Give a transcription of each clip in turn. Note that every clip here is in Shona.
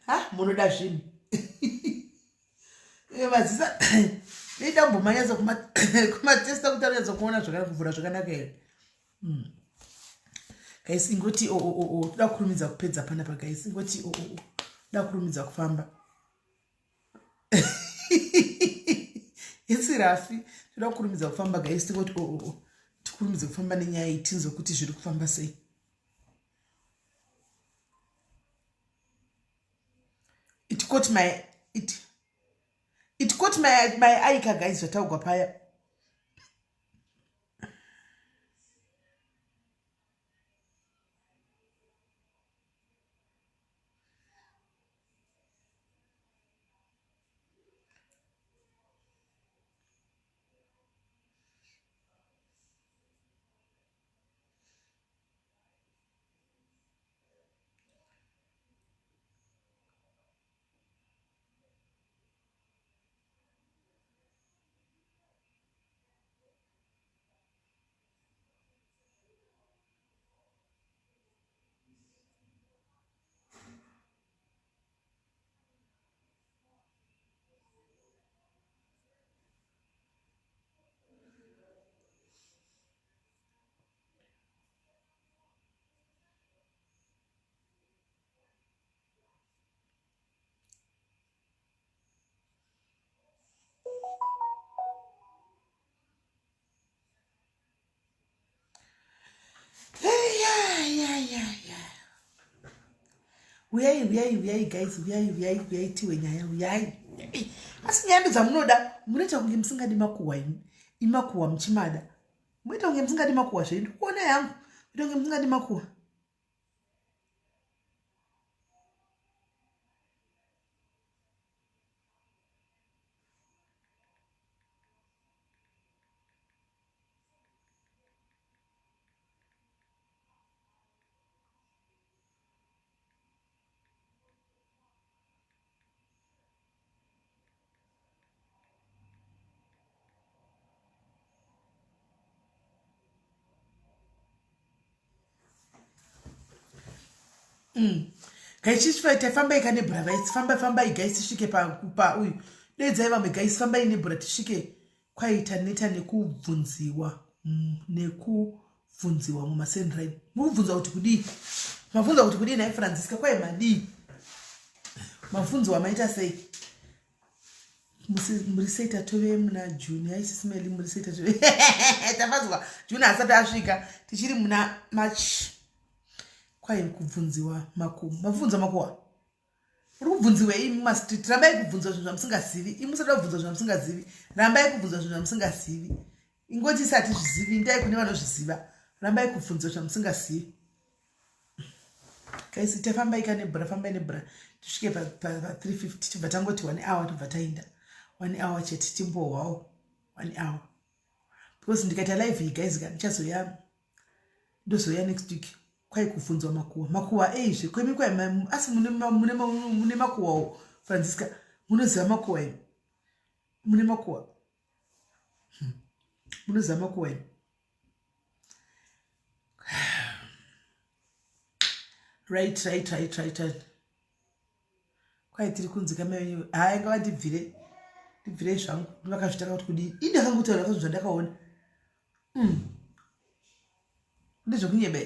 Ha, munoda zvinhu. Eh, mazisa ida kumbomanyatsa kumatesta kuti anonyatsa kuona zvakanaka kuvhura zvakanaka here. Guys, ingoti o o o toda kurumidza kupedza panapa guys. Ingoti o o o toda kurumidza kufamba. Isirafi toda kurumidza kufamba guys, tingoti o o o tikurumidze kufamba nenyaya iyi tinzwe kuti zviri kufamba sei. It caught my it it caught my my eye ka guys zvataugwa paya. Uyai, uyai, uyai guys, uyai, uyai, uyai tiwe nyaya, uyai. Asi nyaya ndodzamunoda, munoita kunge musingadi makuhwa imi. Imakuhwa muchimada. Munoita kunge musingadi makuhwa zvenyu. Ndikuona yangu. Munoita kunge musingadi makuhwa. Guys, chisvikai, fambai ka nebhora guys, fambai, fambai guys, tisvike pa uyu. Dedzai vamwe guys, fambai nebhora tisvike kwaita neta nekubvunziwa nekubvunziwa mumasendrai. Mukubvunzwa kuti kudii? Mabvunzwa kuti kudii nhai Francisca? Kwai madii? Mabvunziwa maita sei? Muri sei tatove muna June? Ai sisi Meli, muri sei tatove? Tafadzwa, June asati asvika, tichiri muna March. Kwai kubvunziwa makuwa. Mabvunzwa makuwa? Uri kubvunziwei imi mumastreet? Rambai kubvunzwa zvinhu zvamusingazivi. Imi musada kubvunzwa zvinhu zvamusingazivi. Rambai kubvunzwa zvinhu zvamusingazivi. Ingoti isati zvizivi, indai kune vanozviziva. Rambai kubvunzwa zvamusingazivi. Guys, tafambai ka nebhora, fambai nebhora. Tisvike pa 350 tibva tangoti 1 hour tobva taenda. 1 hour chete timbohwawo 1 hour. Because ndikaita live iyi guys ka ndichazoya ndozouya next week. Kwai kubvunzwa makuwa. Makuwa eizve kwemi kwai asi mune makuwawo Francisca. Munoziva makuwa imi. Mune makuwa. Munoziva makuwa imi. Right, right, right, right, right. Kwai tiri kunzi kamai hayi ngavandibvire. Ndibvire zvangu. Vakazvitanga kuti kudii? Ini ndakangotaura zvangu zvandakaona. Ndezvekunyeba.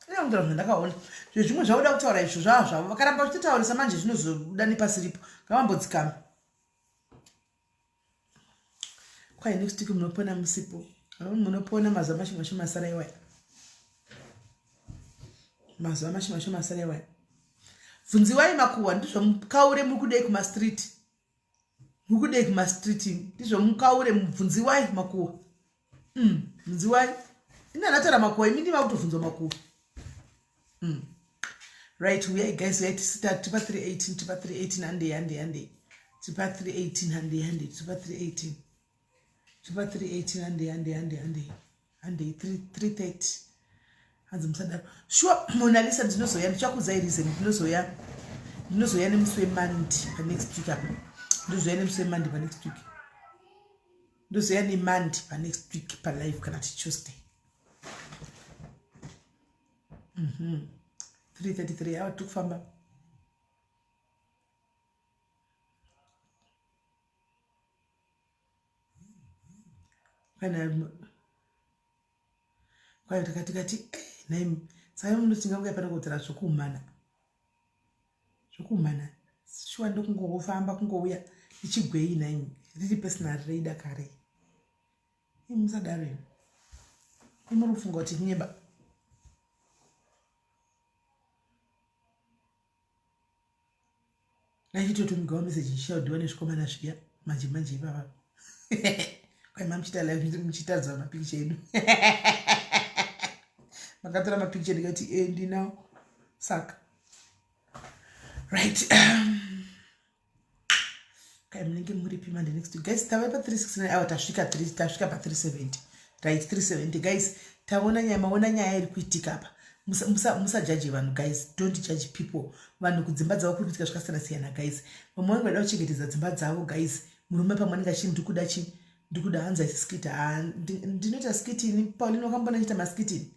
Ndinotaura zvandakaona. Zvezvimwe zvauda kutaura izvo zvava zvavo. Vakaramba vachitotaurisa manje zvinozobuda nepasiripo. Ngavambodzikama. Kwai next week munopona musipo. Munopona mazuva mashoma shoma asara iwaya. Mazuva mashoma shoma asara iwaya. Bvunziwai makuhwa ndizvo mukaure muri kudei kumastreet. Muri kudei kumastreet ndizvo mukaure mubvunziwai makuhwa. Bvunziwai. Ina ndataura makuhwa imi ndima kutobvunzwa makuhwa. Right, uyai guys, uyai tisita tipa 318, tipa 318 handei, handei, handei. Tipa 318 handei, handei, tipa 318. Tipa 318 handei, handei, handei, handei. Handei 330. Hanzi musadaro. Sure, Mona Lisa ndinozoya, ndichakuudzai reason ndinozoya. Ndinozoya nemusi weMonday pa next week apa. Ndinozoya nemusi weMonday pa next week. Ndozoya neMonday pa next week pa live kana kuti Tuesday. 333 awa tiri kufamba. Kana kwayo takati kati eh, nhaimi saka munoti tinganguya pano kutaura zvokuhumana zvokuhumana shuwa ndokungofamba kungouya ndichigwei nhaimi riri personal reida kare imi musadaro imi imi muri kufunga kuti nyeba. Ndachitotumigawo message ndichaudiwa nezvikomana zviya manje manje ipapa. Kwai mamuchiita live muchitaridza mapikicha edu. Makatora mapikicha ndikati eh ndinawo. Saka. Right. Kai munenge muripi manje next week. Guys, tave pa 369 hour tasvika 3 tasvika pa 370. Right, 370 guys. Taona nyaya maona nyaya iri kuitika apa. Musajaje vanhu guys, don't judge people. Vanhu kudzimba dzavo kuri kuitika zvakasiyana siyana guys. Vamwe vanenge vada kuchengetedza dzimba dzavo guys. Murume pamwe anenge achiti ndikuda chi ndikuda hanzi haisi skit. Ha ndinoita skit ini Pauline wakambona ndichiita maskit ini.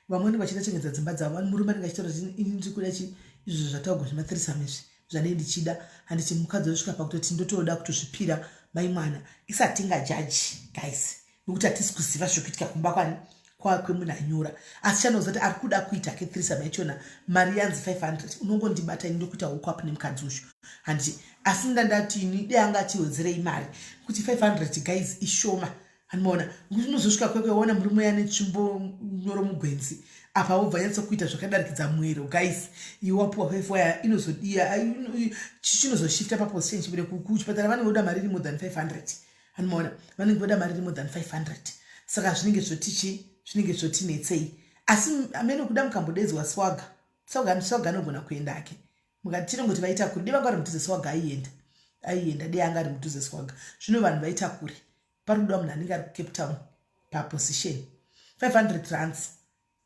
Vamwe vanenge vachida kuchengetedza dzimba dzavo. Murume anenge achitaura kuti ini ndiri kuda chi izvo zvataugwa zvemathreesome izvi. Zvandei ndichida handiti mukadzi osvika pakutoti ndotoda kutozvipira mai mwana isatinga judge guys nekuti hatisi kuziva zviri kuitika kumba kwani kwemunhu anyora asi chanoziva kuti ari kuda kuita ke threesome yachona mari yanzi 500 unongondibata ini ndokuita hook up nemukadzi uyu handiti asi ndandati ini dei anga achiwedzerei mari kuti 500 guys ishoma Anoona nekuti unozosvika kwekwe waona murume uya netsvimbo nyoro mugwenzi apa wobva nyatso kuita zvakadarikidza mwero guys iwe wapuwa five waya inozodiya chinozoshifta paposition chibure kuchipatara vanenge voda mari iri more than 500 anomaona vanenge voda mari iri more than 500 saka zvinenge zvotichi zvinenge zvotinetsei asi amene kuda mukambodedzwa swaga swaga swaga anogona kuenda ake mukati tinongoti vaita kure dei vanga vari mudhuze swaga aienda aienda dei anga ari mudhuze swaga zvino vanhu vaita kure pari kudiwa munhu anenge ari kucape town paposition 500 rands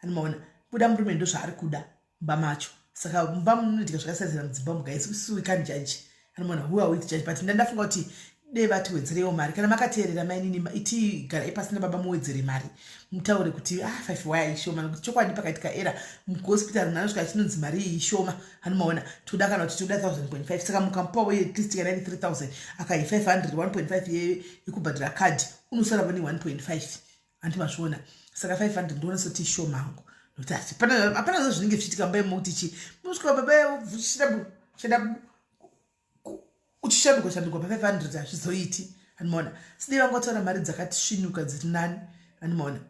anomaona kuda murume ndozvaari kuda mumba macho saka mumba munoitika zvakasiyana mudzimba umu guys isu we can't judge anomaona who are we to judge but ndandafunga kuti dei vatiwedzereiwo mari kana makateerera mainini iti garai pasi nababa muwedzere mari mutaure kuti ah five waya ishoma nekuti chokwadi pakaitika era muhospital munhu anosvika achinonzi mari iyi ishoma anomaona toda kana kuti toda 1000.5 saka mukamupawo at least kana iri 3000 akai 500 1.5 yekubhadhara card unosara vane 1.5 hanti mazviona saka 500 ndoona soti ishoma hangu nokuti hapana zvo zvinenge zvichiitika mumba imomo kuti chi munosvika baba chida uchishandukwa shandukwa pa 500 hazvizoiti anomaona sidei vangotaura mari dzakati svinuka dziri nani anomaona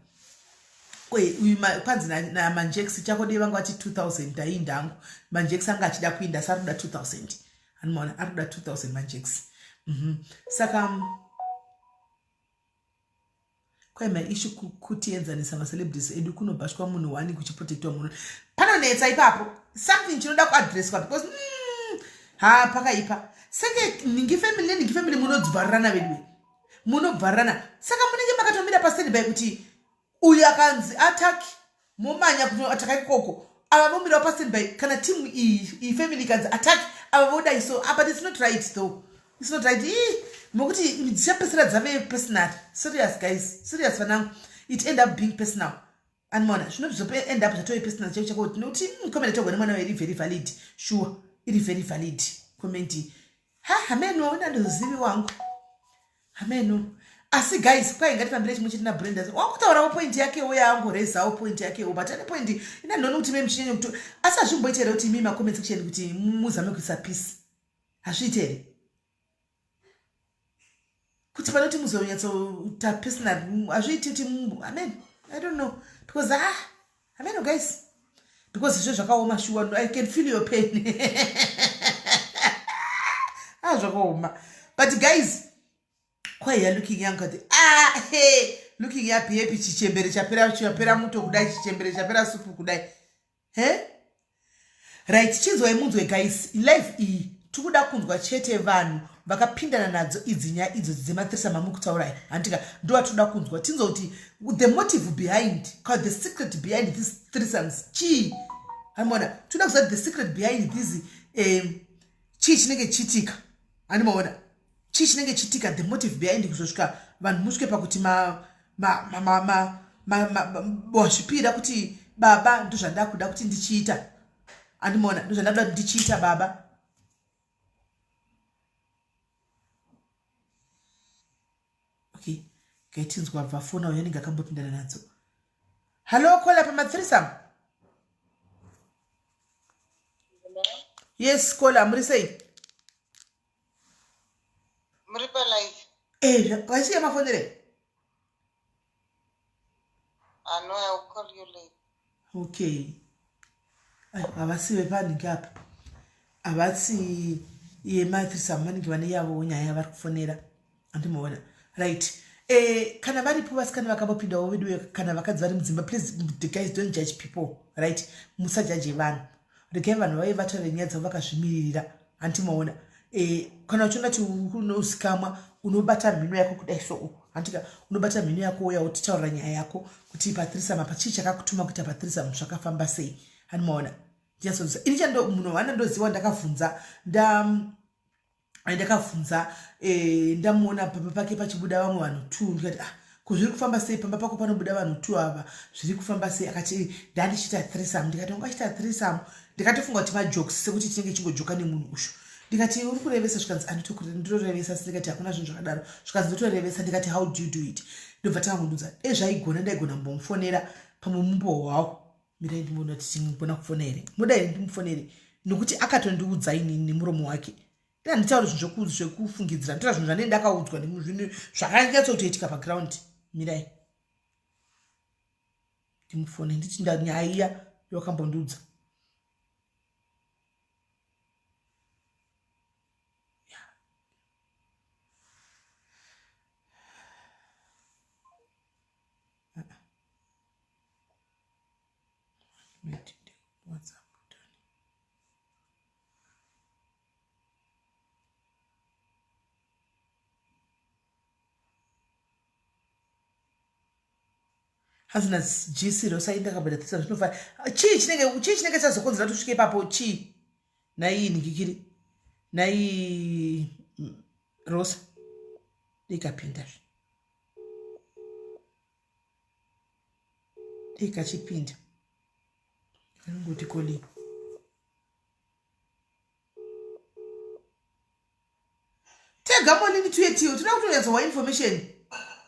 uyu kwanzi namanjex chako dei vanga vati 2000 ndainda hangu manjex anga achida kuinda asi ari kuda 2000 anomaona ari kuda 2000 manjex mm -hmm. Saka Kwai maishu kutienzanisa macelebrities edu kunobhashwa munhu wani kuchiprotectwa munhu panonetsa ipapo something chinoda kuadresswa because ha pakaipa senge nhingi family nenhingi family munodzvarirana veduwe munobvarirana saka munenge makatomira pastandby kuti uyu akanzi attack momanya kunoataka ikoko ava vomirawo pastandby kana team iyi iyi family ikanzi attack ava vodai so ah, but it's not right though it's not right ii mokuti dzichapesera dzave personal serious guys serious vanangu it end up being personal andimaona zvinobva end up zvatove personal chako chako nekuti comment yatogwa nemwana iri very valid sure iri very valid comment ha hameno nandozivi wangu hameno asi guys kwai ngatifambire chimwe chete nabrenda wakutaurawo point yakewo yaangorezawo point yakewo but ane point ina ndinoona kuti me muchinyanya kuto asi hazvimboita here kuti imi macomment section kuti muzame kuisa peace hazviite here kuti panoti muzonyatsoita personal hazviiti kuti amen i don't know because ah ameno guys because izvo zvakaoma shuwa i can feel your pain ah zvakaoma but guys kwaiya looking yangu kati ah hey looking happy happy chichembere chapera chapera muto kudai chichembere chapera supu kudai he right chinzwai munzwe guys live iyi tikuda kunzwa chete vanhu vakapindana nadzo idzi nyaya idzo dzematirisa mamukutaurai handika ndovatoda kunzwa tinzwa kuti the motive behind ka the secret behind this threesomes chii handimaona toda kuziva the secret behind this chii chinenge chiitika handimaona chii chinenge chiitika the motive behind kuzosvika vanhu musvike pakuti wazvipira kuti Baba, ndozvandakuda kuti ndichiita. Andimona, ndozvandakuda kuti ndichiita baba. Okay, gaitinzwa bva fona uyo anenge akambopindana nadzo. Hallo kola pamathreesome. Yes kola, muri sei? Muri palive? Eh, waisiya mafonere? Ah, no, I will call you later. Okay. Havasi vepanhingi apa. Havasi yemathreesome, vanenge vane yavo nyaya yavari kufonera. Andimuona. Right. Eh, kana varipo vasikana vakambopindawo veduwe kana vakadzi vari mudzimba, please the guys don't judge people, right? Musajaje vanhu. Regai vanhu vaive vataure nyaya dzavo vakazvimiririra. Hanti maona? E, kana uchiona kuti unozikamwa unobata mhino yako kudai so, hantika unobata mhino yako uya utitaurira nyaya yako kuti pathreesome apa chii chakakutuma kuita pathreesome, zvakafamba sei? Hanti maona? Ndinyatsonzwa ini chando munhu wana ndoziva ndakavhunza ndakavhunza ndamuona pamba pake pachibuda vamwe vanhu two. Ndikati, ah, ko zviri kufamba sei pamba pako panobuda vanhu two ava, zviri kufamba sei? Akati ndandichiita threesome. Ndikati ungachiita threesome? Ndikatofunga kuti majokes, sekuti tinenge chingojoka nemunhu ushu. Ndikati uri kurevesa? Zvikanzi anditorevesa. Asi ndikati hakuna zvinhu zvakadaro. Zvikanzi ndotorevesa. Ndikati how do you do it? Ndobva tangondudza e zvaigona ndaigona mbomufonera pamwe mumbowo wawo. Mirai ndimboona kuti tingogona kufona here. Muda here ndimufonere? Nokuti akatondiudza inini nemuromo wake. Handitauri zvinhu zvekufungidzira, nditaura zvinhu zvandee ndakaudzwa zvinhu zvakanyatsokutoitika paground. Mirai ndimufone nditi nyaya iya yakambondiudza. WhatsApp. Hanzi naGC rosainda akabhadharisa zvinofara. Chii chinenge chazokonzera kuti usvike ipapo? Chii nai ningikiri nai Rosa ikapindazve, ikachipinda, anongoti calling tega monini tuye tiwe toda kutonyatsowa information.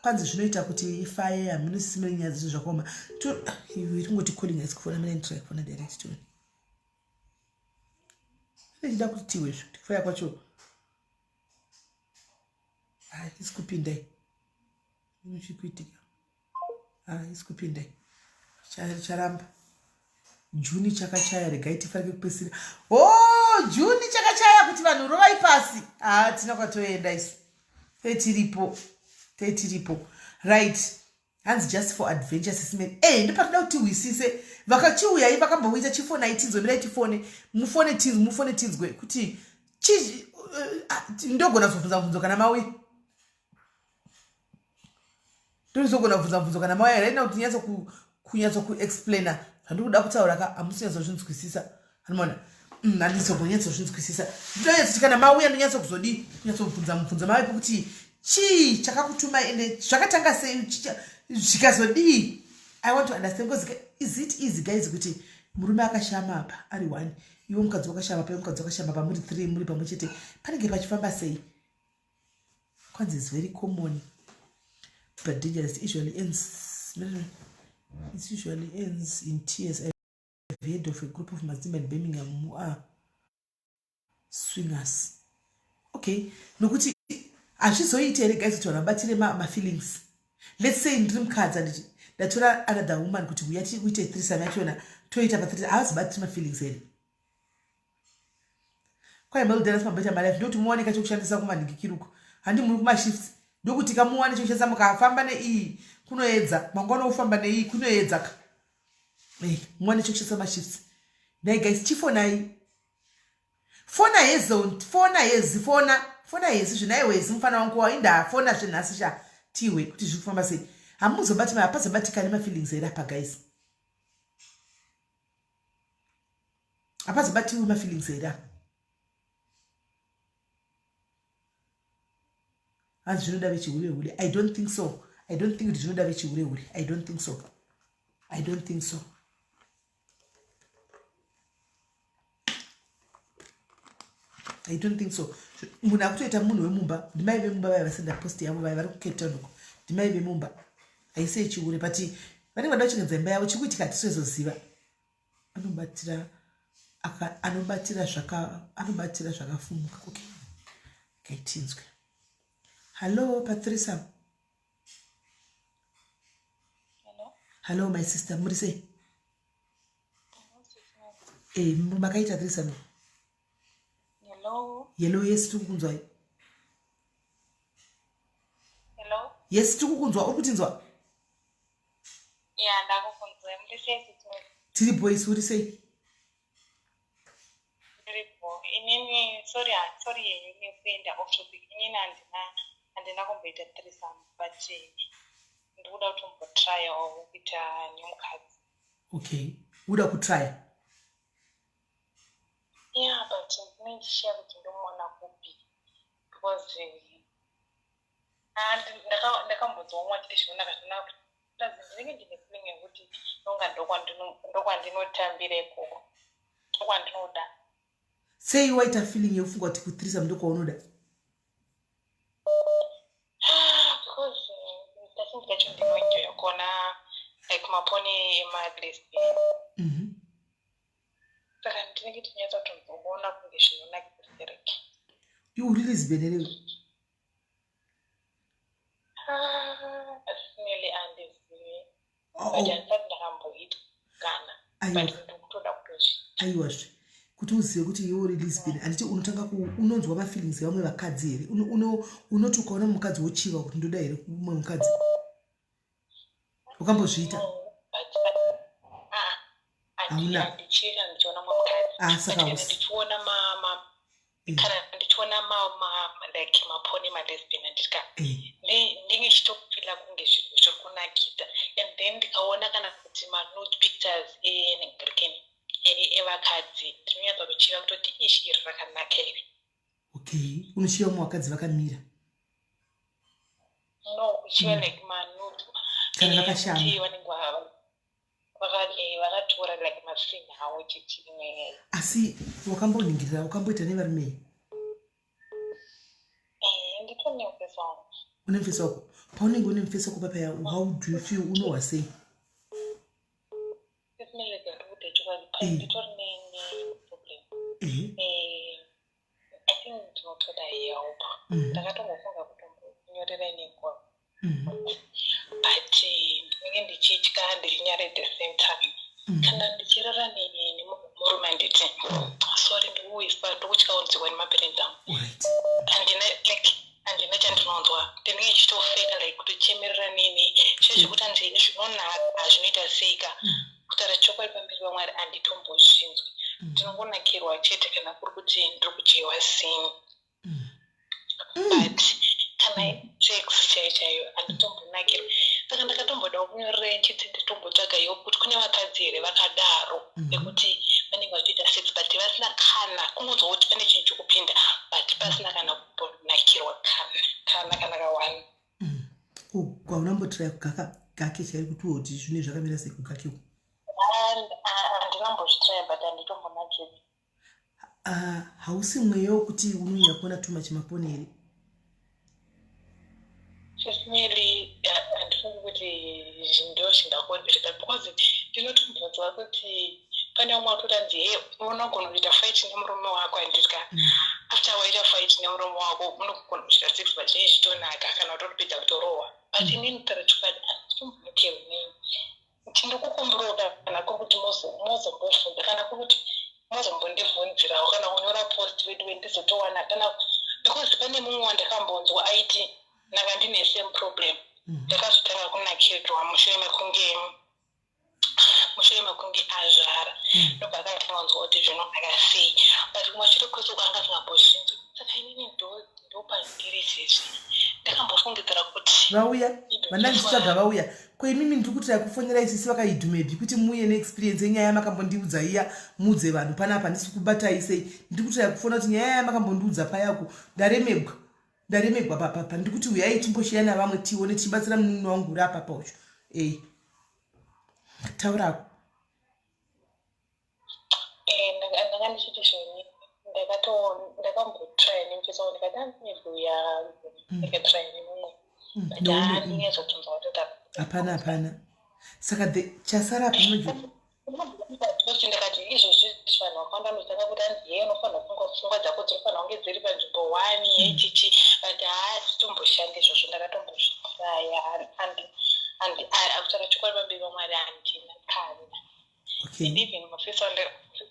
Kwanzi zvinoita kuti ifaye hamunosisime nyaya dzizvo zvakaoma. Ringoti calling haisi kufona. Mina nditry kufona direct tone ichida kuti tiwe zvo kufaya kwacho haisi kupindai. Inochikuitika haisi kupindai, charamba. Juni chakachaya, regai tifarike kupesira. O oh, Juni chakachaya kuti vanhu rovai pasi. Ha, tina kwatoenda isu, tetiripo, tetiripo. Right, hanzi just for adventure sisimeni. E, ndopatoda kuti tihwisise. Vakachiuyai vakambouita chifonai tinzwe. Mirai tifone, mufone tinzwe, mufone tinzwe kuti ndogona kuzobvunza mubvunzo kana mauya. Ndozogona kubvunza mubvunzo kana mauya right now. Kuti kunyatso kuexplaina zvandiri kuda kutaura ka, hamusi nyatsozvinzwisisa. Anomaona handizogonyatso-zvinzwisisa. Ndinonyatsoti kana mauya ndonyatso kuzodii, kunyatsobvunza mubvunzo mavaipo kuti chii chakakutuma ende zvakatanga sei, zvikazodii. I want to understand because is it easy, guys, kuti murume akashama apa ari one, iwe mukadzi wakashama pa, iwe mukadzi wakashama pa, muri three muri pamwe chete, panenge pachifamba sei? Kwanzi is very common but dangerous. It usually ends in tears. I've heard of a group of Mazimba in Birmingham who are swingers. Okay, nokuti hazvizoiti here guys kuti vanhu vabatire mafeelings? Let's say ndiri mukadzi, anditi ndatora another woman kuti uya tiite threesome yachona, toita pathreesome, havazobatiri mafeelings here? Kwai meldenas mamboita malife ndokuti muwane kachokushandisa kumanhingikiruko. Handi muri kumashifts, ndokuti kamuwane chokushandisa mukafamba neiyi kunoedza mangwana, wofamba neiyi kunoedza ka. Muwane chokushandisa mashifts. Nai guys, chifonai, fona hezo, fona hezi, fona, fona hezi zvinai wezi mufana wangu wainda fona zvenhasi sha tiwe kuti zviri kufamba sei. Hamuzobati, hapazobatikani mafeelings here apa guys? Hapazobatiwi mafeelings here apa? Hanzi zvinoda vechihure hure. I don't think so. I don't think kuti zvinoda vechihure hure. I don't think so. I don't think so. I don't think so. Munhu akutoita munhu wemumba, ndimai vemumba vaya vasenda post yavo vaya vari kuCape Town uko, ndimai vemumba. Haisei chihure, but vanenge vada kuchengetedza imba yavo. Chikuitika hatisizoziva. Anobatira anobatira zvaka anobatira zvakafumuka. Okay, ngaitinzwe. Hallo, Patricia. Hello, my sister, muri sei? Eh, makaita threesome? Hello. Hello, yes, tiri kukunzwai. Hello. Yes, tiri kukunzwa, uri kutinzwa? Yeah, ndakukunzwa. Muri sei, sisi? Tiri boys, uri sei? Ndiripo. Inini, sorry, sorry yenyu nekuenda off topic. Inini handina kumboita threesome, but ndikuda kutombotryawo kuita nemukadzi. Okay, uda kutrya? Yeah, but ndinenge ndichishiya kuti ndomuona kupi, because ndakambonzwa umwe achiti zvinonaka, zvinonaka. Ndinenge ndine feeling yekuti nonga ndokwandinotambira ikoko, ndokwandinoda. Sei waita feeling yekufunga kuti kuthreesome ndokwaunoda? Because kazhinji kacho ndinoenjoya kuona like maporn emalesbian. Saka ndinenge tichinyatsa kutomboona kunge zvinonakirike. Iwe uri lesbian here? Personally handizivi, but handisati ndakamboita kana, but ndikutoda kutozviita. Aiwazve, kuti uzive kuti iwe uri lesbian, handiti unotanga unonzwa mafeelings evamwe vakadzi here? Unoti ukaona mukadzi wochiva kuti ndoda here mumwe mukadzi? Wakambozviita? No, but ah, Hauna. handichiri kana ndichiona mumwe mukadzi. Ah, saka But kana ndichiona kana ndichiona like maporn emalesbian, handitya, ndinge ndichitofeela kunge zvinhu zviri kunakidza. And then ndikaona kana kuti manude pictures enhingirikeni evakadzi, ndinonyatsa kuchiva kutoti ishi, iri rakanaka iri. Okay, unochiva mumwe vakadzi vakamira? No, kuchiva like manude. Kana vakashama. Kuti vanenge vakatora like masini avo chichimwe. Asi wakamboningirira, wakamboita nevarume here? Nditone mufesi wangu. Une mufesi wako. Paunenge une mufesi wako papaya, how do you feel? Unohwa sei? Ndikuti chokwadi, nditori neproblem. I think ndinotoda help. Ndakatombofunga kutombonyorera nenguva, but ndinenge ndichitya, ndichinyara at the same time. Kana ndichirara nemurume, handiti, sorry, ndikuwiswa, ndikutya kunzwiwa nemaparents angu. Handina like handina chandinonzwa. Ndinenge ndichitofeka, like kutochemerera nini chio chekuti handi zvinonaka, zvinoita seika. Kutaura chokwadi, pamberi pamwari, handitombozvinzwi. Ndinongonakirwa chete kana kuri kuti ndiri kudyiwa sini, but kana sex chaiyo chaiyo handitombonakirwa. Saka ndakatombodawo kunyorera nchiti nditombotsvaga help kuti kune vakadzi here vakadaro, nekuti vanenge vachiita sex but vasina kana kungonzwa kuti pane chinhu chokupinda, but pasina kana kumbonakirwa kana kawani. Haunambotraya kugaka gake chairi kuti kuti zvinhu zvakamira sei kugake uku? Handinambozvitraya, but handitombonakirwi. Ah, hausi mweya wekuti unonyanya kuona too much maporn here? Personally, handifungi kuti ndo zvingakonzeresa, because ndinotombonzwa kuti pane umwe wekuti anzi, he, unogona kuita fight nemurume wako, handitya, after waita fight nemurume wako unogona kuita sex, but zvinenge zvichitonaka kana utotopedza kutorohwa. But inini, kutaura chokwadi, handitombonakirwi nei. Ndinokukumbirawo kana kuri kuti mozombobvunza, kana kuri kuti mozombondibvunzirawo, kana kunyora post vedu, ndizotowana kana, because pane mumwe wandakambonzwa aiti ndanga ndine same problem. Ndakazotanga kunakirwa mushure mekunge azvara. Ndobva akatanga kunzwa kuti zvinonaka sei, but kumashure kwese uko anga asingambozvinzwi. Saka inini ndopandiri izvezvi. Ndakambofungidzira kuti Vauya vana ndichitsvaga, vauya ko imimi. Ndiri kuti kufonera isisi vakaidhumebi kuti muuye neexperience yenyaya yamakambondiudza iya, muudze vanhu panapa. Handisi kubatai sei. Ndiri kuti kufona kuti nyaya yamakambondiudza payako, ndaremegwa, ndaremegwa papapa. Ndiri kuti uyai timboshiya navamwe tione, tichibatsira munun'una wangu uri apapa ucho. Ei, taurako. Ndanga ndichiti zvoni Ndakambotry nemufesi wangu, ndikati maybe uya ndikatry nemumwe, but handinyazokunzwa kuti Hapana, hapana. Saka the chasara pamwe Kuti ndikati izvozvi vanhu vakawanda vanotanga kuti anzi ye unofanira kufunga, pfungwa dzako dzinofanira kunge dziri panzvimbo one yechichi, but haasitomboshandi izvozvo. Ndakatombozvitraya, kutaura chokwadi pamberi paMwari, handina kana. And even mufesi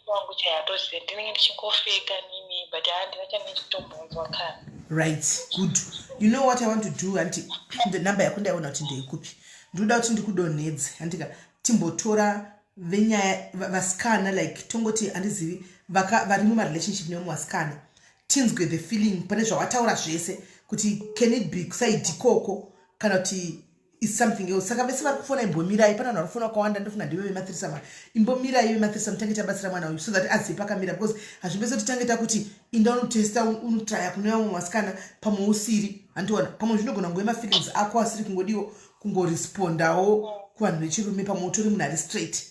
wangu chayatoziva, ndinenge ndichingofeka nini, but handina chandinechitombonzwa kana. Right, good. You know what I want to do? Anti the number yako ndaiona kuti ndeikupi. Ndinoda kuti ndikudonhedze, handika? Timbotora venyaya vasikana, like tongoti handizivi, vari mumarelationship nevamwe vasikana, tinzwe the feeling pane zvawataura zvese, kuti can it be kuside ikoko kana kuti is something else. Saka vese vari kufona, imbomirai. Pane vanhu vari kufona vakawanda, ndofunga ndive vemathreesome. Imbomirai vemathreesome, tange tabatsira mwana uyu so that azive pakamira, because hazvibese kuti tange takuti inda unotesta, unotraya kune vamwe vasikana, pamwe usiri, handiona, pamwe zvinogona kunge mafeelings ako asiri kungodiwo kungorespondawo kuvanhu vechirume. Pamwe utori munhu ari straight,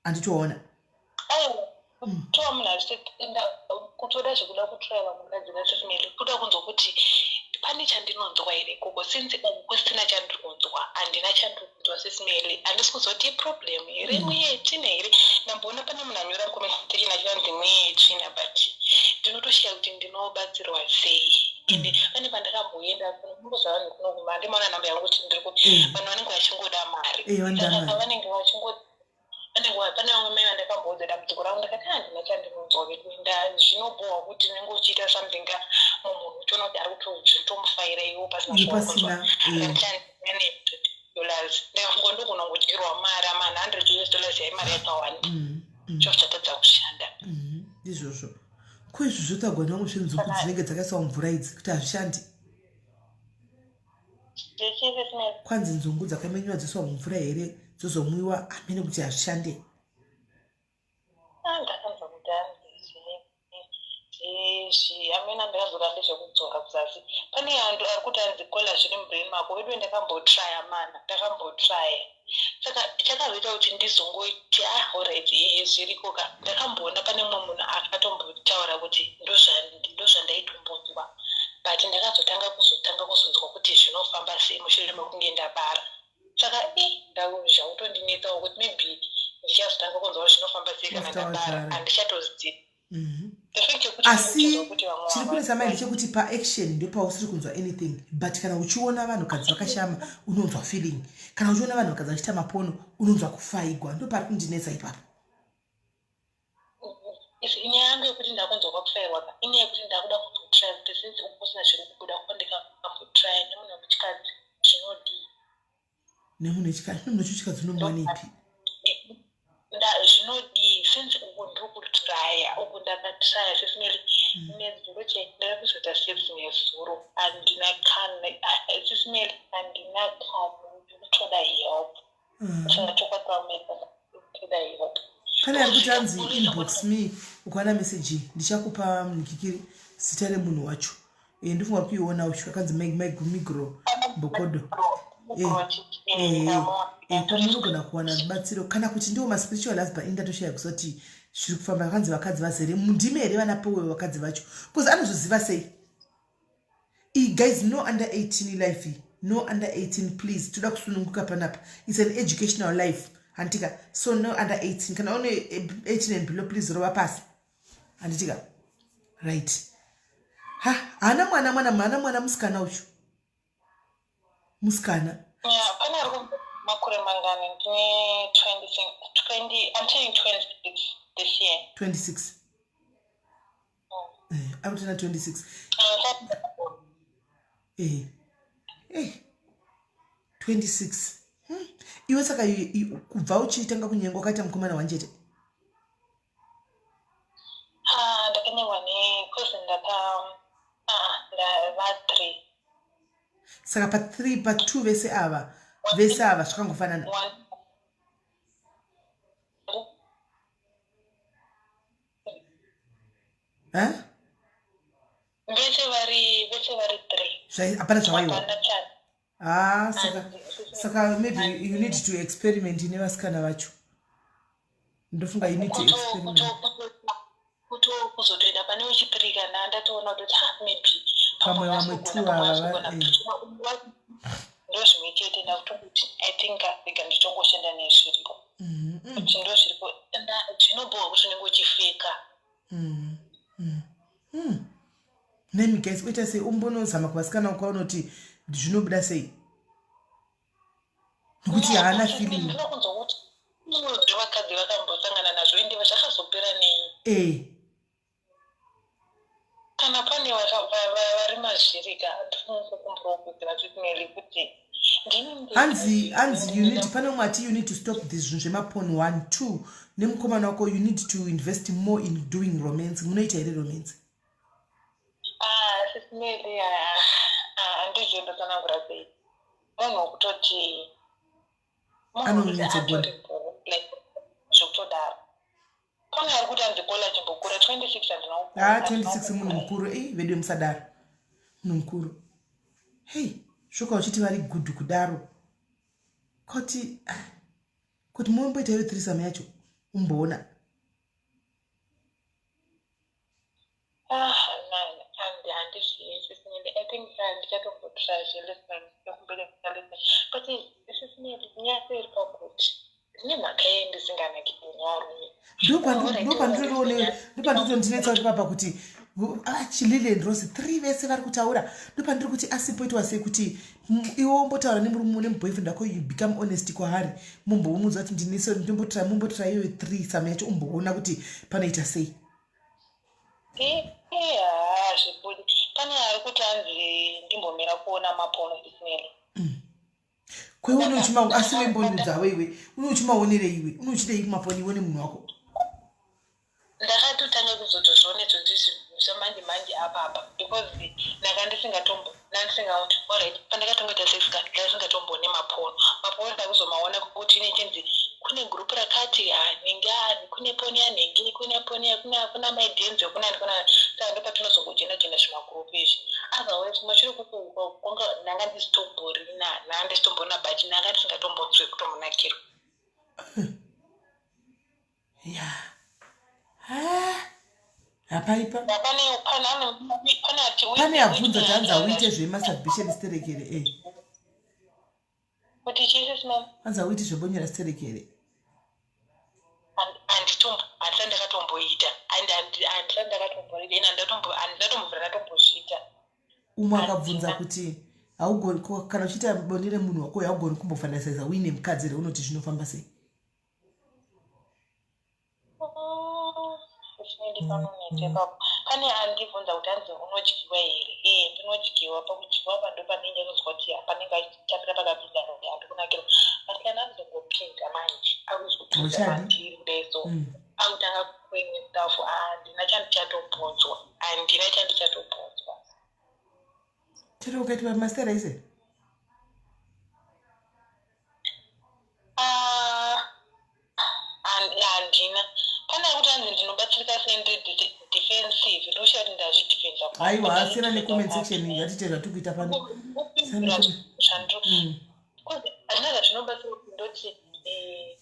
handitoona. Tova munhu ari straight, kutoda zvekuda kutraya vamukadzi vasismeli, kuda kunzwa kuti pane chandinonzwa here ikoko, since uku kusina chandiri kunzwa. Handina chandiri kunzwa, sismeli. Handisi kuzwa kuti iproblem here, mweya yetsvina here. Ndamboona pane munhu anyora mucomment section achivanzi mweya yetsvina, but ndinotoshiya kuti ndinobatsirwa sei. Ende pane pandakamboenda kunozva vanhu kunoguma, handimaona namba yangu kuti ndiri kuti vanhu vanenge vachingoda mari. Saka vanenge vachingo pane vamwe mai vandakamboudza dambudziko rangu, ndakati handina chandinonzwa vedu. Zvinobhohwa kuti unenge uchiita something mumunhu uchiona kuti ari kutomufaira, iwo pasina zvaunonzwa. Dollars, ndikafunga ndogona kungodyirwa mari amana, 100 US dollars yaimari yakawanda, cho chatadza kushanda. Ndizvozvo. Ko izvi zvotagwa nevamwe zvenzuku dzinenge dzakaiswa mumvura idzi kuti hazvishandi? Kwanzi nzungu dzakamenyiwa dzoiswa mumvura here, dzozomwiwa, hamene kuti hazvishande. Ndakanzwa kuti hanzi amena, ndakazora ndezvekudzora kuzasi. Pane antu ari kuti hanzi kola zviri mubrain mako vedu. Ndakambotraya mana, ndakambotraya. Saka chakazoita kuti ndizongoti, ah, alright, zviriko ka. Ndakamboona pane mumwe munhu akatombotaura kuti ndozvandaitombonzwa, but ndakazotanga kuzotanga kuzonzwa kuti zvinofamba sei mushure mekunge ndabara. Saka i zvakutondinetsawo kuti maybe ndichazotanga kunzwa kuti zvinofamba sei kana ndabara, handichatozivi. Asi chiri kunetsa mai ndechekuti paaction ndopausiri kunzwa anything, but kana uchiona vanhukadzi vakashama unonzwa feeling, kana uchiona vanhukadzi vachiita mapono unonzwa kufaigwa. Ndopari kundinetsa ipapo. Inyaya yangu yekuti ndakunzwa kwakufairwa ka, inyaya yekuti ndakuda kumbotry kuti since ukusina zviri kubuda, ko ndikambotry nemunhu wechikadzi zvinodii? Nemunhu wechikadzi, nemunhu wechikadzi unomuwanepi? Zvinodii since uku ndiri kutraya, uku ndakatraya sesineri nezuro che ndakakuzoita sex nezuro, handina kana, sisimeri, handina kana. Ndikutoda help. Saka chokwadi pameka kutoda help. Pane ari kuti anzi inbox me ukaona meseji, ndichakupa munikikiri zita remunhu wacho. Ndofunga kuiona ucho akanzi Migro Mbokodo. Pamunogona kuwana rubatsiro, kana kuti ndiwo maspiritual husband, indatoshaya kusati zviri kufamba. Vakanzi vakadzi vazere mundime here vana powe vakadzi vacho? Because anozoziva sei? Guys, no under 18 life, no under 18 please. Toda kusununguka panapa. It's an educational life, handitika? So no under 18. Kana une 18 and below, please rova pasi, handitika? Right. Ha, haana mwana, mwana, mwana, mwana musikana uchu, musikana. Pane ari makore mangani? Ndine 20, I'm turning 26 this year. 26. Ari kutena 26. 26. Iwe saka kubva uchitanga kunyengwa wakaita mukomana wanjete? Ndakanyengwa necause ndaka va3. Saka pa3, pa2 vese ava, vese ava zvakangofanana? One. Eh? Vese vari three. Hapana zvawaiwa? Hapana chani. Ah, saka maybe you need to experiment nevasikana vacho. Ndofunga you need to experiment. Kuzotoenda pane wechipiri kana ndatoona kuti ha, maybe pamwe vamwe two ava. Ndo zvimwe chete. Ndakutongoti, I think rega nditongoshanda nezviripo, kuti ndo zviripo. Zvinobhowa kuti unenge uchifeka. Nemi guys, uita sei? Umbonozama kuvasikana kwaunoti zvinobuda sei, nekuti haana feeling. Ndinokunzwa kuti vakadzi vakambosangana nazvo, ende zvakazopera nei? Kana pane vari mazvirika, ndinokukumbirawo kuti vatitineli kuti ndini. Hanzi you need, pane umwe ati you need to stop this zvinhu zvemaporn. One, two, nemukomana wako, you need to invest more in doing romance. Munoita here romance? Ah, Sis Melly, handizvo, ndotsanangura sei, munhu wekutoti Anonyatsogona. Zvekutodaro, pane ari kuti anzi kola chimbokura 26, handina. Ha, 26 munhu mukuru. Ei, vedu musadaro, munhu mukuru. Hei, shoka uchiti vari good kudaro, kuti mumboita iyo threesome yacho, umboona. Ah, handizviyi, Sis Melly. I think ndichatombotry zvelesson, but Sis Melly, nyaya iri pakuti ndine mhaka yei ndisinganakirwi nevarume? Ndopandinotondiretsa kuti papa kuti chilili and Rose three vese vari kutaura. Ndopandiri kuti asipoitwa sei kuti iwe wombotaura nemurume, nemuboyfriend wako, you become honest kwaari, mumboumudza kuti ndiniso, ndimbotry, mumbotry iyoyo threesome yacho, umboona kuti panoita sei. Ha, zvibudi. Pane ari kuti anzi ndimbomira kuona maporn, Sis Melly. Kwewe unochima, asi wembondudzawo iwe unochimaonerei? Iwe unochidei kumaporn, iwe nemunhu wako? Ndakatotanga kuzotozviona izvozvi zvamanje manje apapa, because ndanga ndisingatombo, ndandisingaoti, alright, pandakatongoita sex ka, ndasingatomboni maporn. Maporn ndakuzomaona kuti inechinzi kune group rakati hanhingi ani, kune porn yanhingi, kune porn kuna maidenzo, kuna kuna. Saka ndopatinozongojena jena zvimagroup izvi. Otherwise kumashure kuku ndanga ndisitomborina, ndanga ndisitomborina, but ndanga ndisingatombonzwe kutomunakirwa. Ya, ha, hapaipa. Pane ati Pane abvunza kuti hanzi hauite zvemasturbation sterek here? Kuti chii, Sis Mel? Hanzi hauiti zvebonyera sterek here? Handitombo, handisati ndakatomboita, handisati ndakatomboita ini, handisatombobvira ndatombozviita. Umwe akabvunza kuti haugoni kana uchiita bonde nemunhu wako, haugoni kumbofantasaiza uine mukadzi here? Unoti zvinofamba sei? Ndipanoita ipapo. Pane andibvunza kuti hanzi unodyiwa here? Ee, ndinodyiwa. Pakudyiwa pa ndo panenge ndinonzwa kuti panenge achitapira, pakapinda handikunakirwa, but kana akuzongopinda manje, akuzopinda Hauchadi? mandiri kudai so, akutanga kwenye stuff, handina chandichatombonzwa, handina chandichatombonzwa. Chero ukaitwa masteraize? Ah, handina. Pane kuti hanzi ndinobatsirika sei, ndiri defensive, ndosha kuti ndazvidefenda. Aiwa, siyana necomment section, ngatiite zvatiri kuita pano. Siyana Hazvina zvazvinobatsira kuti ndoti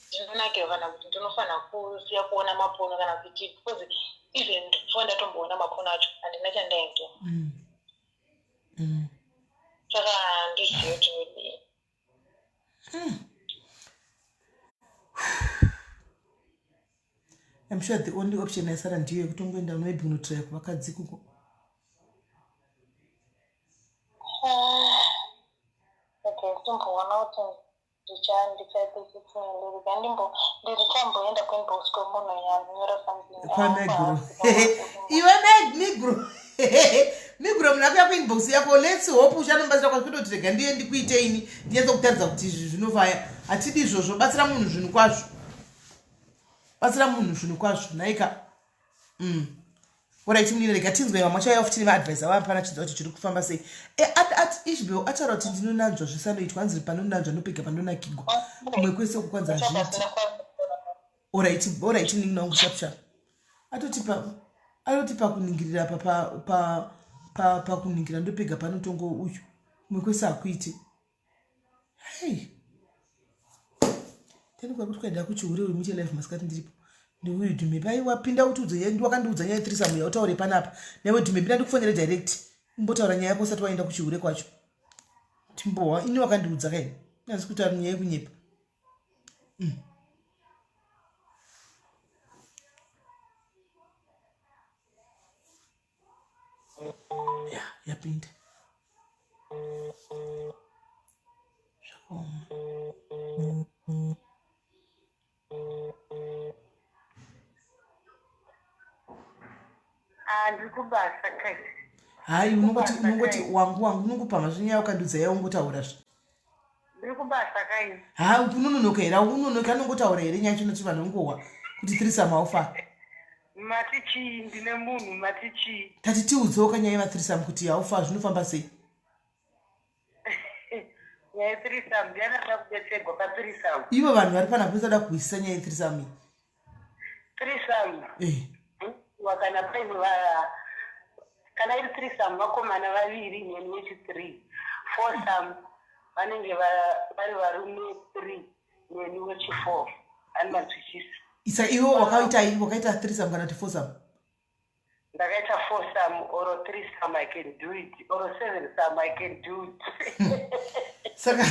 ndinonakirwa kana kuti ndinofanira kusiya kuona maporn kana kuti, because even before ndatomboona maporn acho, handina chandainzwa. Saka handizivi kuti ndodii. I'm sure the only option yasara ndiyo yekutongoenda maybe kunotraya kuvakadzi kuko. Okay, timboona kuti ndichaita ndimbo ndichamboenda kuinbox kwemunhu yanyora something. Kwamegro, iwe migro, migro, munhu akuya kuinbox yako. Let's hope uchanobatsira kwazvikuti rega ndiye ndikuiteini, ndinyatsokutaridza kuti izvi zvinofaya. Hatidi izvozvo. Batsira munhu zvinhu kwazvo, batsira munhu zvinhu kwazvo, nhaika. Alright, munini, rega tinzwe vamwe vachauya futi nemaadvice avo. Pana chinzwa kuti chiri kufamba sei. Ishbel ataura kuti ndinonanzva zvisanoitwa, hanzi panonanzva ndopega pandonakigwa, kumwe kwese uku kwanzi hazviiti. Alright, munin'ina wangu, sharp sharp. Atotipa kuningirira pakuningira ndopega panotongo uyu, kumwe kwese hakuiti. Hei, tani kwakuti kwaida kuchihure wemuite live masikati ndiripo. Ndiuyu Dhume pai wapinda utiudze nyaya wakandiudza nyaya yethreesome yautaure panapa. Newe Dhume pinda ndikufonere direct. Umbotaura nyaya yako usati waenda kuchihure kwacho. Timbowa ini wakandiudza kai. Nyanzi kutaura nyaya yekunyepa. Ya, yapinda. Zvakaoma. Ah, ndiri kubasa kai. Hayi unongoti unongoti wangu wangu unongopamha zvinyaya ukandudza yawo ungotaura zve. Ndiri kubasa kai. Ha unononoka here unonoka anongotaura here nyaya chinoti vanhu vangohwa kuti threesome how far. Mati chii ndine munhu mati chii. Tati tiudzewo kanyaya yema threesome kuti how far zvinofamba sei. Nyaya yethreesome ndiani anoda kubetserwa pathreesome? Ivo vanhu vari panapa vasada kuhwisisa nyaya yethreesome iyi. Threesome. Eh. Kana paine va kana iri threesome vakomana vaviri neni wechi three. Foursome vanenge vari varume three neni wechi four. Ani manzwisisa. Isa iwe wakaita wakaita threesome kana kuti foursome? Ndakaita foursome or threesome I can do it or sevensome I can do it. Saka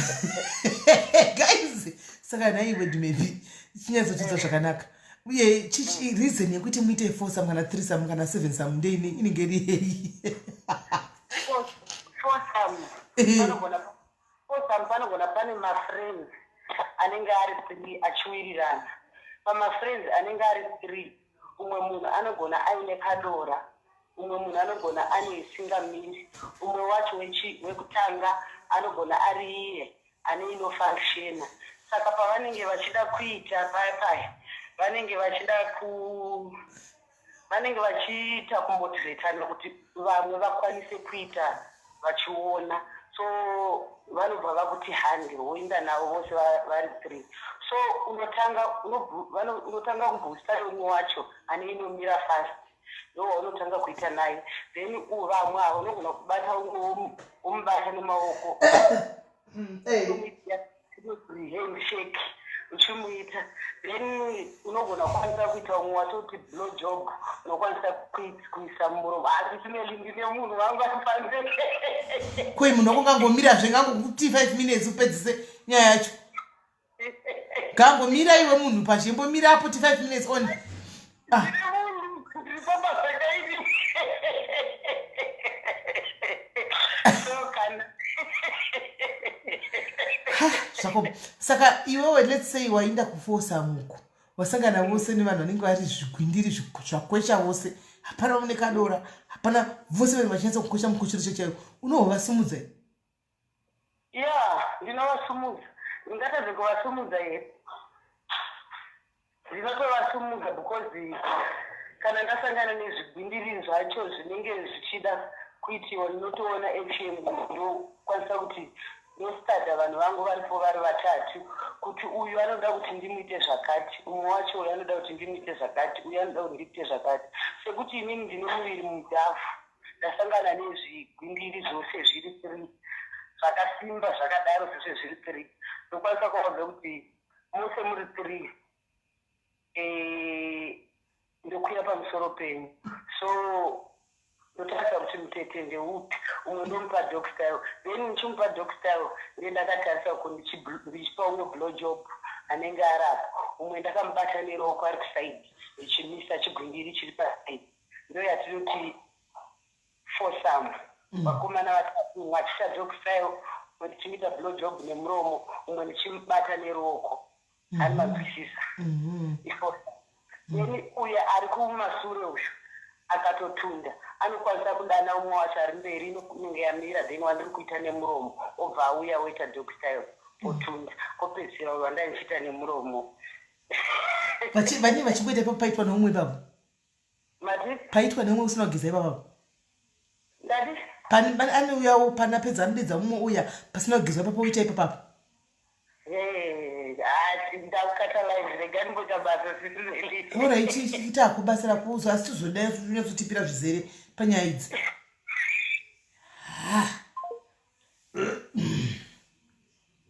guys, saka nhai word maybe chinyatsotiudza zvakanaka. Uye chichi reason yekuti muite foursome kana threesome kana sevensome ndeine inenge iri yei? Foursome panogona foursome panogona pane mafriends anenge ari three achiwirirana. Pamafriends anenge ari three umwe munhu anogona aine kadora, umwe munhu anogona ane isingamiri, umwe wacho wekutanga anogona ari iye ane inofunctiona. Saka pavanenge vachida kuita paya paya vanenge vachida ku vanenge vachiita kumotivetana kuti vamwe vakwanise kuita vachiona. So vanobva vakuti hande woenda navo vose vari three. So unotanga unotanga kuboosta umwe wacho ane inomira fast ndo waunotanga kuita naye, then vamwe ava unogona kubata umwe womubata nemaoko handshake uchimuita, then unogona kukwanisa kuita umwe watoti blow job, unokwanisa kuisa mumuromo. Asi tineli ndine munhu wangu ari panze. Koi munhu wako ngangomirazve ngangokuti 5 minutes upedzise nyaya yacho. Gangomira iwe munhu pazhembomira apo ti 5 minutes on. Ah. Ndine munhu ndiri pabasa kaini. So kana Zvako. Saka iwewe let's say waenda kufosa muku. Wasangana vose nevanhu vanenge vari zvigwindiri zvakwesha vose. Hapana une kadora, hapana vose vanenge vachinyatsa kukwesha mukuchiro chaiwo. Unovasimudza. Ya, ndinovasumudza. Ndingatadze kuvasumudza here? Ndinotovasumudza because kana ndasangana nezvigwindiri zvacho zvinenge zvichida kuitiwa, ndinotoona action, ndokwanisa kuti ndostada vanhu vangu varipo vari vatatu kuti uyu anoda kuti ndimuite zvakati, umwe wacho uyu anoda kuti ndimuite zvakati, uyu anoda kuti ndiite zvakati. Sekuti inini ndine muviri mudhafu, ndasangana nezvigwindiri zvose zviri three zvakasimba zvakadaro, zvose zviri three, ndokwanisa kuvaudza kuti mose muri three ndokwira pamusoro penyu. So ndotarisa kuti mutete ndeupi, umwe ndomupa dog style, then ndichimupa dog style ndiye ndakatarisa ku ndichipa umwe blow job anenge arapo, umwe ndakamubata neruoko ari kusaidi ndichimisa chigwindiri chiri pasaidi. Ndo yatinoti foursome, vakomana vatatu, umwe achiita dog style, umwe ndichimuita blow job nemuromo, umwe ndichimubata neruoko. Ani manzwisisa? Ifoursome. Then uyo ari kumasure uyu akatotunda anokwanisa kudana umwe wacho ari mberi, inenge yamira, then wandiri kuita nemuromo obva auya oita dog style otunda, opedzisira uyo wandai ndichiita nemuromo. Vanenge vachingoita ipapo paitwa neumwe ipapo. Mati? Paitwa neumwe usina kugeza ipapo. Ndati? Pane anouyawo panapedza anodedza mumwe uya pasina kugezwa ipapo oita ipapo. Ndakukata live, rega ndimboita basa sisizeli. Alright, ita hako basa rako uzo asi tizodai unyatsotipira zvizere panyaya idzi.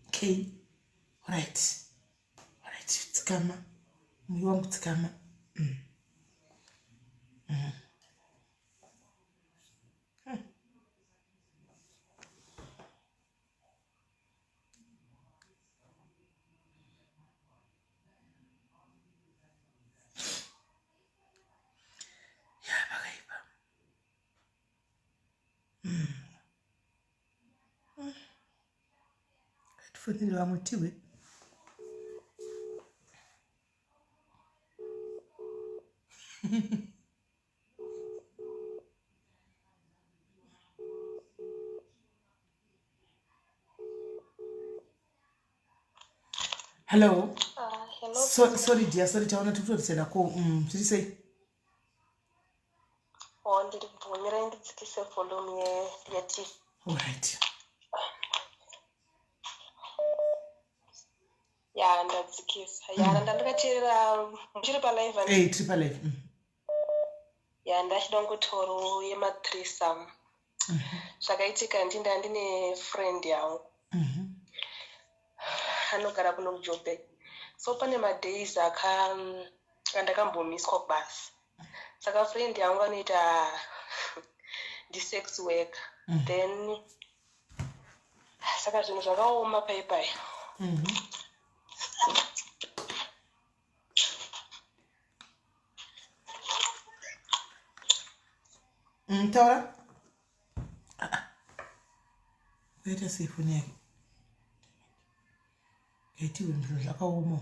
Okay. Alright. Alright, tsikama. Muyi wangu tsikama. Ya, pakaipa. Tifonere vamwe tihwe. Hello. Hello. So, sorry dear, sorry taona tikutotisela ko. Zviri sei? Oh, ndiri kubvumira ndidzikise volume yeTV. All right. Ya, ndadzikisa. Ya, ndandakateerera muchiri palive. Hey, tiri palive. Ya, ndachida kungotoro yemathreesome. Zvakaitika ndinda ndine friend yangu anogara kuno kuJoburg. So pane madays aka andakambomiswa kubasa. Saka friend yangu anoita ndisex worker. Then saka zvinhu zvakaoma pai pai. Taura. Waita sei foni yake? Ngaitiwe zvinhu zvakaoma.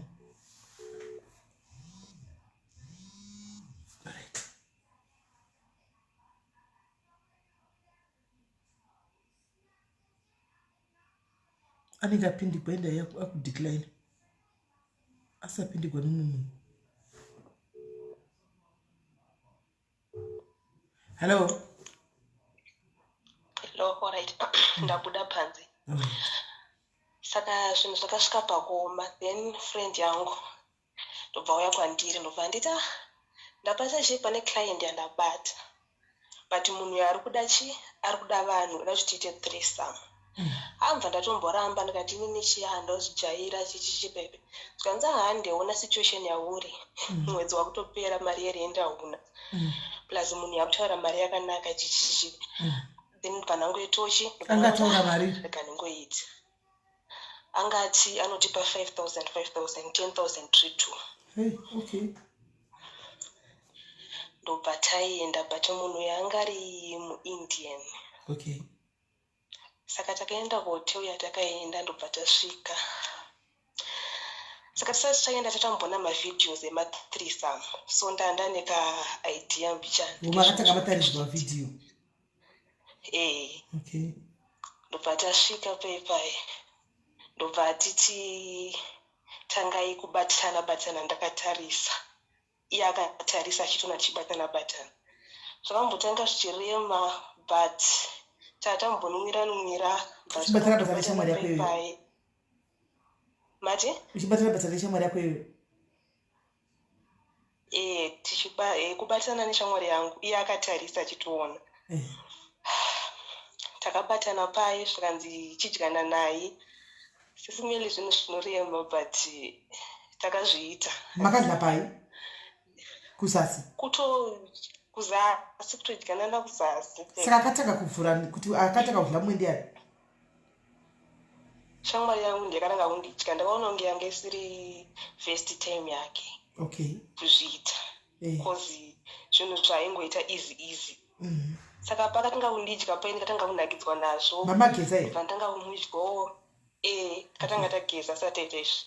Alright. Anenge apindigwa enda akudecline. Asapindigwa nemumwe munhu. Hello. Hello, alright. Ndabuda panze. Alright. Saka zvinhu zvakasvika pakuoma, then friend yangu ndobva uya kwandiri, ndobva nditi, ah, ndabata chii, pane client yandabata, but munhu uyu ari kuda chi ari kuda vanhu, kuda kuti tiite threesome. Ambva ndatomboramba, ndikati inini chi handozvijaira chichichi bebe. Zvikanzi, handeona situation yauri, mwedzi wakutopera, mari yerent hauna, plus munhu yakutaura mari yakanaka chichichi. Then bva ndangoitochi. Angataura mari? Rega ndingoita. Angati anotipa 5000 5000 10,000 32. Hey, okay. Ndobva taenda, but munhu yanga ari muIndian. Saka takaenda kuhotel yatakaenda, ndobva tasvika. Saka tisati taenda tatamboona mavideos emathreesome, so ndanda nekaidea mbichana. Makatanga mataridzwa vhidhiyo? Ee. Ndobva tasvika paipai, ndobva titi tangai kubatana batana ndakatarisa, iye akatarisa achitoona tichibatana batana. Zvakambotanga zvichirema, but tatambonwira nwira. Uchibatana batana neshamwari yako iyoyo? Mati? Uchibatana batana neshamwari yako iyoyo? E, kubatana neshamwari yangu, iye akatarisa achitiona. Takabatana paye, zvikanzi chidyana naye. Sisimeli, zvinhu zvinorema, but takazviita. Makadya pai? Kuzasi? Kuto kuzasi, kutodyanana kuzasi. Saka akatanga kuvhura, kuti akatanga kudya mumwe ndiani? Shamwari yangu ndiyakatanga kundidya. Ndakaona kunge yanga isiri first time yake kuzviita, cause zvinhu zvaingoita easy easy. Saka pakatanga kundidya pai, ndikatanga kunakidzwa nazvo. Mamageza here? Bva ndanga kumudyawo. E, takatanga tageza asati taita izvi.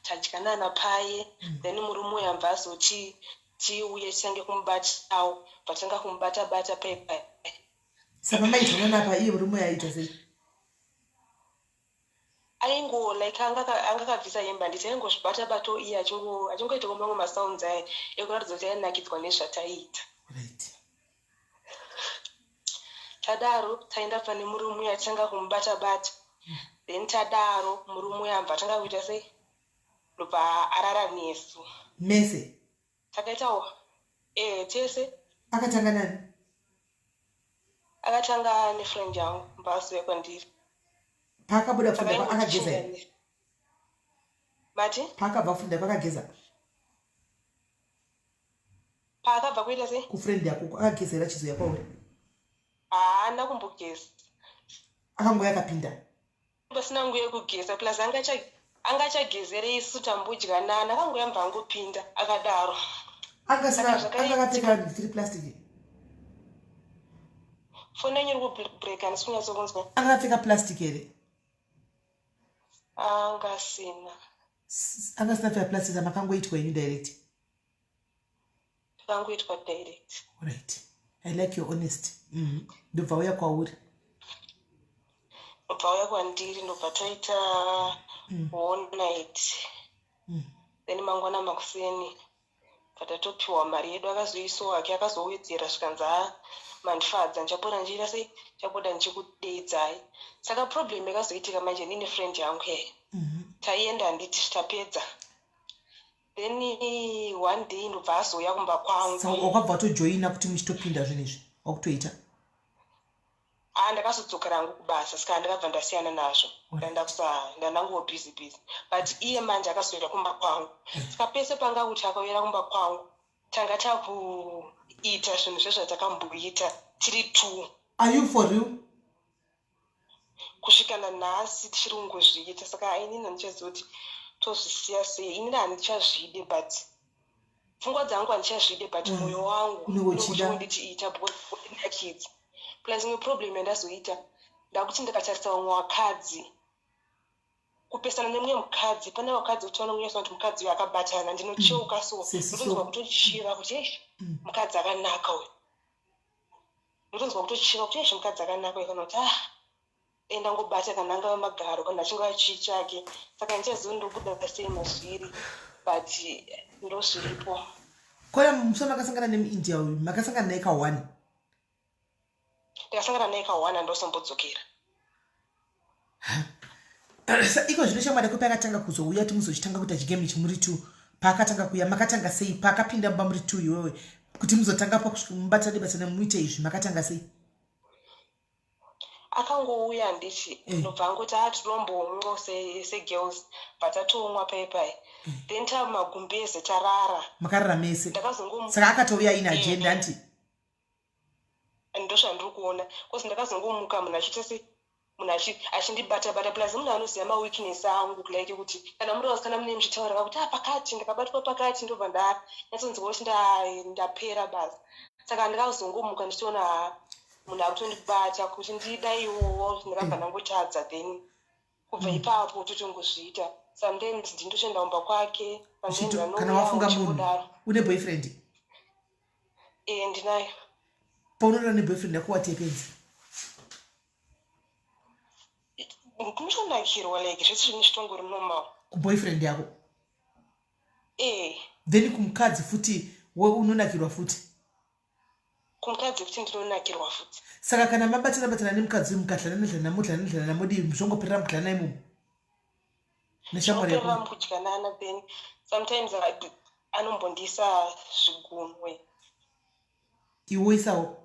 Tadyanana paye, then murume uyu ambva azoti tiuye titange kumubatawo, bvatanga kumubata bata pai pai. Saka maidyanana pa, iye murume uyu aiita sei? Aingo like anga akabvisa hembe, handiti, aingozvibata bato iye achingoitawo mamwe masounds aya ekuratidza kuti ainakidzwa nezvataiita. Tadaro taenda pane murume uyu, atanga kumubata bata. Then tadaro murume uyu ambva atanga kuita sei, ndobva arara nesu. Mese? Takaitawo, e, tese. Akatanga nani? Akatanga nefriend yangu, mbasuya kwandiri. Paakabuda kufunda akageza here? Mati? Paakabva kufunda akageza? Paakabva kuita sei? Kufriend yako akageza here achizouya kwauri? Haana kumbogeza. Akangouya akapinda. Pasina nguva yekugeza, plus angachagezerei isu tambodyanana. Akangouya mubva angopinda akadaro. Angasina akapfeka ndiri plastic. Foni yenyu iri kubreaka, handisi kunyatsokunzwa. Akapfeka plastic here? Angasina. Angasina pfeka plastic, makangoitwa yenyu direct? Takangoitwa direct. Right, I like your honesty. Ndobva uya kwauri. Ndobva uya kwandiri, ndobva taita whole night. Then mangwana makuseni patatopiwa mari yedu, akazoisawo hake, akazowedzera, zvikanzi, "Ha, mandifadza, ndichapota ndichiita sei, ndichapota ndichikudeidzai." Saka problem yakazoitika manje, nini friend yangu yeye taienda, handiti tapedza, then one day ndobva azouya kumba kwangu. Saka wakabva watojoina kuti muchitopinda zvinhu izvi wakutoita? A, ndakazodzokera hangu kubasa, saka ndakabva ndasiyana nazvo. Ndandanguwo busy busy, but iye manje akazouya kumba kwangu. Saka pese panga kuti akauyira kumba kwangu, tanga takuita zvinhu zvezvatakamboita tiri two. Are you for real? Kusvika nanhasi tichiri kungozviita. Saka inini handichaziva kuti tozvisiya sei. Inini handichazvide, but pfungwa dzangu handichazvide, but mwoyo wangu Unenge uchida. Uchingonditi ita because ndinakidza. Plus imwe problem yandazoita, ndakuti ndikatarisa vamwe vakadzi, kupesana nemumwe mukadzi, pane vakadzi kuti vanonyatsa kuti mukadzi uyu akabatana, ndinocheuka so. Sesi so. Ndotonzwa kutochiva kuti eish, mukadzi akanaka uyu. Ndotonzwa kutochiva kuti eish, mukadzi akanaka uyu, kana kuti ah, enda ngobata, kana angava magaro, kana achingava chii chake. Saka handichazivi ndobuda sei mazviri, but ndozviripo. Kona musa makasangana nemuIndia uyu, makasangana naye ka1? Ndakasangana naye ka1, handosombodzokera. Iko zvino shamwari yako paakatanga kuzouya kuti muzochitanga kuita chigame ichi muri two, paakatanga kuuya makatanga sei? Paakapinda mumba muri two iwewe, kuti muzotanga mubatane batane muite izvi, makatanga sei? Akangouya, handiti, ndobva angoti, "A, tinombomwa segirls." Bva tatomwa pai pai, then tamagumbeze tarara. Makarara mese? Ndakazongo Saka akatouya ine agenda, anti? Ndozvandiri kuona, because ndakazongomuka munhu achiita se munhu achindibata bata. Plus munhu anoziva maweakness angu, like kuti kana muri vasikana mune muchitaura kuti, "A, pakati ndakabatwa pakati," ndobva ndanyatsonzwa kuti ndapera basa. Saka ndakazongomuka ndichiona, ha, munhu akutondibata kuti ndidaiwowo. Ndakabva ndangotadza. Then kubva ipapo totongozviita. Sometimes ndindotoenda kumba kwake, sometimes Kana anouya. wafunga munhu Uchingodaro. Une boyfriend? E, ndinayo. Paunotora neboyfriend yako, what happens? Kunotonakirwa, like zvese zvinhu zvitongori normal. Kuboyfriend yako? E. Then kumukadzi futi unonakirwa futi? Kumukadzi futi ndinonakirwa futi. Saka kana mabatana batana nemukadzi uyu, mukadlana dlana, modlana dlana, modii, zvongoperera mukudlana imomo neshamwari Zvinoperera yako? mukudyanana. Then sometimes anombondisa zvigunwe. Iwoisawo?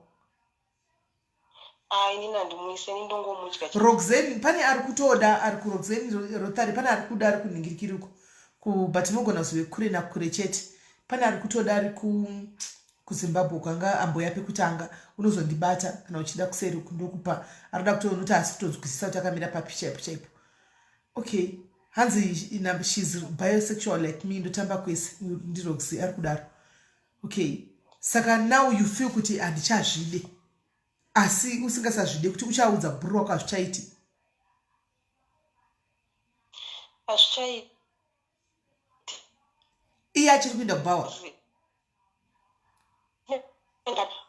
A, inini handimuise, ini ndongomudya chete. Roxen, pane ari kutoda, ari kuRoxen Rotary, pane ari kuda, ari kunhingirikiri uko but munogona kuzove kure nakure chete. Pane ari kutoda, ari kuZimbabwe uko, anga amboya pekutanga. Unozondibata kana uchida kuseri uku, ndokupa. Ari kuda kutoona kuti asi kutonzwisisa kuti akamira papi chaipo chaipo. Okay, hanzi she's bisexual like me, ndotamba kwese. NdiRoxy ari kudaro. Okay, saka now you feel kuti handichazvide, asi usingasazvide kuti uchaudza bhuru wako hazvichaiti? Hazvichaiti. Iye achiri kuenda kubhawa?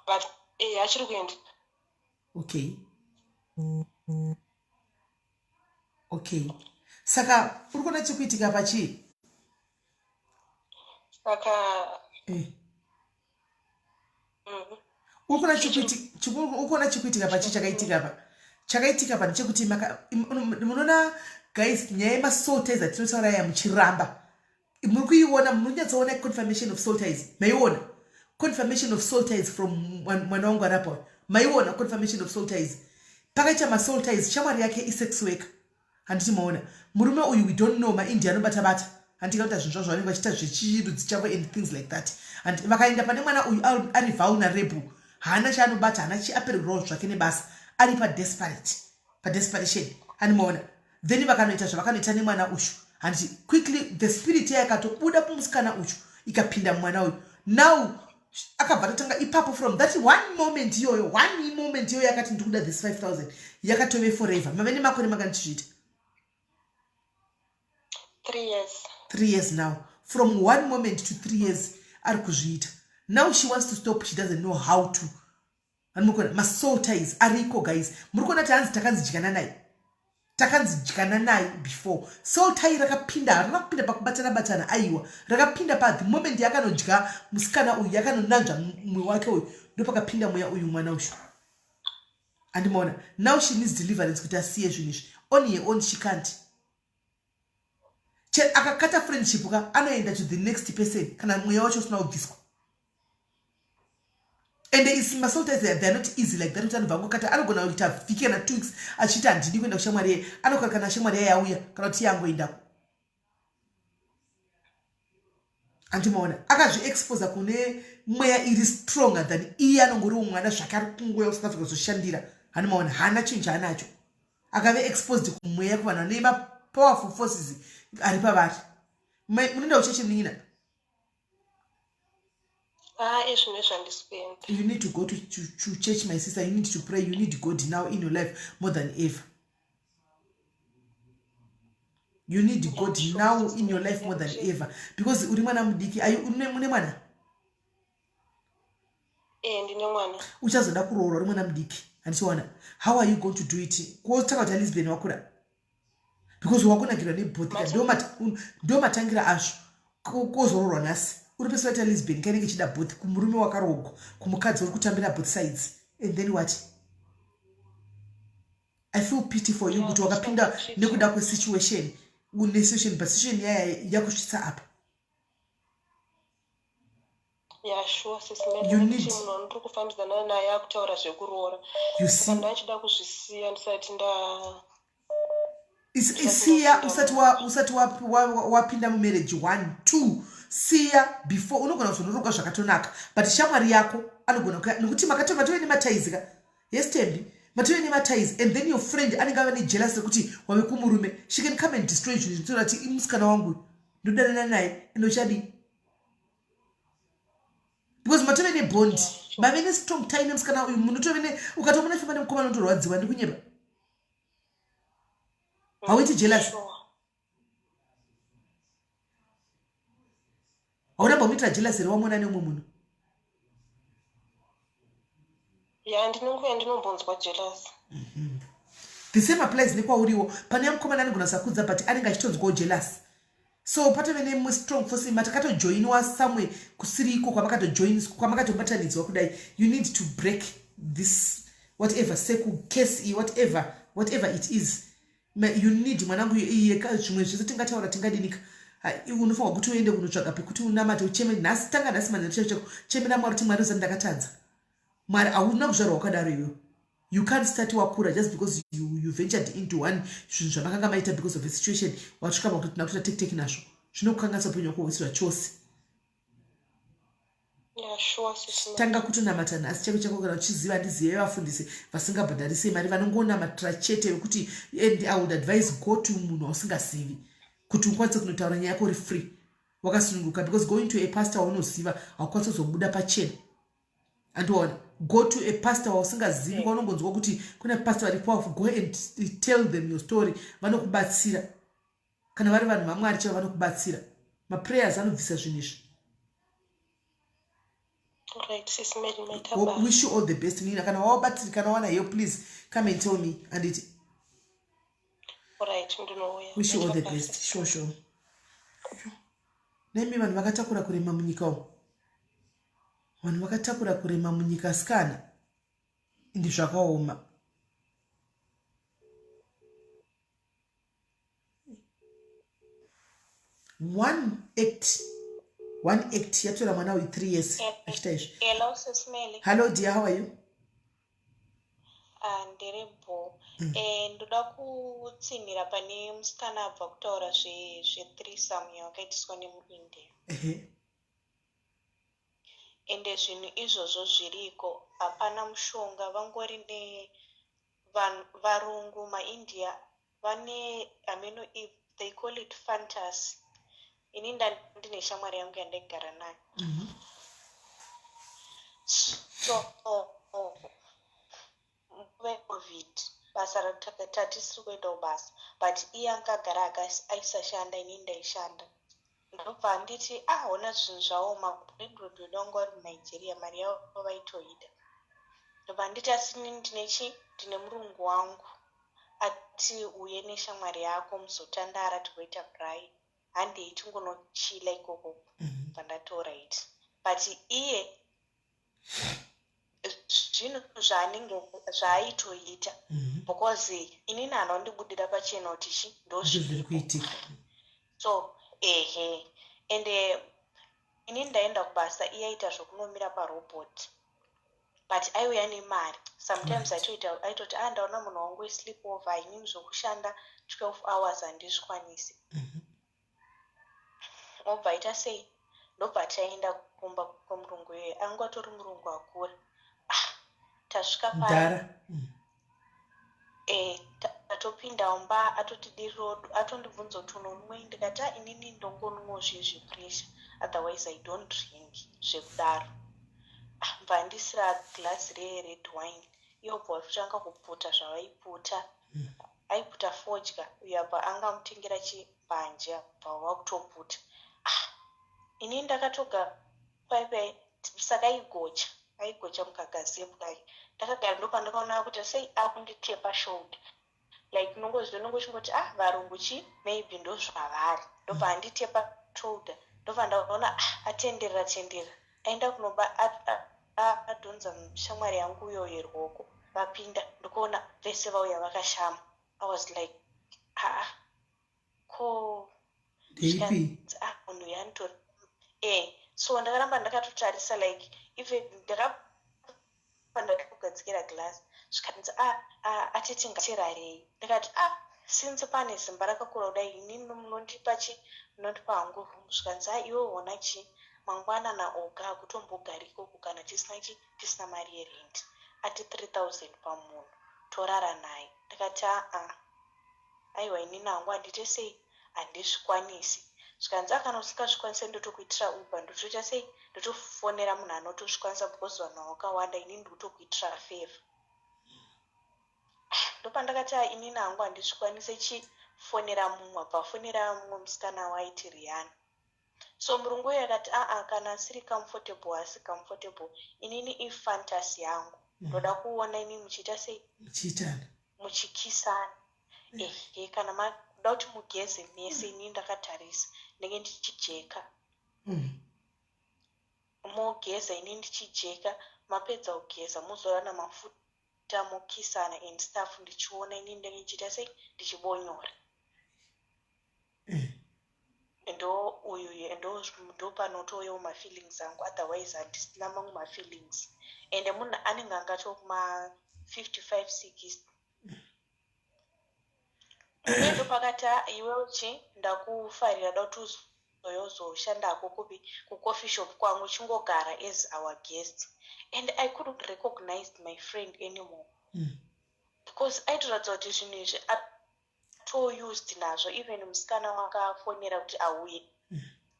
But achiri kuenda. Okay, saka uri kuona chikuitika pachii? Saka Uri kuona chikuitika pachii? Chakaitika pa, chakaitika pa ndechekuti munoona guys, nyaya yemasoul ties atinotaura aya muchiramba, muri kuiona, munonyatsoona confirmation of soul ties. Maiona confirmation of soul ties from mwana wangu arapa. Maiona confirmation of soul ties. Pakaita masoul ties, shamwari yake isex worker, handiti? Maona murume uyu, we don't know, maIndia anobata bata. Handika kuita zvinhu zvavo zvavanenge vachiita zvechirudzi chavo and things like that. And vakaenda pane mwana uyu ari vulnerable, haana chaanobata, haana chiaperekurwawo zvake nebasa, ari padesperate, padesperation. Animaona? Then vakanoita zvavakanoita nemwana uyu, handiti? Quickly the spirit iya yakatobuda kumusikana uyu ikapinda mumwana uyu. Now akabva totanga ipapo, from that one moment iyoyo, one moment iyoyo yakati ndikuda this 5000, yakatove forever. Mave nemakore makandichizviita? 3 years. 3 years now. From one moment to 3 years ari kuzviita. Now she wants to stop, she doesn't know how to. Vanimukona masoul ties ariko, guys. Muri kuona kuti hanzi takanzi dyana naye, takanzi dyana naye before. Soul tie rakapinda, harina kupinda pakubatana batana, aiwa, rakapinda pa the moment yakanodya musikana uyu, yakanonanzva mumwe wake uyu, ndopakapinda mweya uyu, mwana uyu. Andimaona? Now she needs deliverance kuti asiye zvinhu izvi. On her own she can't. Akakata friendship ka, anoenda to the next person kana mweya wacho usina kubviswa. And is masoul ties, they are not easy like that kuti anobva angokata. Anogona kuita vhiki kana 2 weeks achiita handidi kuenda kushamwari yeye. Anokara kana shamwari yaye yauya kana kuti iye angoendako. Andimaona? Akazviexposa kune mweya iri stronger than iye. Anongoriwo mwana zvake ari kungoya kuSouth Africa kuzoshandira. Handimaona? Haana chinhu chaanacho. Akave exposed kumweya, kuvanhu vane mapowerful forces ari pavari. Munoenda kuchechi, munin'ina? Ah, izvino zvandisi kuenda. You need to go to church, my sister. You need to pray. You need God now in your life more than ever. You need God now in your life more than ever, because uri mwana mudiki. Mune mwana? Eh, ndine mwana. Uchazoda kuroorwa uri mwana mudiki, handichiona? How are you going to do it? Kotanga kuti lesbian wakura, because wakunakirwa neboth. Ndo matangira azvo. Kozoroorwa nhasi uri pese waita lesbian, kainenge ichida both, kumurume wakaroogwa, kumukadzi uri kutambira both sides, and then what? I feel pity for you kuti wakapinda nekuda kwesituation, une situation, but situation yaya yakusvitsa apa. Yeah, sure. You need- Munhu wandiri kufambidzana naye akutaura zvekuroora. You see? Saka ndachida kuzvisiya ndisati nda Siya usati wapinda mumarriage. One, two, siya before. Unogona kuzonoroga zvakatonaka, but shamwari yako anogona nekuti matove nematies ka. Yes, Tembi, matove nematies, and then your friend anenge ava nejealous rekuti wave kumurume. She can come and destroy zvinhu zvinotora kuti imusikana wangu ndodanana naye, ende uchadii? Because matove nebond, mave nestrong tie nemusikana uyu. Munotove ne ukatomona famba nemukomana unotorwadziwa. Ndikunyeba? Hauiti jealous? Sure. Hauna mbomuitira jealous here wamuona neumwe munhu? Ya, ndinonguva yandinombonzwa jealous. The same applies nekwauriwo. Pane mukomana anogona kusakudza, but anenge achitonzwawo jealous. So patove nestrong force, matakatojoinwa somewhere kusiri iko kwamakatojoin, kwamakatobatanidzwa kudai. You need to break this whatever seku case iyi, whatever, whatever it is. You need, mwanangu, iye zvimwe zvese tingataura, tingadinika. Unofanirwa kuti uende kunotsvaga pekuti unamate, ucheme nhasi. Tanga nhasi manheru chaiko chaiko, chemera Mwari kuti, "Mwari, usati ndakatadza." Mwari, hauna kuzvarwa wakadaro iwewe. You can't start wakura just because you ventured into one zvinhu zvamakanga maita because of a situation. Wasvika pakuti tina kuita tekiteki nazvo, zvinokukanganisa upenyu hwako hwese zvachose. Yeah, sure, sis Mary. Tanga kutonamata nhasi chako chako. Kana uchiziva, handizive vafundisi vasingabhadharise mari, vanongonamatira chete vekuti. And I would advise, go to munhu wausingazivi kuti ukwanise kunotaura nyaya yako uri free, wakasununguka, because going to a pastor waunoziva haukwanisi kuzobuda pachena. Andiona? Go to a pastor wausingazivi, kwaunongonzwa kuti kuna pastor vari powerful. Go and tell them your story, vanokubatsira. Kana vari vanhu vaMwari chaivo, vanokubatsira. Maprayers anobvisa zvinhu izvi. Right, sis Mary, maita basa. Wish you all the best, Nina. Kana wabatsirikana, wana help, please come and tell me, anditi? Right, ndinouya. Wish you all the Maita basa. best. Sure. Nemi vanhu vakatakura kurema munyika umu, vanhu vakatakura kurema munyika sikana, indi zvakaoma. One act, one act yatora mwana uyu 3 years achiita izvi. Hello, Sis Melly. Hello dear, how are you? Ah, ndiri bho. Ndoda kutsinhira pane musikana abva kutaura zve-threesome yawakaitiswa nemuIndia. Ende zvinhu izvozvo zviriko, hapana mushonga. Vangori nevarungu, maIndia vane hameno if they call it fantasy. Ini ndine shamwari yangu yandaigara nayo. So nguva yeCovid basa tatisiri kuenda kubasa, but iye anga agara aisashanda, inini ndaishanda. Ndobva anditi, "Ah, hona zvinhu zvaoma." Landlord wedu wanga vari muNigeria, mari yavo vaitoida. Ndobva anditi, "Asi inini ndine chi ndine murungu wangu, ati uye neshamwari yako muzotandara, tigoita braai, handei tingonochila ikoko." Bva ndatora it, but iye zvinhu zvaanenge zvaaitoita, because inini hana kundibudira pachena kuti chi ndozviri kuitika. So ehe, ende inini ndaenda kubasa, iye aita zvokunomira parobot, but aiuya nemari sometimes. Aitoita, aitoti, "A, ndaona munhu wangu wesleep over, inini zvokushanda 12 hours handizvikwanisi." Obva aita sei, ndobva taenda kumba kwemurungu iyoyo. Anga atori murungu akura. Ah, tasvika paya, Mudhara. Tatopinda mumba, atotidiriro, atondibvunza kuti, "Unonwei?" Ndikati, "A, inini ndongonwawo zvezvepressure, otherwise I don't drink zvekudaro." Ah, mbva andisira glass rered wine. Iwo bva watotanga kuputa zvavaiputa. Aiputa fodya uyo, apa angamutengera chibhanje, abva wakutoputa. Ah, inini ndakatoga paipai, saka aigocha, aigocha mukagazepu kake. Ndakagara, ndopandakaona kuti sei akunditepa shoulder, like unongoziva, unongochingoti, "Ah, varungu chi maybe ndozvavari." Ndobva anditepa shoulder, ndobva ndaona, ah, atenderera tenderera, aenda kunoba adhonza shamwari yangu uyo yeruoko. Vapinda, ndikuona vese vauya vakashama. I was like, "Aa, ko Ndeipi? Ah, munhu uyu anotori." So ndakaramba ndakatotarisa, like even ndakabva ndakugadzikira glass. Zvikanzi, "Ah, ah, atiti ngatirarei." Ndikati, "Ah, since pane zimba rakakura kudai, inini munondipa chi munondipa hangu room." Zvikanzi, "A, iwe hona chi mangwana naoga hakutombogari ikoko kana tisina chi tisina mari yerent." Ati 3000 pamunhu, torara naye. Ndikati, "Aa, aiwa, inini hangu handite sei, handizvikwanisi." Zvikanzi, "Akana usingazvikwanisi, ndotokuitira Uber, ndotoita sei, ndotofonera munhu anotozvikwanisa, because vanhu vakawanda, inini ndikutokuitira favor." Ndopandakati, "A, inini hangu handizvikwanisi, chifonera mumwe." Abva afonera mumwe musikana waiti Riana. So murungu uyu akati, "Aa, kana asiri comfortable, asi comfortable, inini ifantasy yangu, ndoda kuona inini muchiita sei." Muchiitana. Muchikisana, ehe, kana makuda kuti mugeze mese, inini ndakatarisa, ndenge ndichijeka. Mogeza, inini ndichijeka, mapedza kugeza, mozorana mafuta, mokisana and stuff, ndichiona, inini ndenge ndichiita sei, ndichibonyora. Ndo uyu ndo panotouyawo mafeelings angu, otherwise handisina mamwe mafeelings. Ende munhu anenge angatoo kuma 55 60. Ndo pakati, "Ah, iwewe chi ndakufarira, da kuti uzozoshandako kupi, kucoffee shop kwangu, chingogara as our guest." And I couldn't recognize my friend anymore, because aitoratidza kuti zvinhu izvi atoused nazvo. Even musikana wakafonera kuti auye,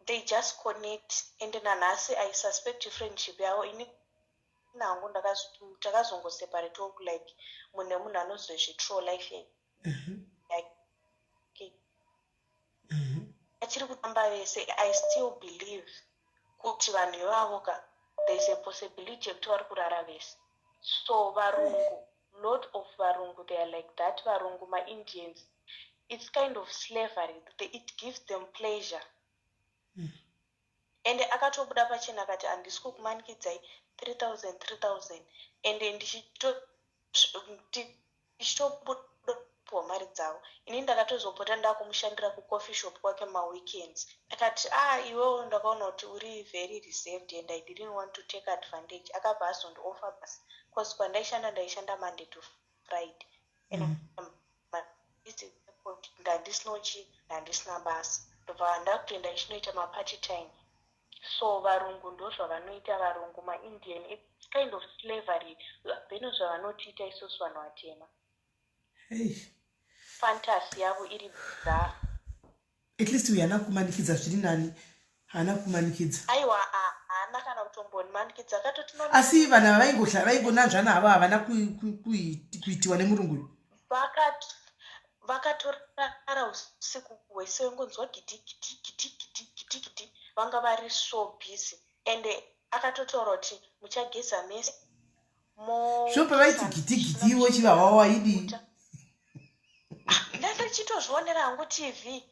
they just connect. And nanhasi I suspect friendship yavo. Ini nangu takazongoseparate, like munhu nemunhu anozozvitrol life yake. Achiri kutamba vese. I still believe kuti vanhu ivavo ka, there is a possibility yekuti vari kurara vese. So varungu, lot of varungu, they are like that. Varungu, maIndians, it's kind of slavery. It gives them pleasure. Ende akatobuda pachena akati, "Handisi kukumanikidzai, 3000, 3000." Ende ndichitopuwa mari dzavo. Ini ndakatozopota ndakumushandira kucoffee shop kwake maweekends. Akati, "A, iwewo ndakaona kuti uri very reserved and I didn't want to take advantage." Akabva azondioffer basa, cause kwandaishanda, ndaishanda Monday to Friday. And ndandisina chi, ndandisina basa, ndobva ndakutoenda ichinoita maparty time. So varungu ndo zvavanoita, varungu, maIndian, it's kind of slavery bheno zvavanotiita isusu vanhu vatema. Hey. Fantasy yavo iri bizarre. At least uyu haana kumanikidza, zviri nani haana kumanikidza. Aiwa, haana kana kutombonimanikidza, akatoti no. Asi vanhu ava vaingohla, vaingonanzvana havo, havana kuitiwa nemurungu uyu? Vakatorara usiku hwese, wengonzwa gidi gidi gidi gidi gidi gidi. Vanga vari so busy, and akatotaura kuti muchageza mese. Zvo pavaiti gidi gidi, iwo chivawawa waidii? Ndandichitozvionera hangu TV,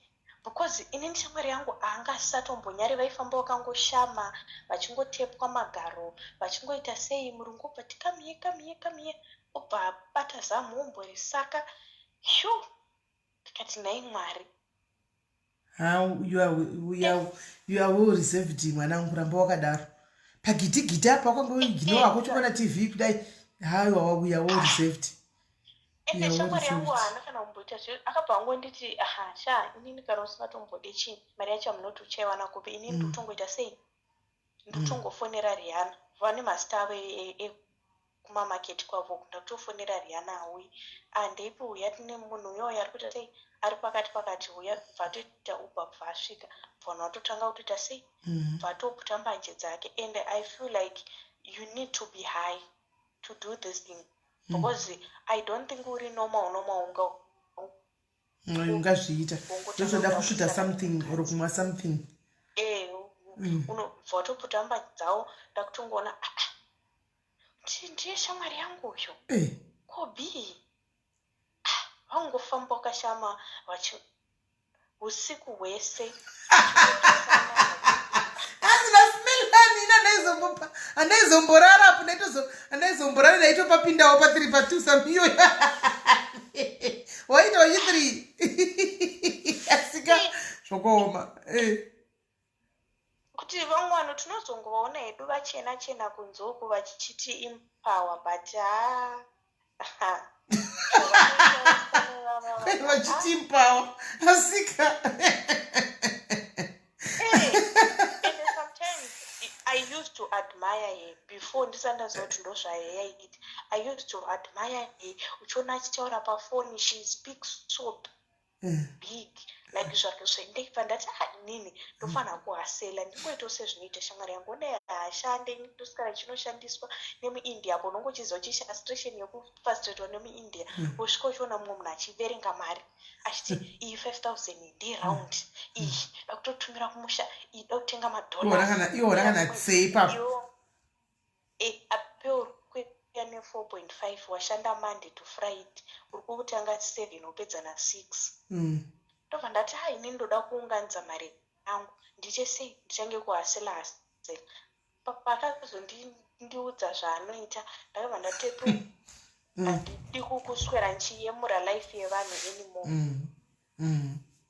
because inini shamwari yangu haangasatombonyari. Vaifamba vakangoshama, vachingotepwa magaro, vachingoita sei. Murungu obva ti, "Come here, come here, come here," obva abata zamu saka shu, ndikati, "Nhai Mwari." How you are well reserved, mwanangu, ramba wakadaro. Pagidhigidhi apa wakangoigino wako uchikuona TV kudai, haiwa, we are well reserved. Ende shamwari yangu haana kana kumboita zve. Akabva angonditi, "Aha sha, inini kana usingatombode chii, mari yacho hamunoti uchaiwana kupi? Inini ndikutongoita sei, ndikutongofonera Rihanna." Vane mazita avo ekumamaketi kwavo. "Ndakutofonera Rihanna, auyi andeipi, uya tine munhu uyoyo ari kuita sei, ari pakati pakati, uya." Bva atoita Uber, bva asvika, bva vanhu vatotanga kutoita sei, bva atoputa mbanje dzake. And I feel like you need to be high to do this thing, because I don't think uri normal normal unga Ungazviita, ndozoda kusvuta something or kumwa something. Unobva watoputa mbanje dzavo. Ndakutongoona, "Ah, ah, ndiye shamwari yangu uyo." Kobi vangofamba wakashama vachi usiku hwese. Asina smelani ina, ndaizombopa, handaizomborara apo, ndaitozo, handaizomborara, ndaitopapindawo pa3 pa2 samiyo waita wachi3, asika zvokuoma. Kuti vamwe vanhu tinozongovaona hedu vachena chena kunze uku vachichiti empower, but ha. Vachiti empower, asika. And sometimes I used to admire her before ndisati ndaziva kuti ndo zvayaiita. I used to admire her, uchiona achitaura pafoni, she speaks so big like zvake. Ndobva ndati, "Ah, inini ndofanira kuhasela, ndingoitawo sezvinoita shamwari yangu. One haashande, ndosikana chinoshandiswa nemuIndia." Apo unonge uchiziva chifrustration yekufrustratwa nemuIndia, wosvika uchiona mumwe munhu achiverenga mari achiti, "Iyi 5000 nderound iyi, da kutotumira kumusha iyi, da kutenga madollar." Iwona kana tsei ipapo. Ape uri kuya ne4.5, washanda Monday to Friday, uri kutanga 7 wopedza na6. Ndobva ndati, "Hai, inini ndoda kuunganidza mari yangu, ndiite sei, ndichange kuhasela hasela." Pakazondiudza zvaanoita, ndakabva ndatepi, handidi kuswera ndichiyemura life yevanhu anymore.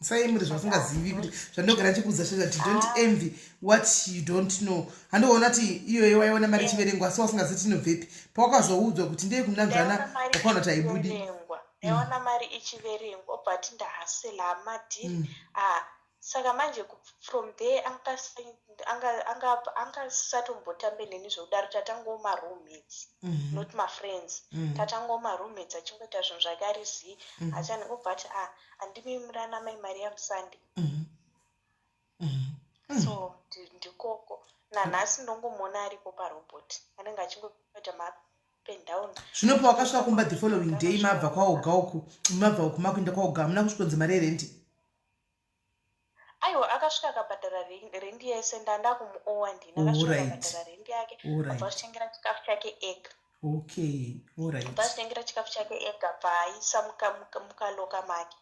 Usayemure zvausingazivi, kuti zvandinogara ndichikuudza zvezvati, don't envy what you don't know. Handoona kuti iyoyo waiona mari ichiverengwa, asi wasingazivi kuti inobvepi. Pawakazoudzwa kuti ndeye kunanzvana, wakaona kuti haibudi. Ndaiona mari ichiverengwa, obva ati ndahasela madhiri. Ah, saka manje from there angasatombotambe neni zvekudaro. Tatangawo maroommates, not mafriends. Tatangawo maroommates, achingoita zvinhu zvake ari zii, achani obva ati, "A, handimimirana mai mari yamusande." So ndikoko nanhasi ndongomuona aripo parobot, anenge achingoita maup and down. Zvino pawakasvika kumba the following day, mabva kwaoga uku, mabva uku makuenda kwaoga, hamuna kusvikonzi mari yerendi? Aiwa, akasvika akabhadhara rendi yese. Ndanda kumuowa ndini. Akasvika akabhadhara rendi yake, abva azvitengera chikafu chake ega. Abva azvitengera chikafu chake ega, bva aisa mukaloka make,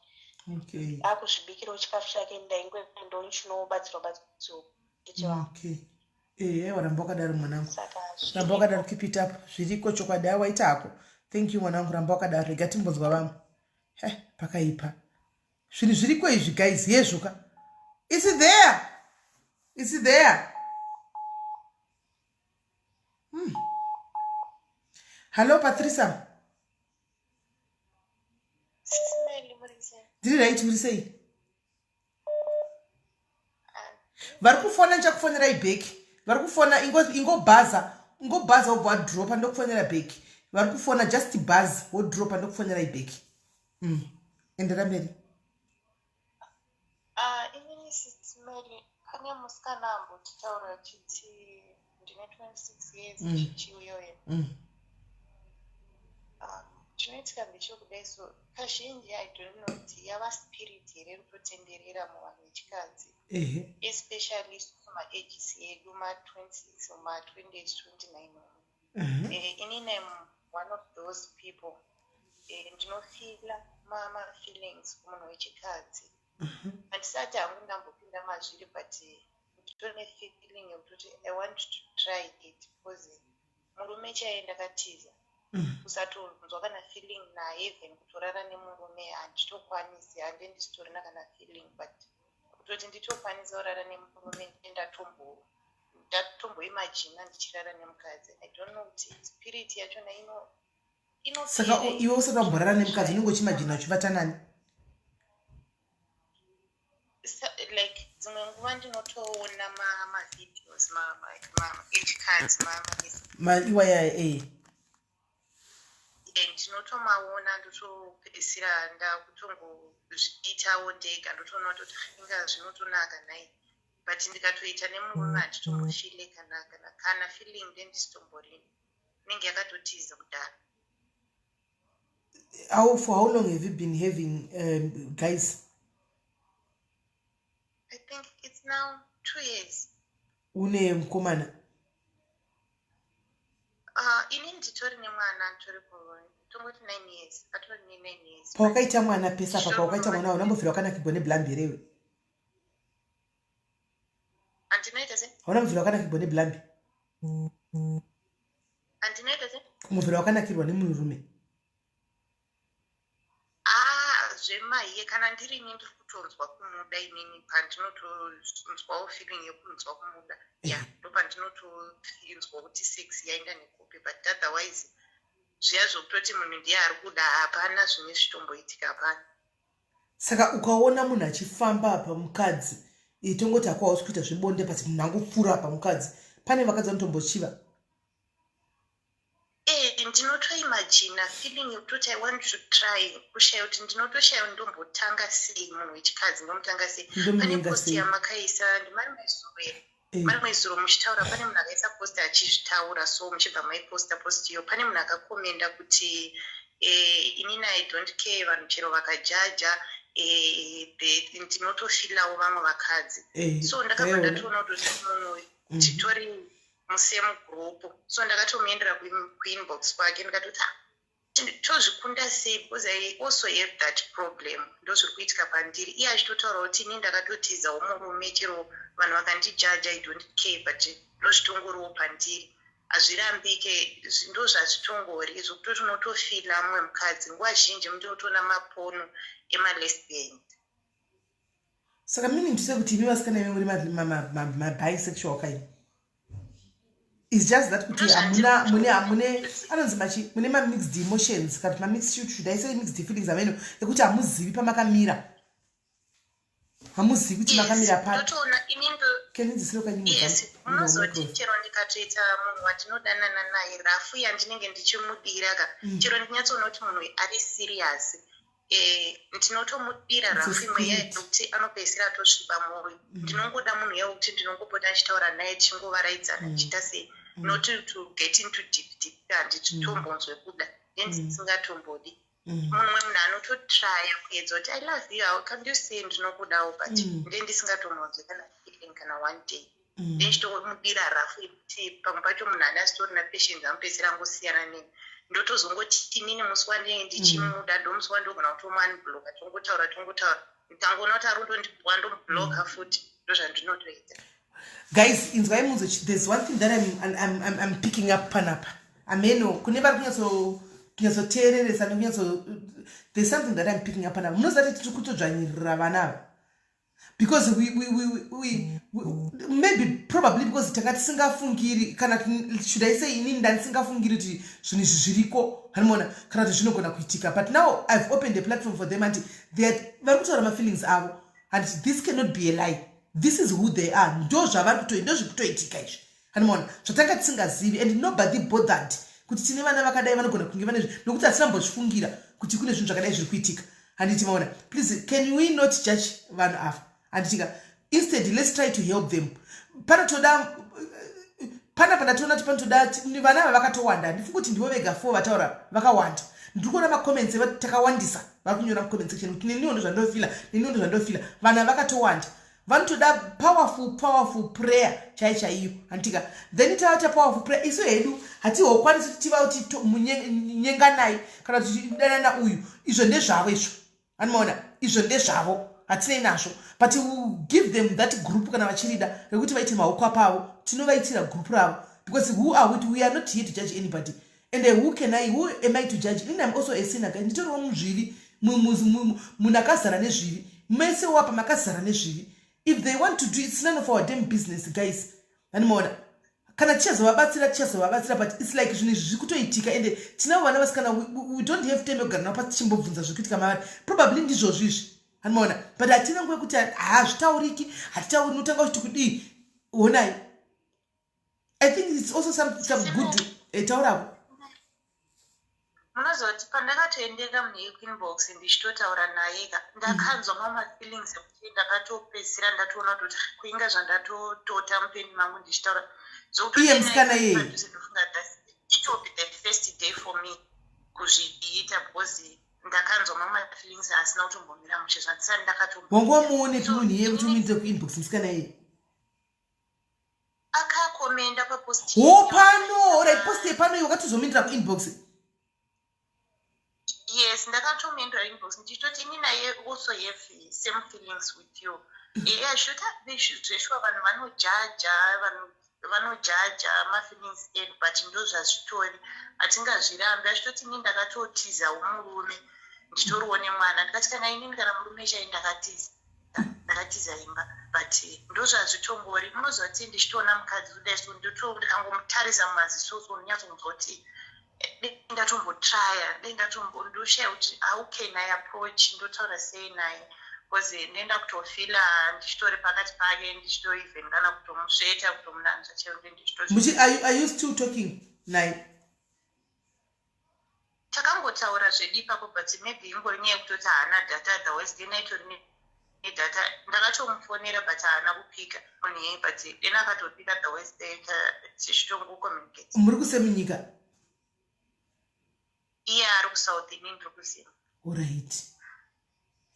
akuzvibikirawo chikafu chake. Ndaingoendawo ndichinobatsirwa batsirwa. Okay, aiwa, ramba wakadaro, mwanangu, ramba wakadaro, keep it up. Zviriko chokwadi, awaita hako. Thank you, mwanangu, ramba wakadaro. Rega timbonzwa vamwe. He, pakaipa, zvinhu zviriko izvi, guys, yezvoka. Is there, is there? Hallo, Patricia. Ndiri right, muri sei? Vari kufona, ndichakufonerai back. Vari kufona, ingobhaza, ingobhaza wobva wadropa, ndokufonera back. Vari kufona, just buzz wodropa, ndokufonerai back. Endera mberi. Ah, inini, Sis Mary, pane musikana ambotitaura achiti ndine 26 years chichiuyoyo. Chinoitika ndechekudai, so kazhinji, I don't know kuti yava spirit here iri kutotenderera muvanhu vechikadzi, especially isusu maages edu ma26, ma28, 29. Inini am one of those people. Ndinofeela mafeelings kumunhu wechikadzi. Handisati hangu ndambopinda mazviri, but nditori nefeeling yekutoti I want to try it, because murume chaiye ndakatiza. Kusatonzwa kana feeling naye, even kutorara nemurume handitokwanisi, hande ndisitorina kana feeling, but kutoti nditokwanisa kurara nemurume, ndatomboimagina ndichirara nemukadzi. I don't know kuti spirit yachona ino Saka iwe usati wamborara nemukadzi, unenge uchiimagina uchivata nani? Like dzimwe nguva ndinotoona mavideos echikadzi. Iwaya e Ndinotomaona, ndotopedzisira ndakutongozviitawo ndega, ndotoona kutoti inga zvinotonaka nhai, but ndikatoita nemurume handitombofeele kana feeling, ndendisitomborini, inenge yakatotiza kudhara. For how long have you been having guys? I think it's now 2 years. Une mukomana? Ini nditori nemwana, nditori tongoti 9 years, atori ne9 years. Pawakaita mwana pesa apa, pawakaita mwana, hauna wakanakirwa neblambi rewe? Handinoita se Hauna mubvira wakanakirwa neblambi? Handinoita se Mubvira wakanakirwa nemunhurume? Ah, zvemaiye, kana ndirini ndiri kutonzwa kumuda inini, pandinotonzwawo feeling yekunzwa kumuda, ya, ndo pandinotonzwa kuti sex yaenda nekupi, but otherwise zviya zvokutoti munhu ndiye ari kuda, hapana zvimwe zvitomboitika, hapana. Saka ukaona munhu achifamba apa mukadzi, tongoti hako hausi kuita zvebonde, but munhu angopfuura apa mukadzi, pane vakadzi vanotombochiva? Ndinotoimagina feeling yekutoti I want to try, kushaya kuti ndinotoshaya kuti ndombotanga sei, munhu wechikadzi ndomutanga sei. Pane Ndomunyenga post sei? yamakaisa, ndimarimwe zuro here? Marimwe zuro muchitaura, pane munhu akaisa post achizvitaura, so muchibva maiposta post iyo, pane munhu akakomenda kuti inini I don't care vanhu chero vakajaja, ndinotofeelawo vamwe vakadzi. So ndakabva Taiona. ndatoona kuti munhu uyu titori musame group, so ndakatomuendera kuinbox kwake, ndikatoti, "Ah, tozvikunda sei? Because I also have that problem, ndo zviri kuitika pandiri." Iye achitotaura kuti ini ndakatotizawo murume, chero vanhu vakandijaja, I don't care, but ndozvitongoriwo pandiri, hazvirambike, ndo zvazvitongori zvokutoti unotofeela mumwe mukadzi. Nguva zhinji ndinotoona maporno emalesbian. Saka meaning to say kuti imi vasikana imi muri mabisexual kind? It's just that kuti hamuna, mune hamune anonzi machi, mune mamixed emotions, kana kuti mamixed, should I say mixed feelings, ameno ekuti hamuzivi pamakamira, hamuzivi kuti makamira papi. Ndotoona ini ndo Kenidzisiro kanyimbo. Yes, unozoti chero ndikatoita munhu wandinodanana naye, rafu yandinenge ndichimudira ka, chero ndinyatsoona kuti munhu uyu ari serious, ndinotomudira It's a rafu imwe spirit. yekuti anopedzisira atosviba mwoyo. Ndinongoda munhu uya wekuti ndinongopota achitaura naye, tichingovaraidzana, tichiita sei, not to get into deep deep, handitombonzwe kuda, ndendisingatombodi. Mumwe munhu anototraya kuedza kuti I love you, how can you say ndinokudawo, but ndendisingatombonzwe kana feeling kana one day. Ndendichitomudira rafu yekuti pamwe pacho munhu ane asitorina patience, anopedzisira angosiyana neni. Ndotozongoti inini musi wandinenge ndichimuda, ndomusi wandogona kutomuunblocka, tongotaura, tongotaura, ndikangoona kuti ari kutondibhowa, ndomubloka futi. Ndozvandinotoita. Guys, inzwai munzwe, there's one thing that I'm picking up panapa. Ameno kune vari kunyatsoteereresa nekunyatso, there's something that I'm picking up panapa. Munoziva kuti tiri kutodzvanyirira vana ava because we maybe probably because tanga tisingafungiri, kana should I say inini ndandisingafungiri kuti zvinhu izvi zviriko. Hanimona kana kuti zvinogona kuitika. But now I've opened a platform for them and vari kutaura mafeelings avo. And this cannot be a lie. This is who they are. Ndo zvavari kutoita, ndo zviri kutoitika izvi. Hanimona zvatanga tisingazivi and nobody bothered kuti tine vana vakadai vanogona kunge vane, nokuti hatina mbozvifungira kuti kune zvinhu zvakadai zviri kuitika. Handiti maona? Please, can we not judge vanhu ava? Handitika? Instead, let's try to help them. Panotoda panapa ndatoona kuti panotoda vana ava vakatowanda. Handifungi kuti ndivo vega four vataura, vakawanda. Ndiri kuona macomments takawandisa vari kunyora mucomment section kuti neniwo ndozvandofila, neniwo ndozvandofila. Vanhu ava vakatowanda, vanotoda powerful, powerful prayer chai chaiyo. Handitika? Then tavaita powerful prayer, isu hedu hatihokwanisi kuti tiva kuti nyenganai kana kuti danana uyu. Izvo ndezvavo izvo. Anomaona, izvo ndezvavo, hatinei nazvo. But we will give them that group kana vachirida rekuti vaite maoko apavo. Tinovaitira group ravo because who are we? We are not here to judge anybody. And who can I, who am I to judge? Ini am also a sinner, guys. Nditoriwo muzvivi, munhu akazara nezvivi. Mese wapa makazara nezvivi. If they want to do, it's none of our damn business, guys. Anomaona, kana tichazovabatsira, tichazovabatsira. But it's like zvinhu izvi zviri kutoitika ende tinavo vana vasikana. We don't have time yekugara navo pasi tichimbobvunza zviri kuitika mavari. Probably ndizvozvo izvi, anomaona, but hatina nguva yekuti hazvitauriki, hatitauri. Unotanga uchiti kudii? Honai, I think it's also some good tauravo. Munozoti pandakatoendera munhu yekuinbox ndichitotaura naye ka, ndakanzwa mamwe mafeelings ekuti ndakatopedzisira ndatoona kutoti kuinga zvandatotota mupendi mangu ndichitaura. Iye musikana iyeye. Ndofunga it will be the first day for me kuzviita because ndakanzwa mamwe mafeelings asina kutombomira mushe zvandisati ndakatombo. Wanga wamuonepi munhu iyeye kuti umuindire kuinbox musikana iyeye? Akakomenda papost. Ho, pano, right, post yepano iwe wakatozomindira kuinbox? Yes, ndakatomendera inbox ndichitoti ini naye also have same feelings with you. Yeah, shuta zveshuwa vanhu vanojaja, vanhu vanojaja mafeelings edu, but ndo zvazvitori, hatingazvirambi. Achitoti ini ndakatotizawo murume, nditoriwo nemwana. Ndikati kana inini kana murume chai ndakatiza, ndakatiza imba, but ndo zvazvitongori. Munoziva kuti ndichitoona mukadzi kudai so, ndikangomutarisa mumaziso so, ndinyatsonzwa kuti dai ndatombotraya, dai ndatombo ndoshaya kuti how can I approach, ndotaura sei naye, because ndoenda kutofila ndichitori pakati pake, ndichito even kana kutomusveta, kutomunanzva chero. Muchi are you still talking naye? Takangotaura zvedu ipapo, but maybe ingori nyaya yekutoti haana data, otherwise then aitori nedata. Ndakatomufonera but haana kupika munhu iyeye, but then akatopika, otherwise tichitongocommunicate. Muri kusemunyika? Iye ari kuSouth, ini ndiri kuZim. Alright.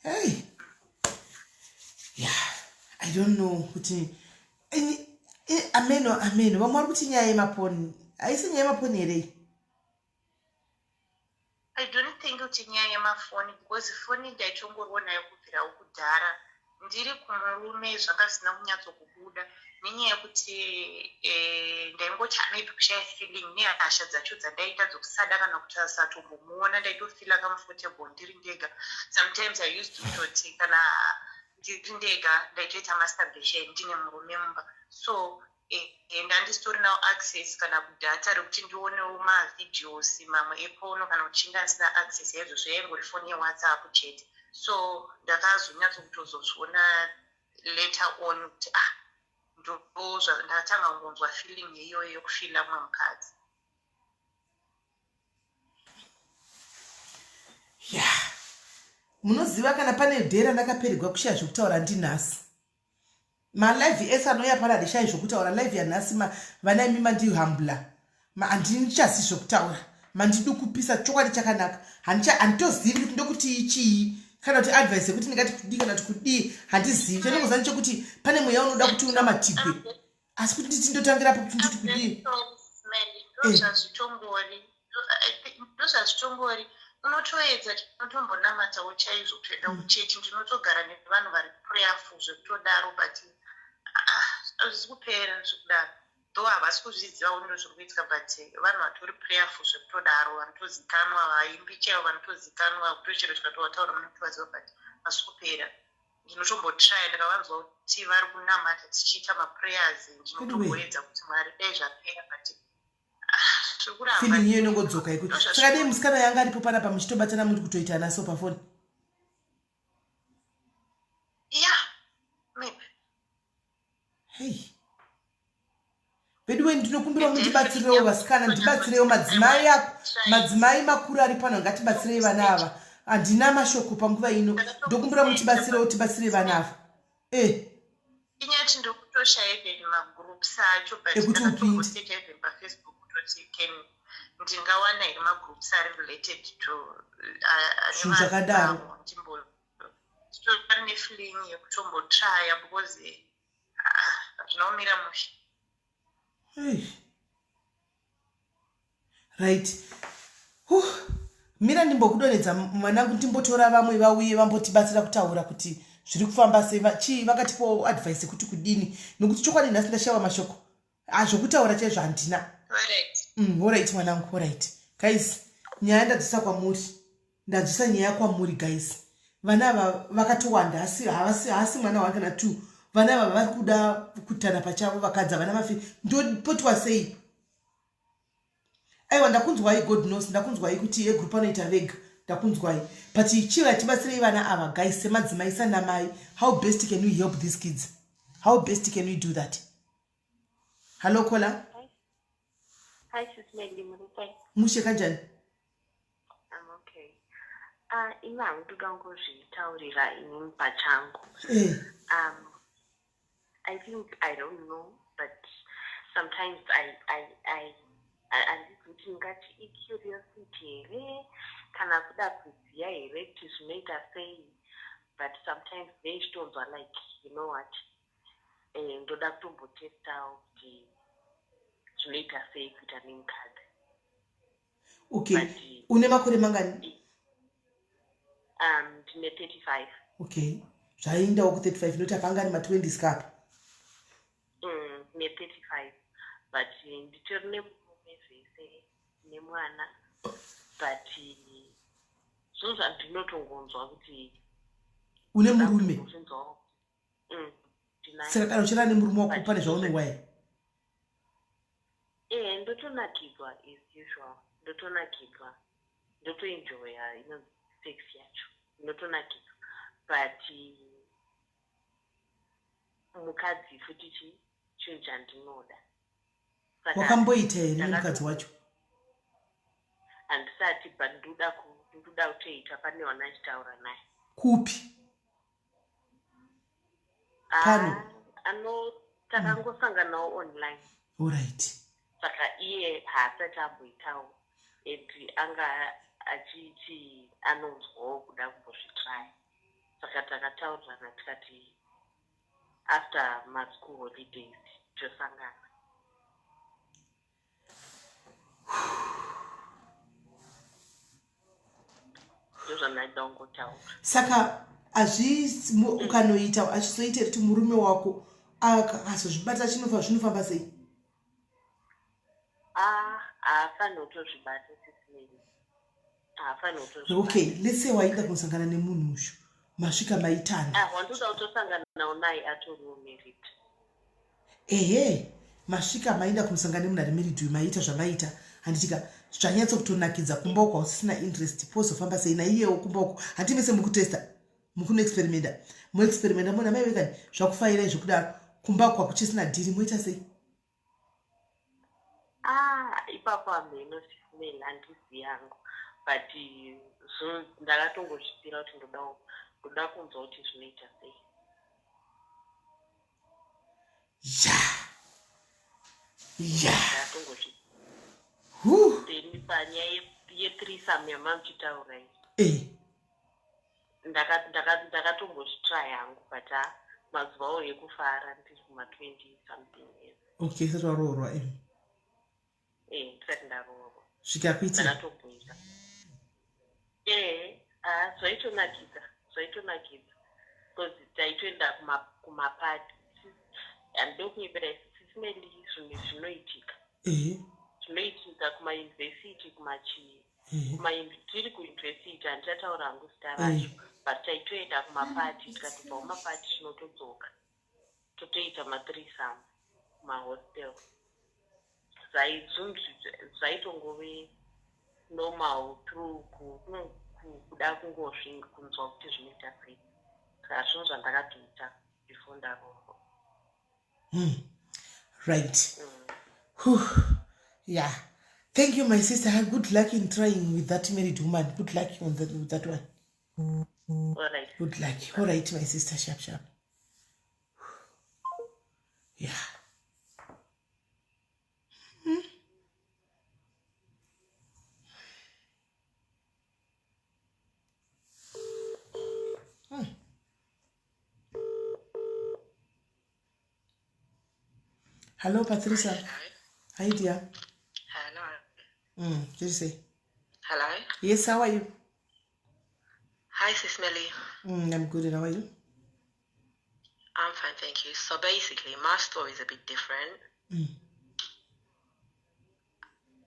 Hey, yeah, I don't know kuti ameno, ameno. Vamwe vari kuti nyaya yemaponi. Haisi nyaya yemaponi here? I don't think kuti nyaya yemafoni, because foni ndaitongoriwo nayo kubvirawo kudhara. Ndiri kumurume zvanga zvisina kunyatsokubuda nenyaya yekuti ndaingoti maybe kushaya feeling nehasha dzacho dzandaita dzokusada kana kuti asatombomuona. Ndaitofila comfortable ndiri ndega. Sometimes I used to kutoti kana ndiri ndega ndaitoita masturbation ndine murume mumba. So ndandisitorinawo access kana kudata rekuti ndionewo mavideos mamwe eporn kana kuti chinga ndisina access yaizvozvo, yaingori foni yeWhatsApp chete. So ndakazonyatsokutozozviona later on kuti ah, ndo ndakatanga kungonzwa feeling iyoyo yekufila mumwe mukadzi. Ya, munoziva kana pane dhera ndakapererwa kushaya zvekutaura ndinhasi. Malive ese anouya pano handishayi zvokutaura. Live yanhasi vana imi mandihambula, handichazi zvokutaura, mandidukupisa. Chokwadi chakanaka, handitozivi kuti ndokuti chii kana kuti advice yekuti ndingati kudii kana kuti kudii, handizivi. Chandingoziva ndechekuti pane mweya unoda kuti unamatigwe, asi kuti nditi ndotangira pa kuti nditi kudii. Ndozvazvitongori, unotoedza, tinotombonamatawo chaizvo, kutoenda kuchechi, ndinotogara nevanhu vari prayerful zvekutodaro, but hazvisi kupera zvekudaro, though havasi kuzvizivawo ndo zviri kuitika, but vanhu vatori prayerful zvekutodaro, vanotozikanwa, vaimbi chaivo vanotozikanwa, kutochero tikatovautaura munotovaziva, but hazvisi kupera. Ndinotombotrya, ndikavanzwa kuti vari kunamata tichiita maprayers, ndinotomboedza kuti Mwari dai zvapera, but Feeling iyo inongodzoka yekuti saka dei musikana yanga aripo panapa muchitobatana muri kutoita naso pafoni. Yeah, maybe. Hey. Veduwe ndinokumbirawo mundibatsirewo vasikana, ndibatsirewo madzimai ako, madzimai makuru ari pano, ngatibatsirei vana ava. Handina mashoko panguva ino, ndokumbira mutibatsirewo, tibatsirei vana ava. Eh. Inyati ndokutoshaya even magroups acho but Ekuti upinde. ndakatombosecha even pafacebook kutoti can ndingawana here magroups ari related to ane Zvinhu zvakadaro. vanhu ndimbo nditori nefeeling yekutombotraya because hazvina kumira mushe. Hey. Right. Huh. Mira ndimbokudonhedza mwanangu, ndimbotora vamwe vauye vambotibatsira kutaura kuti zviri kufamba sei, chii vangatipawo advice yekuti kudini, nokuti chokwadi nhasi ndashayiwa mashoko. Ah, zvokutaura chaizvo handina. Alright mwanangu, alright. Guys, nyaya ndadzosa kwamuri. Ndadzosa nyaya kwamuri guys. Vana ava vakatowanda, asi haasi mwana wake kana two. Vana ava vari kuda kutana pachavo, vakadzi havana mafi. Ndopotwa sei? Aiwa, ndakunzwai, God knows, ndakunzwai kuti yegroup anoita vega, ndakunzwai. But chiva tibatsirei vana ava guys, semadzimai sanamai, how best can we help these kids? How best can we do that? Hello caller. Hi, Sis Melly, muri sei? Mushe kanjani? I'm okay. Ini hangu ndoda kungozvitaurira inini pachangu. I think, I don't know, but sometimes I handizi kuti ndingati icuriosity here kana kuda kuziva here kuti zvinoita sei, but sometimes ndeichitonzwa like, you know what, ndoda kutombotestawo kuti zvinoita sei kuita nemukadzi. Okay. But Une makore mangani? Ndine 35. Okay. Zvaindawo ku35 nokuti akanga ari ma20s kapa. Ndine 35, but nditori nemurume zvese nemwana, but zvinhu zvandinotongonzwa kuti Une murume? Kuzvinzwawo. Ndinaye. Saka kana uchirara nemurume wako pane zvaunowaya? Ndotonakidzwa as usual, ndotonakidzwa, ndotoenjoya inonzi sex yacho, ndotonakidzwa, but mukadzi futi chinhu chandinoda. Saka Wakamboita here nemukadzi wacho? Handisati, but ndoda kutoita, pane wana achitaura naye. Kupi? Pano? Ah, ano takangosanganawo online. Alright. Saka iye haasati amboitawo and anga achiti anonzwawo kuda kumbozvitraya, saka takataurirana tikati after maschool holidays tosangana. Ndozvandaida kungotaura. Saka hazvi ukanoita achizoita kuti murume wako akazozvibata zvinofamba sei? Ah, haafaniri kutozvibata, Sis Melly, haafaniri kutozvibata. Okay, let's say waida kunosangana nemunhu uyu, masvika maitana. Ah, wandoda kutosanganawo naye atoriwo married. Ehe, masvika maenda kunosangana nemunhu ari married uyu, maita zvamaita, handitika? Zvanyatsokutonakidza, kumba uko hausisina interest, pozofamba sei naiyewo kumba uko? Handi mese mukutesta, mukunoexperimenta, moexperimenta mona mai vekani zvakufairai zvekudaro, kumba uko hakuchisina dhiri, moita sei? Ah, ipapo hamheno, Sis Mel, handizi yangu, but ndakatongozvipira kuti ndoda kunzwa kuti zvinoita sei. Ndakatongozvipira. Huh. Then panyaya yethreesome yamamuchitaura iyi, ndakatombozvitry hangu, but ah, mazuvawo ekufara ndiri kuma20 something years. Okay, sati waroorwa imi? Ndisati ndaroorwa. Zvikakuitira? Ndakatomboita, ah, zvaitonakidza, zvaitonakidza because taitoenda kumapati. Handide kunyepera, Sis Melly, zvinhu zvinoitika. Zvinoitika kumayunivhesiti, kumachii. Tiri kuyunivhesiti, handichataura hangu zita racho, but taitoenda kumapati, tikatobva kumapati tinotodzoka totoita mathreesome kumahostel. zvinhu zvaitongove normal through kuda kungozvinzwa kuti zvinoita sei. Saka zvinhu zvandakatoita before ndaroorwa. Right. Whew. Yeah. Thank you, my sister. Good luck in trying with that married woman. Good luck on that, with that one. All right. Good luck. All right, my sister. Sharp, sharp. Yeah. Hello, Patricia. Hello. Hi, dear. Hello. Did you say? Hello. Yes, how are you? Hi, Sis Melly. I'm good. And how are you? I'm fine, thank you. So basically, my story is a bit different.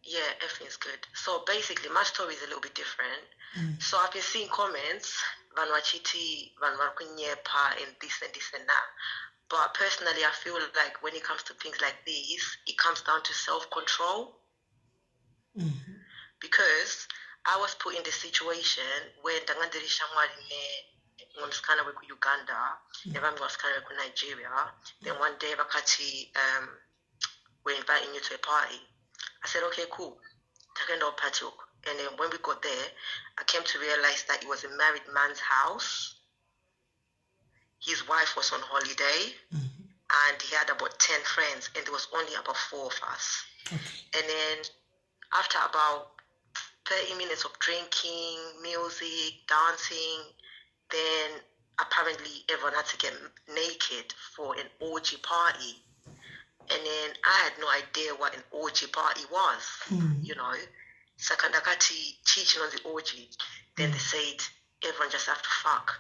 Yeah, everything's good. So basically, my story is a little bit different. So I've been seeing comments, vanhu vachiti, vanhu vari kunyepa, and this and this and that. But personally, I feel like when it comes to things like these, it comes down to self-control. Because I was put in the situation where ndanga ndiri shamwari nemumwe musikana wekuUganda nevamwe vasikana vekuNigeria. Then one day vakati, "We're inviting you to a party." I said, "Okay, cool." Takaenda party uko. And then when we got there, I came to realize that it was a married man's house. His wife was on holiday, and he had about 10 friends, and there was only about 4 of us. And then after about 30 minutes of drinking, music, dancing, then apparently everyone had to get naked for an orgy party. And then I had no idea what an orgy party was, you know. Saka ndakati chii chinonzi orgy. Then they said everyone just have to fuck.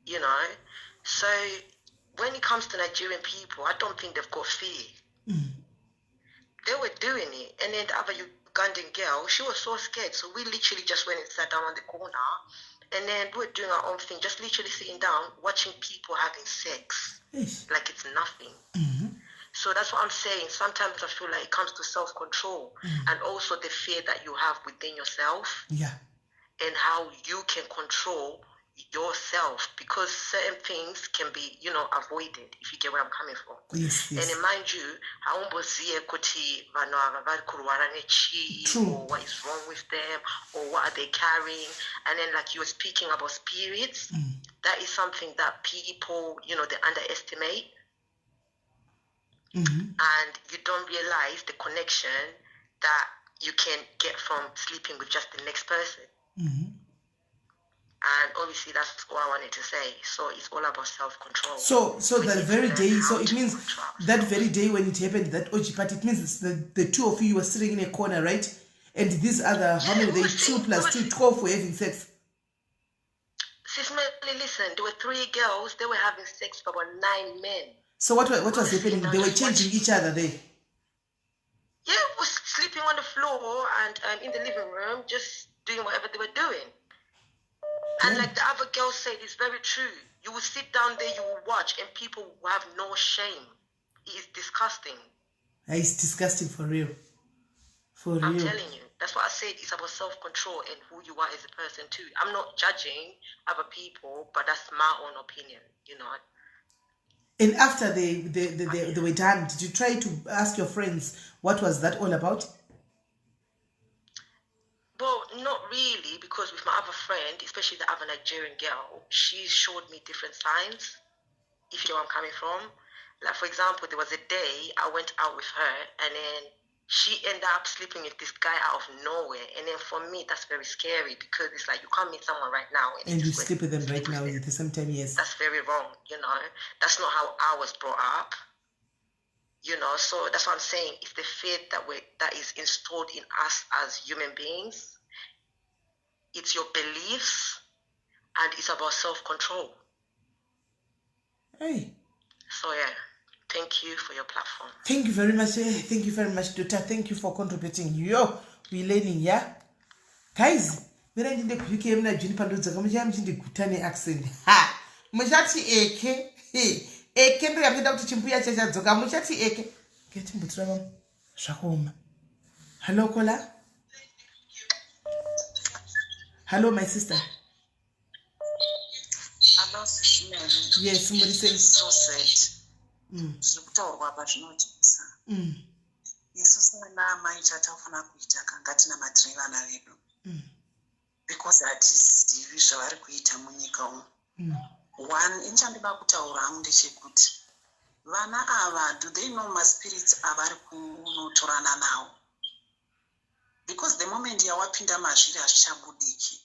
You know. So when it comes to Nigerian people, I don't think they've got fear. They were doing it. And then the other Ugandan girl, she was so scared. So we literally just went and sat down on the corner. And then we were doing our own thing, just literally sitting down, watching people having sex. Like it's nothing. So that's what I'm saying. Sometimes I feel like it comes to self-control and also the fear that you have within yourself. And how you can control yourself, because certain things can be avoided, if you get where I'm coming from. Yes, yes. And then mind you, haumboziye kuti vanhu ava vari kurwara nechii, or what is wrong with them, or what are they carrying. And then, like you were speaking about spirits, that is something that people, they underestimate. And you don't realize the connection that you can get from sleeping with just the next person. And obviously that's all I wanted to say. So it's all about self-control. So, so We that need to very learn day, how so it to means control that ourselves. very day when it happened, that orgy party, it means it's the two of you were sitting in a corner, right? And these other, how Yeah, many? we They were 2 sitting, plus we were 2, 12 were having sex. Sis Melly, listen, there were 3 girls. They were having sex for about 9 men. So what was We were happening? sitting They were down just changing watching. each other there. Yeah, we were sleeping on the floor and in the living room, just doing whatever they were doing. And like the other girl said, it's very true. You will sit down there, you will watch, and people will have no shame. It is disgusting. It's disgusting for real. For I'm real. telling you. That's what I said. It's about self-control and who you are as a person too. I'm not judging other people, but that's my own opinion, you know. And after they were done, did you try to ask your friends what was that all about? Well, not really, because with my other friend, especially the other Nigerian girl, she showed me different signs, if you know where I'm coming from. Like, for example, there was a day I went out with her, and then she ended up sleeping with this guy out of nowhere. And then for me, that's very scary, because it's like you can't meet someone right now. And, And you just go sleep with them right sleep with now them. at the same time, yes. That's very wrong, you know. That's not how I was brought up. So that's what I'm saying. It's the fear that is installed in us as human beings. It's your beliefs, and it's about self-control. Hey. Thank you for your platform. Thank you very much. Thank you very much, Dota. Thank you for contributing. Yo, we learning, yeah? Guys, mira ndinde ku UK muna June pandodzoka muchaya muchindiguta neaccent. Ha! Muchati eke. He. Eke ndo yamuchida kuti chimbuya chachadzoka. Muchati eke. Ketimbotura vamwe. Zvakaoma. Hello caller. Hello my sister. Hello, Sis Mary. Yes, muri sei? So sad. Zviri kutaurwa apa zvinotyisa. Isu sana amai chatafanira kuita ka ngatinamatirei vana vedu. Because hatizivi zvavari kuita munyika umu. One, ini chandoda kutaura hangu ndechekuti vana ava, do they know maspirits avari kunotorana nawo? Because the moment yawapinda mazviri hazvichabudiki.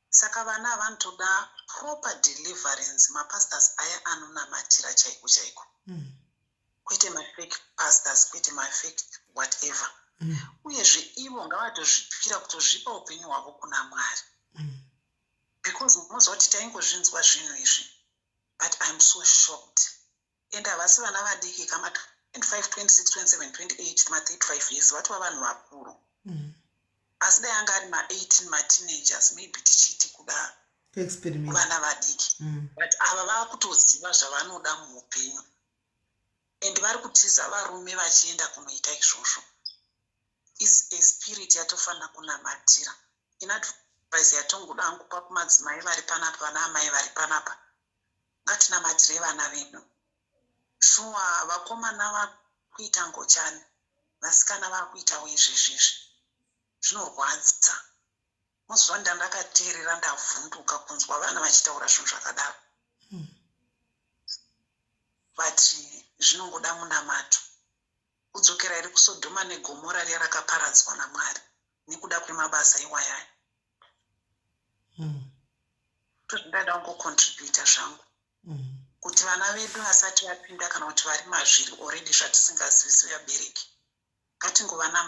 Saka vana vanotoda proper deliverance, mapastors aya anonamatira chaiko chaiko. Kwete mafake pastors, kwete mafake whatever. Uyezve ivo ngavatozvipira kutozvipa upenyu hwavo kuna Mwari. Because munoziva kuti taingozvinzwa zvinhu izvi, but I'm so shocked. And havasi vana vadiki kama 25, 26, 27, 28, ma35 years, vatova vanhu vakuru. Asi dai anga ari ma18, mateenagers, maybe tichiti kuda Experiment. Vana vadiki. But ava vakutoziva zvavanoda muupenyu and vari kutiza varume vachienda kunoita izvozvo. Is a spirit yatofanira kunamatira. In advice yatongoda hangu kupa kumadzimai vari panapa, vana amai vari panapa, ngatinamatirei vana vedu. Shuwa vakomana vakuita ngochani, vasikana vakuitawo izvezvizvi, zvinorwadza. Muzuva ndandakateerera ndavhunduka kunzwa vana vachitaura zvinhu zvakadaro. But zvinongoda munamato. Kudzokera here kuSodhoma neGomora riya rakaparadzwa naMwari nekuda kwemabasa iwayaya? Tozvindaida kungocontributa zvangu kuti vana vedu vasati vapinda kana kuti vari mazviri already zvatisingazivi vabereki, ngatingovana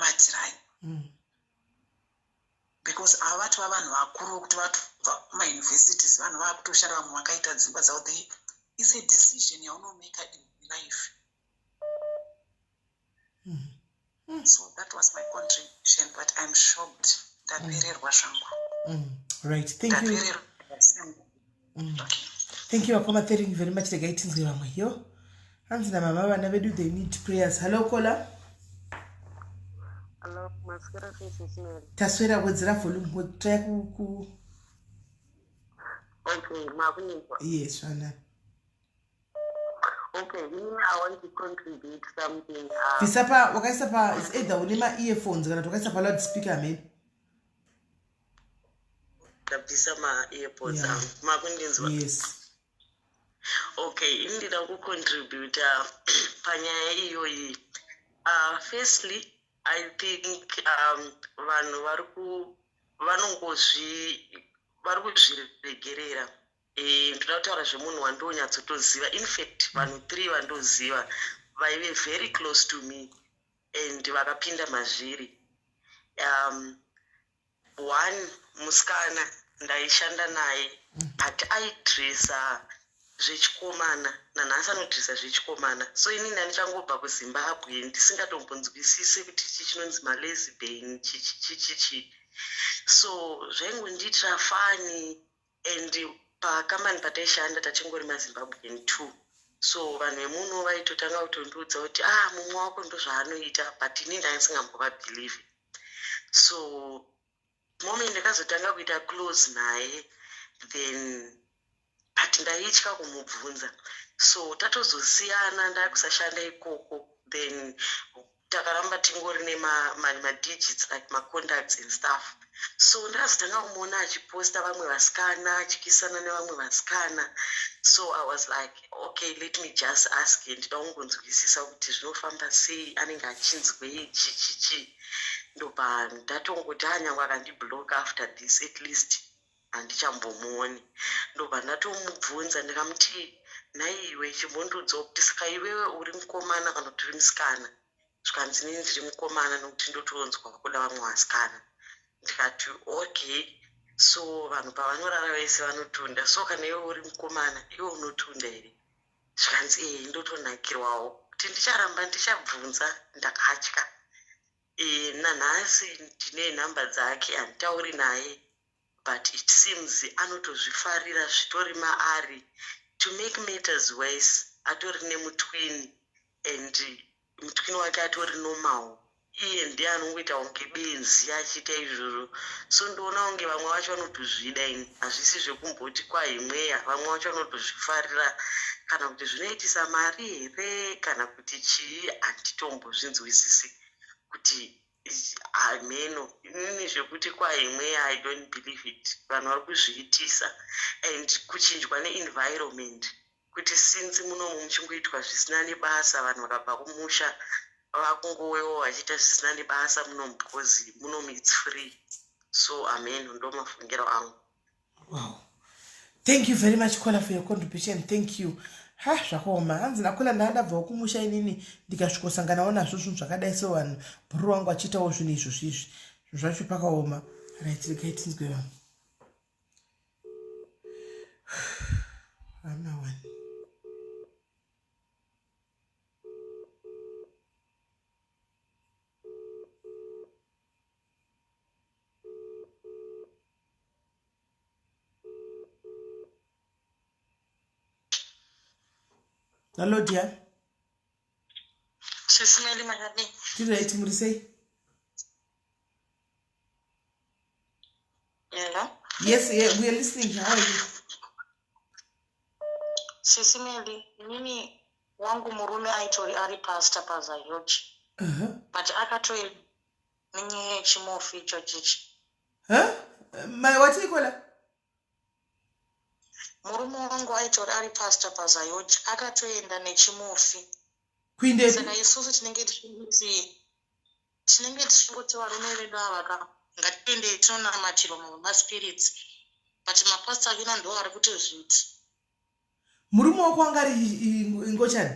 because ava vatova vanhu vakuru vokuti vatobva kumauniversities, vanhu vakutoshanda, vamwe vakaita dzimba dzavo. They is a decision yaunomaka in life. So that was my contribution, but I'm shocked, ndapererwa zvangu. Right, thank you. Ndapererwa. Thank you, vakoma. Thank you very much. Regai tinzwe vamwe. Yo, hanzi namama vana vedu, they need prayers. Hello caller. Hello, maswera sei, Sis Mary? Taswera. Wedzera volume, try ku Okay, makunzwa. Yes, zvana. Okay, ini I want to contribute something. Bvisa pa wakaisa pa, is either une maearphones kana kuti wakaisa pa loud speaker amene. Ndabvisa ma-earpods angu. Makundinzwa? Yes. Okay, ini ndida kucontributa panyaya iyoyi. Firstly, I think vanhu vari ku vanongozvi vari kuzviregerera. Ndoda kutaura zvemunhu wandonyatsotoziva. In fact, vanhu three vandoziva vaive very close to me and vakapinda mazviri. One musikana ndaishanda naye, but aidresa zvechikomana. Nanhasi anodresa zvechikomana. So inini handichangobva kuZimbabwe, ndisingatombonzwisise kuti ichi chinonzi malesbian, chichi chichichi. So zvaingondiitira funny. And pakambani pataishanda tachingori maZimbabwean two, so vanhu vemuno vaitotanga kutondiudza kuti, "Ah, mumwe wako ndozvaanoita," but ini ndaisingambovabelieve. So moment ndakazotanga kuita close naye then, but ndaitya kumubvunza. So tatozosiyana, ndakusashanda ikoko, then takaramba tingori nemadigits, like macontacts and stuff. So ndakazotanga kumuona achiposta vamwe vasikana, achikisana nevamwe vasikana. So I was like, "Okay, let me just ask." Ndida kungonzwisisa kuti zvinofamba sei, anenge achinzwei, chichichi. Ndobva ndatongoti, anyangwe akandiblock after this, at least handichambomuoni. Ndobva ndatomubvunza, ndikamuti, "Nhaiwe, chimbondiudzawo kuti saka iwewe uri mukomana kana kuti uri musikana?" Zvikanzi, "Inini ndiri mukomana, nokuti ndotonzwa kuda vamwe vasikana." Ndikati, "Okay, so vanhu pavanorara vese vanotunda. So kana iwe uri mukomana, iwe unotunda here?" Zvikanzi, "Ee, ndotonakirwawo." Kuti ndicharamba ndichabvunza, ndakatya. Nanhasi ndine nhamba dzake, handitauri naye, but it seems anotozvifarira, zvitori maari. To make matters worse, atori nemutwin and Mutwin wake atori normal iye ndiye anongoita kunge benzi achiita izvozvo so ndoona kunge vamwe vacho vanotozvida ini hazvisi zvekumboti kwahi mweya vamwe vacho vanotozvifarira kana kuti zvinoitisa mari here kana kuti chii handitombozvinzwisisi kuti hameno inini zvekuti kwahi mweya i don't believe it vanhu vari kuzviitisa and kuchinjwa neenvironment kuti since munomu muchingoitwa zvisina nebasa vanhu vakabva kumusha vakungouyawo vachiita zvisina nebasa munomu because munomu its free so ameno ndomafungiro angu. Wow. Thank you very much Kola for your contribution. Thank you. Ha zvakaoma. Hanzi naKola ndandabvawo kumusha inini ndikasvikosanganawo nazvo zvinhu zvakadai so vanhu bhuru wangu achiitawo zvinhu izvozvi izvi. Zvinhu zvacho pakaoma. Right, regai tinzwe vamwe. Hamuna one. Hello dear. Sisi Meli makadii? Tiri right muri sei? Hello? Yes, yeah, we are listening. How are you? Sisi Meli, inini wangu murume aitori ari pastor paZayochi. Uh-huh. But akatoenda nenyaya yechimofu ichochichi. Huh? My what you call Murume wangu aitori ari pastor paZayochi akatoenda nechimufi. Kuindepi? Saka isusu tinenge tichingoti tinenge tichingoti varume vedu ava ka ngatiendei tinonamatirwa mumaspirits but mapastor achona ndo ari kutozviti. Murume wako anga ari ngochani?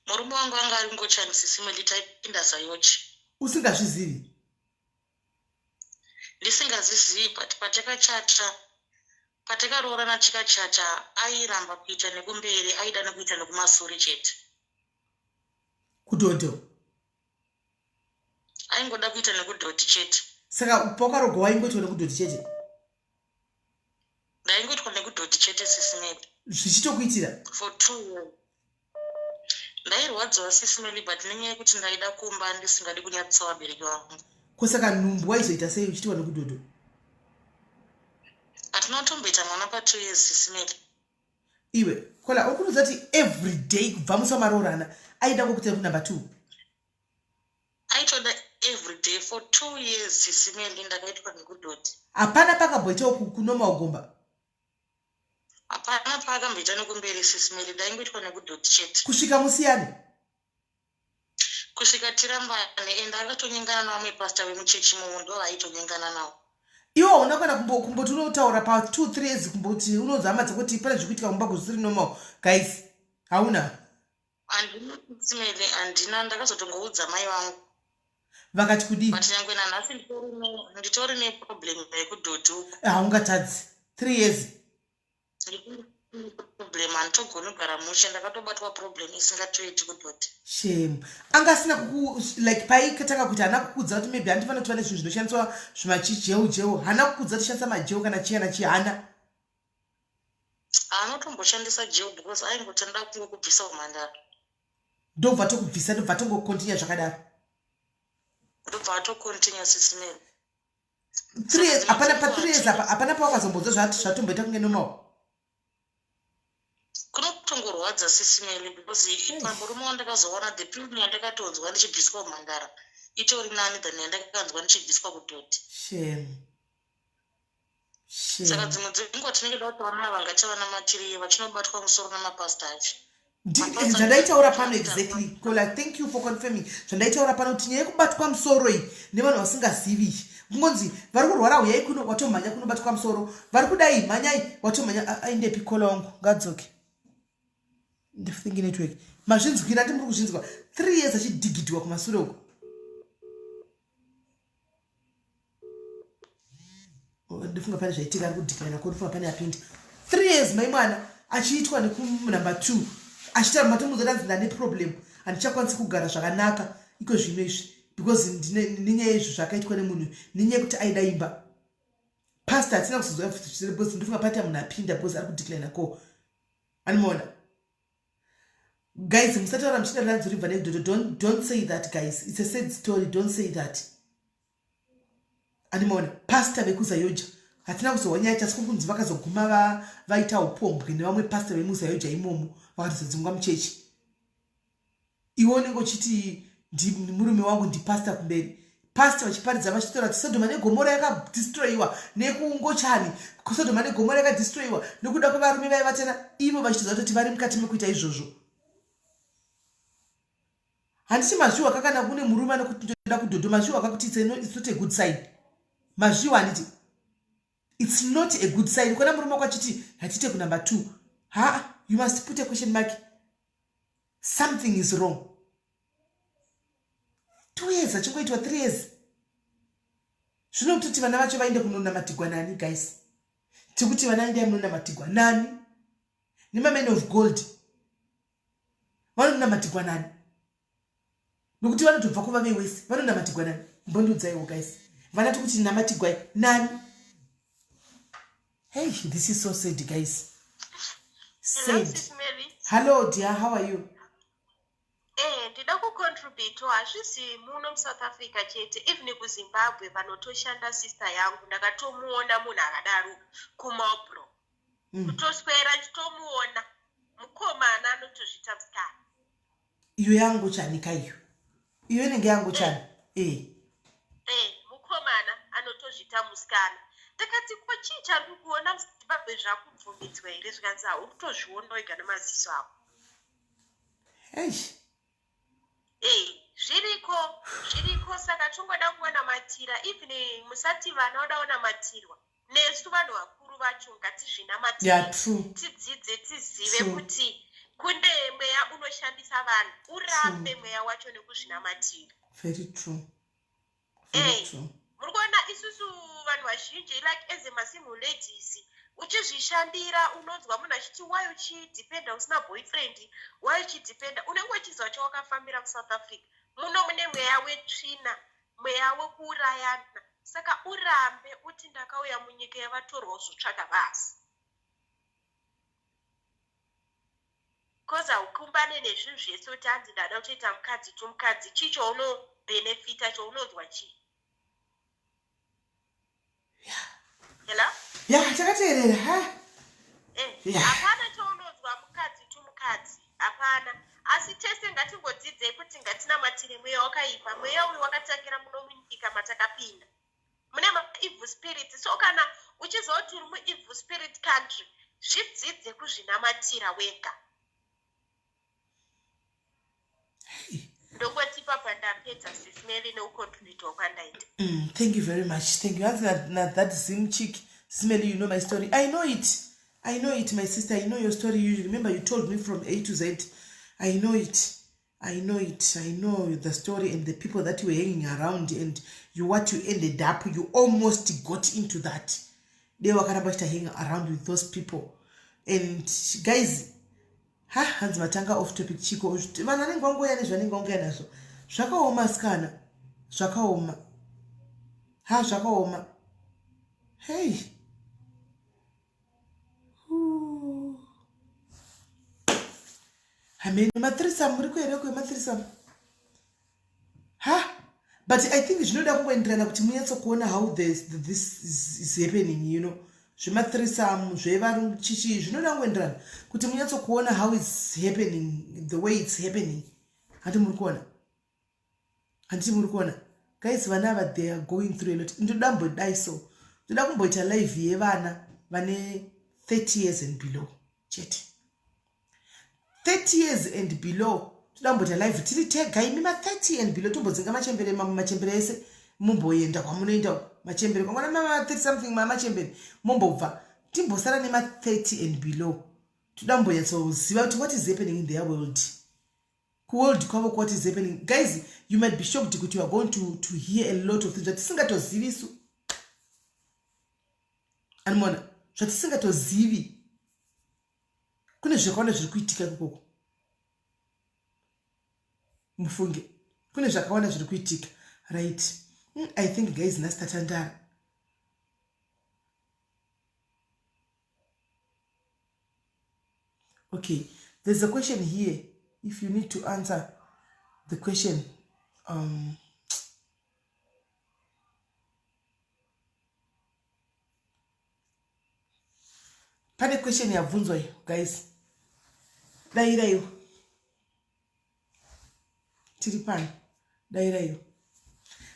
Murume wangu anga ari ngochani sisi Meli taipinda Zayochi. Usingazvizivi? Ndisingazvizivi but patakachata patakaroorana tikachata airamba kuita nekumberi aida nekuita nekumasure chete. Kudhodho? Aingoda kuita nekudhoti chete. Saka pawakaroorwa waingoitwa nekudhoti chete? Ndaingoitwa nekudhoti chete sisi Meli. Zvichitokuitira? For two years. Ndairwadziwa sisi Meli but nenyaya yekuti ndaida kumba ndisingadi kunyadzisa vabereki vangu. Ko saka nhumbu waizoita sei uchiitwa nekudhodho? Hatina kutomboita mwana pa two years sisi Meli. Iwe Kola uri kunoziva kuti every day kubva musi wamaroorana aida kukuita kunumber two? Aitoda everyday for two years sisi Melly ndakaitwa nekudhoti. Hapana pakamboitawo kunoma ugomba. Hapana paakamboita nekumberi sisi Melly ndaingoitwa nekudhoti chete. Kusvika musiyane. Kusvika tirambane and akatonyengana navamwe pastor vemuchechi imomo ndovaaitonyengana navo. Iwe hauna kana kumboti unotaura pa 2 3 years kumboti unoudza hama dzako kuti pane zviri kuitika kumba kuzvisiri normal guys hauna. Handina Simele handina ndakazotongoudza mai vangu. Vakati kudii? But nyangwe nanhasi nditori neproblem yekudhodhi uku. Haungatadzi. 3 years. Problem handitogoni kugara mushe ndakatobatwa problem isingatoiti kudhodhi. Shame. Anga asina kuku like paikatanga kuti haana kukuudza kuti maybe handifanira kuti vane zvinhu zvinoshandiswa zvimachijeu jeu haana kukuudza kuti shandisa majeu kana chii kana chii haana. Haana kutomboshandisa gel because aingoti anoda kungokubvisa umhandara. Ndobva tokubvisa ndobva tongocontinue zvakadaro. Ndobva atocontinue sisi Mary. Three years hapana pa three years apa hapana pawakazombonzwa zvatomboita kunge normal. Kunotongorwadza sisi Mary because murume wandakazowana the pain yandakatonzwa ndichibviswa umhandara itori nani than yandakanzwa ndichibviswa kudhoti. Shame. Saka dzimwe dzenguva tinenge toda kuti vana ava ngativanamatire vachinobatwa musoro namapastor acho. Zvandaitaura pano exactly Kola, thank you for confirming zvandaitaura pano kuti nyaya yekubatwa musoro iyi nevanhu vasingazivi iyi kungonzi vari kurwara huyai kuno watomhanya kunobatwa musoro vari kudai mhanyai watomhanya aendepi Kola wangu ngadzoke ndithingi network mazvinzwira ndi muri kuzvinzwa three years achidhigidhiwa kumasure uko Oh, ndofunga pane zvaitika ari kudhikana ko ndofunga pane apinda three years mai mwana achiitwa nekunumber two achitaura matomuudza tanzi ndane problem handichakwanisi kugara zvakanaka iko zvino izvi because nenyaya izvo zvakaitwa nemunhu nenyaya yekuti aida imba pastor hatina kuzonzwa because ndofunga paita munhu apinda because ari kudeclina ko animaona Guys, musataura muchida ranzuribva nedhodho. Don't say that, guys. It's a sad story. Don't say that. Andimaona pastor vekuZayoja, hatina kuzohwa nyaya chasi kuri kunzi vakazoguma vaita upombwe nevamwe pastor vemuZayoja imomo, vakatozodzingwa muchechi. Iwe unenge uchiti murume wangu ndipastor, kumberi pastor vachiparidza vachitora kuti Sodhoma neGomora yakadestroyiwa nekungochani, Sodhoma neGomora yakadestroyiwa nekuda kwevarume vaivatana, ivo vachitoziva kutoti vari mukati mekuita izvozvo. Handiti mazviwa kakana kune murume anokuti ndoda kudhodho, mazviwa kakuti it's not a good sign. Mazviwa, handiti it's not a good sign? Kana murume wako achiti hatiite kunumber 2, ha, you must put a question mark. Something is wrong. 2 years achingoitwa, 3 years, zvinototi vana vacho vaende kunonamatigwa nani? Guys, tikuti vana endai munonamatigwa nani? Nemamen of God vanonamatigwa nani? Nokuti vanotobva kuva vewese, vanonamatigwa nani? Mbondiudzaiwo, guys. Vana tikuti namatigwai nani? Hey, this is so sad, guys. Sad. Hello dear, how are you? Ndida kucontribute. Hazvisi muno muSouth Africa chete, even kuZimbabwe vanotoshanda. Sister yangu ndakatomuona munhu akadaro kuMobro. Kutoswera chitomuona mukomana anotozvita musikana. Iyo yangochani ka iyo, iyo inenge yangochani e. Mukomana anotozvita musikana. Ndakati, ko chii chandiri kuona muZimbabwe? Zvakubvumidzwa here? Zvikanzi, hauri kutozviona wega nemaziso ako. Ei. Zviriko, zviriko. Saka tingoda kungonamatira. Even musati vana voda kunamatirwa, nesu vanhu vakuru vacho ngatizvinamatire. Tidzidze, tizive kuti kune mweya unoshandisa vanhu. Urambe mweya wacho nekuzvinamatira. Very true, very true. Muri kuona isusu vanhu vazhinji, like as masingle ladies, uchizvishandira, unonzwa munhu achiti, why uchidhipenda usina boyfriend? Why uchidhipenda? Unenge uchiziva chawakafambira muSouth Africa. Muno mune mweya wetsvina, mweya wekuurayana. Saka urambe uti ndakauya munyika yavatorwa uzotsvaga basa, cause haukumbane nezvinhu zvese kuti hanzi ndada kutoita mukadzi to mukadzi. Chii chaunobhenefita, chaunonzwa chii? Hello? Ya, takateerera ha. Hapana chaunonzwa mukadzi to mukadzi, hapana. Asi tese ngatingodzidzei kuti ngatinamatire mweya wakaipa. Mweya uyu wakatangira muno munyika matakapinda, mune maevil spirits. So kana uchiziva kuti uri muevil spirit country, zvidzidze kuzvinamatira wega. Ndongoti ipapa ndapedza, Sis Mary, nekucontributawo kwandaita. Thank you very much, thank you. Hanzi na that Zim chick, Smely, you know my story. I know it, I know it, my sister. I know your story. You remember you told me from A to Z. I know it, I know it. I know the story and the people that you were hanging around and you what you ended up. You almost got into that. They wakaramba uchita hang around with those people. And guys, ha, hanzi matanga off topic chiko. Vanhu vanenge vangoya nezvanenge vangoya nazvo. Zvakaoma, sikana. Zvakaoma. Ha, zvakaoma. Hey. Ooh. Hamene mathreesome muri kuhere kwemathreesome? Ha, but I think zvinoda kungoenderana kuti munyatsokuona how this is happening, zvemathreesome, zvevachichi, zvinoda kungoenderana kuti munyatsokuona how it's happening, the way it's happening. Handi muri kuona? Handiti muri kuona, guys? Vana ava, they are going through a lot. Ndoda mbodai so, ndoda kumboita live yevana vane 30 years and below chete. 30 years and below, toda kumboita live tiri tega, imi ma30 and below. Tombodzinga machembere, mamwe machembere ese mumboenda kwamunoenda machembere, kwangwana ma30 something mamachembere mumbobva, timbosara nema30 and below. Toda kumbonyatsoziva kuti what is happening in their world, kuworld kwavo, what is happening. Guys, you might be shocked kuti you are going to hear a lot of things zvatisingatozivi isu. Animona zvatisingatozivi, kune zvakawanda zviri kuitika ikokoko. Mufunge, kune zvakawanda zviri kuitika, right? I think, guys, nhasi tatandara. Okay, there's a question here. If you need to answer the question, pane question yabvunzwa iyo, guys, dairaiwo. Tiri pano, dairaiwo.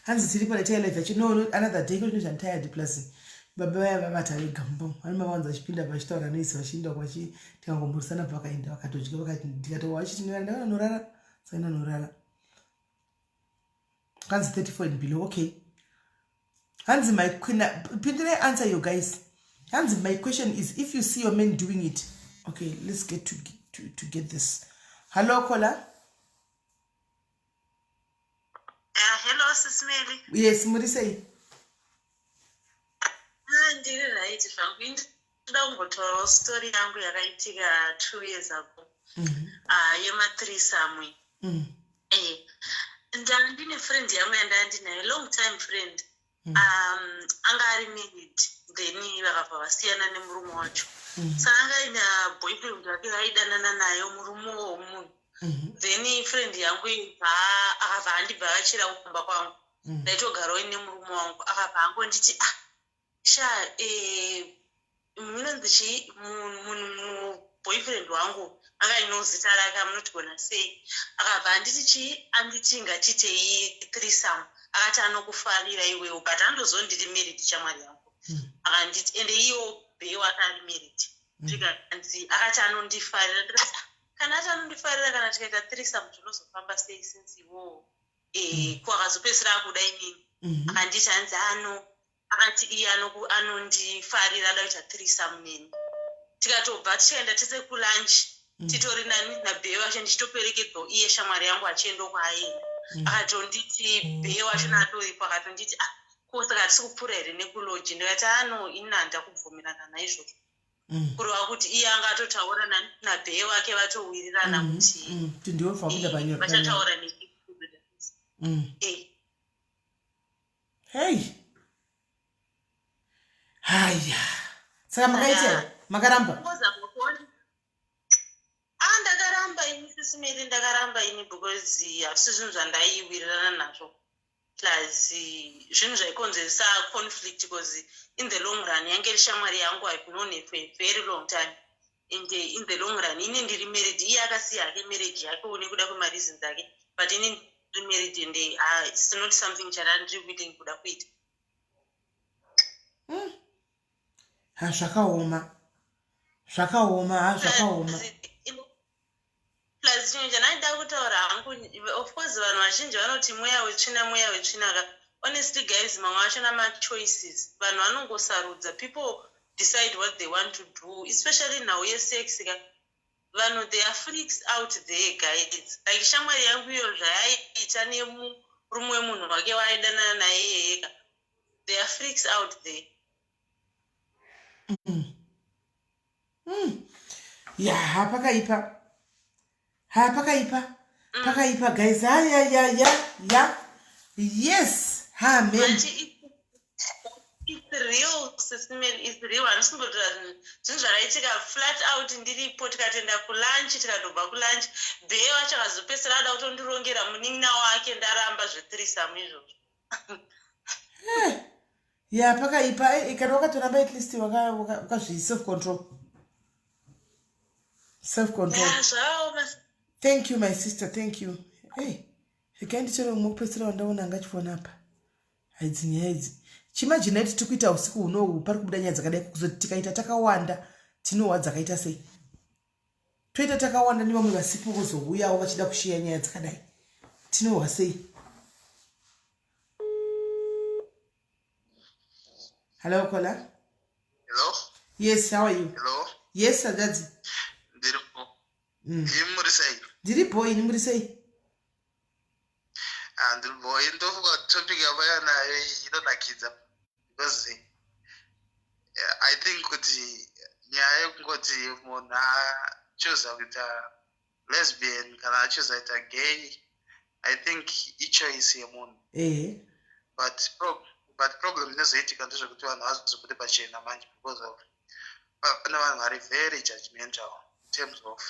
Hanzi tiri pano, itai live yacho. No, another day, because I'm tired, plus baba vaya vavata vega mumba. Vane mavanza vachipinda vachitaura noise, vachiinda kwachi, tikangomborisana, vakaenda vakatodya, vakati ndikati vachiti ndakanonorara, saka ndanorara. Hanzi 34 and below. Okay, hanzi my queen, pindurai, answer you guys. Hanzi my question is, if you see your man doing it. Okay, let's get to get this. Hello, caller. Hello, Sis Melly. Yes, muri sei? Ah, ndiri right zvangu. Ndoda kumbotaurawo story yangu yakaitika 2 years ago, yemathreesome. Eh, ndaa ndine friend yangu yandaa ndinayo, long time friend. Anga ari married, then vakabva vasiyana nemurume wacho. Saka anga aine boyfriend wake vaidanana nayo, murume womunhu. Then friend yangu ibva akabva andibva vachira kumba kwangu. Ndaitogarawo nemurume wangu. Akabva angonditi, "Ah sha, munonzi chii, munhu boyfriend wangu anga aine zita rake, amunotigona sei?" Akabva anditi chii, anditi ngatiitei threesome. Akati anokufarira iwewo, but andoziva ndiri married, shamwari yangu. Akanditi, ende iyewo bae wake ari married. Zvikanzi akati anondifarira. Ndikati, "Ah, kana ati anondifarira, kana tikaita threesome zvinozofamba sei, since iwowo ko akazopedzisira akuda inini?" Akanditi hanzi ano akati iye anondifarira, ada kuita threesome neni. Tikatobva tichaenda tese kulunch, titori nani nabae wacho, ndichitoperekedzwa iye shamwari yangu achienda kwaaenda. Akatonditi, bae wacho natoripo, akatonditi, "Ah, ko saka hatisi kupfuura here nekulodge?" Ndikati, "Ano, ini handakubvumirana naizvozvo." Kureva kuti iye anga atotaura nabae wake, vatowirirana kuti Kuti ndiwe kuda vachataura neki. Hei, haya, saka makaita, makaramba? Kungozama kuona. Ah, ndakaramba ini, Sis Melly, ndakaramba ini because hazvisi zvinhu zvandaiwirirana nazvo, plus zvinhu zvaikonzeresa conflict, because in the long run yange iri shamwari yangu. I've known her for a very long time, and in the long run ini ndiri married, iye akasiya hake marriage yakewo nekuda kwemareasons ake, but ini ndiri married and it's not something chandandiri willing kuda kuita. Ha, zvakaoma, zvakaoma, ha, zvakaoma. Plus chinhu chandaida kutaura hangu, of course vanhu vazhinji vanoti mweya wetsvina, mweya wetsvina ka. Honestly guys, mamwe acho namachoices, vanhu vanongosarudza. People decide what they want to do, especially nhau yesex ka. Vanhu, they are freaks out there, guys. Like shamwari yangu iyo, zvayaiita nemurume wemunhu wake waaidanana naye iyeyeka, they are freaks out there. Ya, pakaipa, ha, pakaipa, pakaipa guys. Ha, ya ya ya ya yes, ha, man. But it's real, Sis Melly, it's real. Handisi kumbotaura zvinhu zvakaitika flat out ndiripo. Tikatoenda kulunch, tikatobva kulunch, bae wacho akazopedzisira ada kutondirongera munin'ina wake. Ndaramba zvethreesome izvozvo. Ya, pakaipa. Kana wakatoramba, at least wakazvi self control, self control. Ya, zvakaoma. Thank you, my sister, thank you. Hey, regai nditore mumwe kupedzisira wandaona angachifona apa. Haidzi nyaya idzi, chiimagine kuti tiri kuita usiku hunohu, pari kubuda nyaya dzakadai, kuzoti tikaita takawanda, tinohwa dzakaita sei? Toita takawanda nevamwe vasipo vozouyawo vachida kushiya nyaya dzakadai, tinohwa sei? Hello, caller. Hello? Yes, how are you? Hello? Yes, sadadzi. Ndiripo. Imi muri sei? Ndiripo ini, muri sei? Ah, ndiripo. Ndofunga kuti topic yamauya nayo iyi inonakidza because I think kuti nyaya yekungoti munhu achuza kuita lesbian kana achuza kuita gay, I think ichoice yemunhu. But problem inozoitika ndezvekuti vanhu vazobude pachena manje, because of pane vanhu vari very judgmental in terms of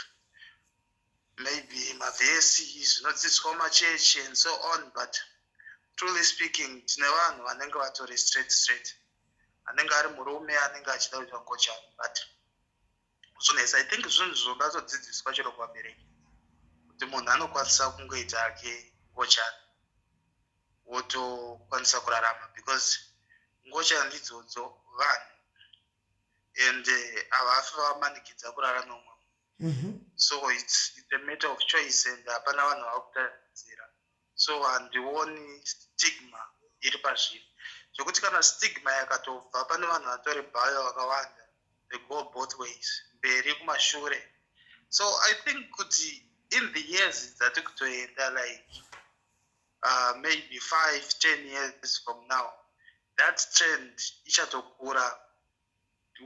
maybe mavhesi zvinodzidziswa mumachechi and so on, but truly speaking tine vanhu vanenge vatori straight straight, anenge ari murume anenge achida kuita ngochani, but zvonetsa. I think zvinhu zvinoda todzidziswa chero kuvabereki kuti munhu anokwanisa kungoita ake ngochani wotokwanisa kurarama, because ngochani idzodzo vanhu and havafi vamanikidza kurara nomwe. So it's a matter of choice and hapana vanhu vava kutadzira, so handioni stigma iri pazviri, zvekuti kana stigma yakatobva pane vanhu vatori bi vakawanda, they go both ways, mberi kumashure. So I think kuti in the years dzati kutoenda, like maybe 5, 10 years from now, that trend ichatokura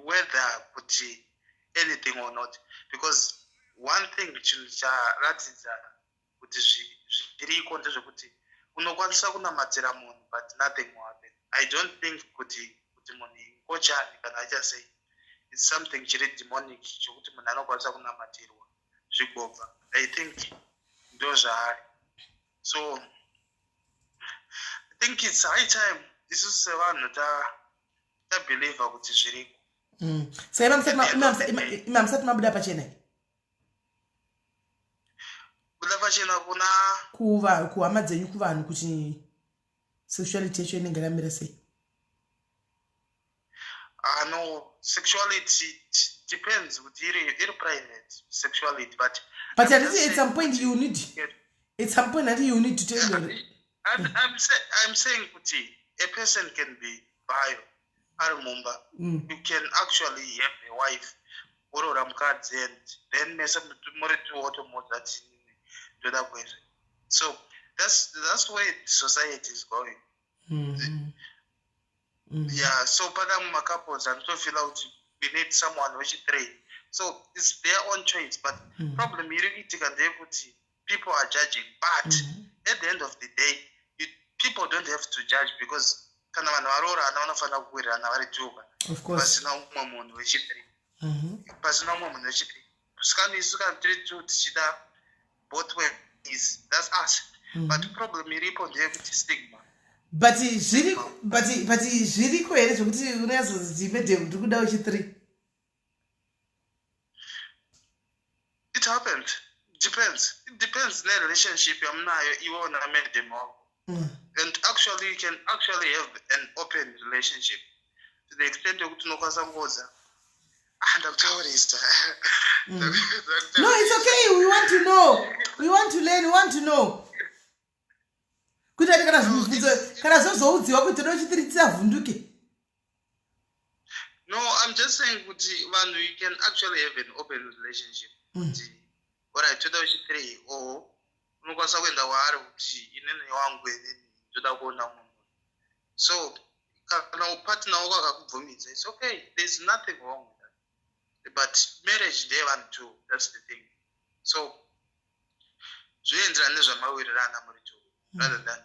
whether kuti anything or not, because one thing, chinhu charatidza kuti zviriko ndezvekuti unokwanisa kunamatira munhu but nothing will happen. I don't think kuti munhu ingochani kana aita sei, it's something chiri demonic chokuti munhu anokwanisa kunamatirwa zvigobva. I think ndo zvaari. So I think it's high time isusu sevanhu tabelieva kuti zviriko. Saka ima musati mabuda pachena? Buda pachena kuna? Kuva kuhama dzenyu, kuvanhu, kuti sexuality yacho inenge yakamira sei? No, sexuality depends kuti iri private sexuality, but But handiti at some point you need, at some point handiti you need to tell your I'm saying kuti a person can be bi ari mumba. You can actually have a wife, woroora mukadzi, and then mese muri two wotomuudza kuti ndoda kwezve. So that's where the society is going. Yeah, so pane macouples anotofeela kuti we need someone wechi3, so it's their own choice, but problem iri kuitika ndeyekuti people are judging, but at the end of the day people don't have to judge, because kana vanhu varoorana vanofanira kuwirirana vari two pasina umwe munhu wechi3. Pasina umwe munhu wechi3, sikani isu kana tiri two tichida both ways, that's us. But problem iripo ndeyekuti stigma. But zviriko here zvokuti unonyatsozi, "Madam, ndiri kuda wechi3"? It happens. Depends, it depends nerelationship yamunayo iwe namadam wako. And actually you can actually have an open relationship to the extent yekuti unokwanisa kungoudza, "Ah, ndakutaurisa." No, it's okay. We want to know, we want to learn, we want to know kuti ati kana zvimibvunzo kana zvozoudziwa kuti toda wechi3, tisavhunduke. No, I'm just saying kuti vanhu, you can actually have an open relationship kuti alright, toda wechi3, or unokwanisa kuenda kwaari kuti inini wangu, inini ndoda kuona munhu. So kana partner wako akakubvumidza, it's okay, there's nothing wrong with that. But marriage ndeyevanhu two, that's the thing. So zvinoenderana nezvamawirirana muri two rather than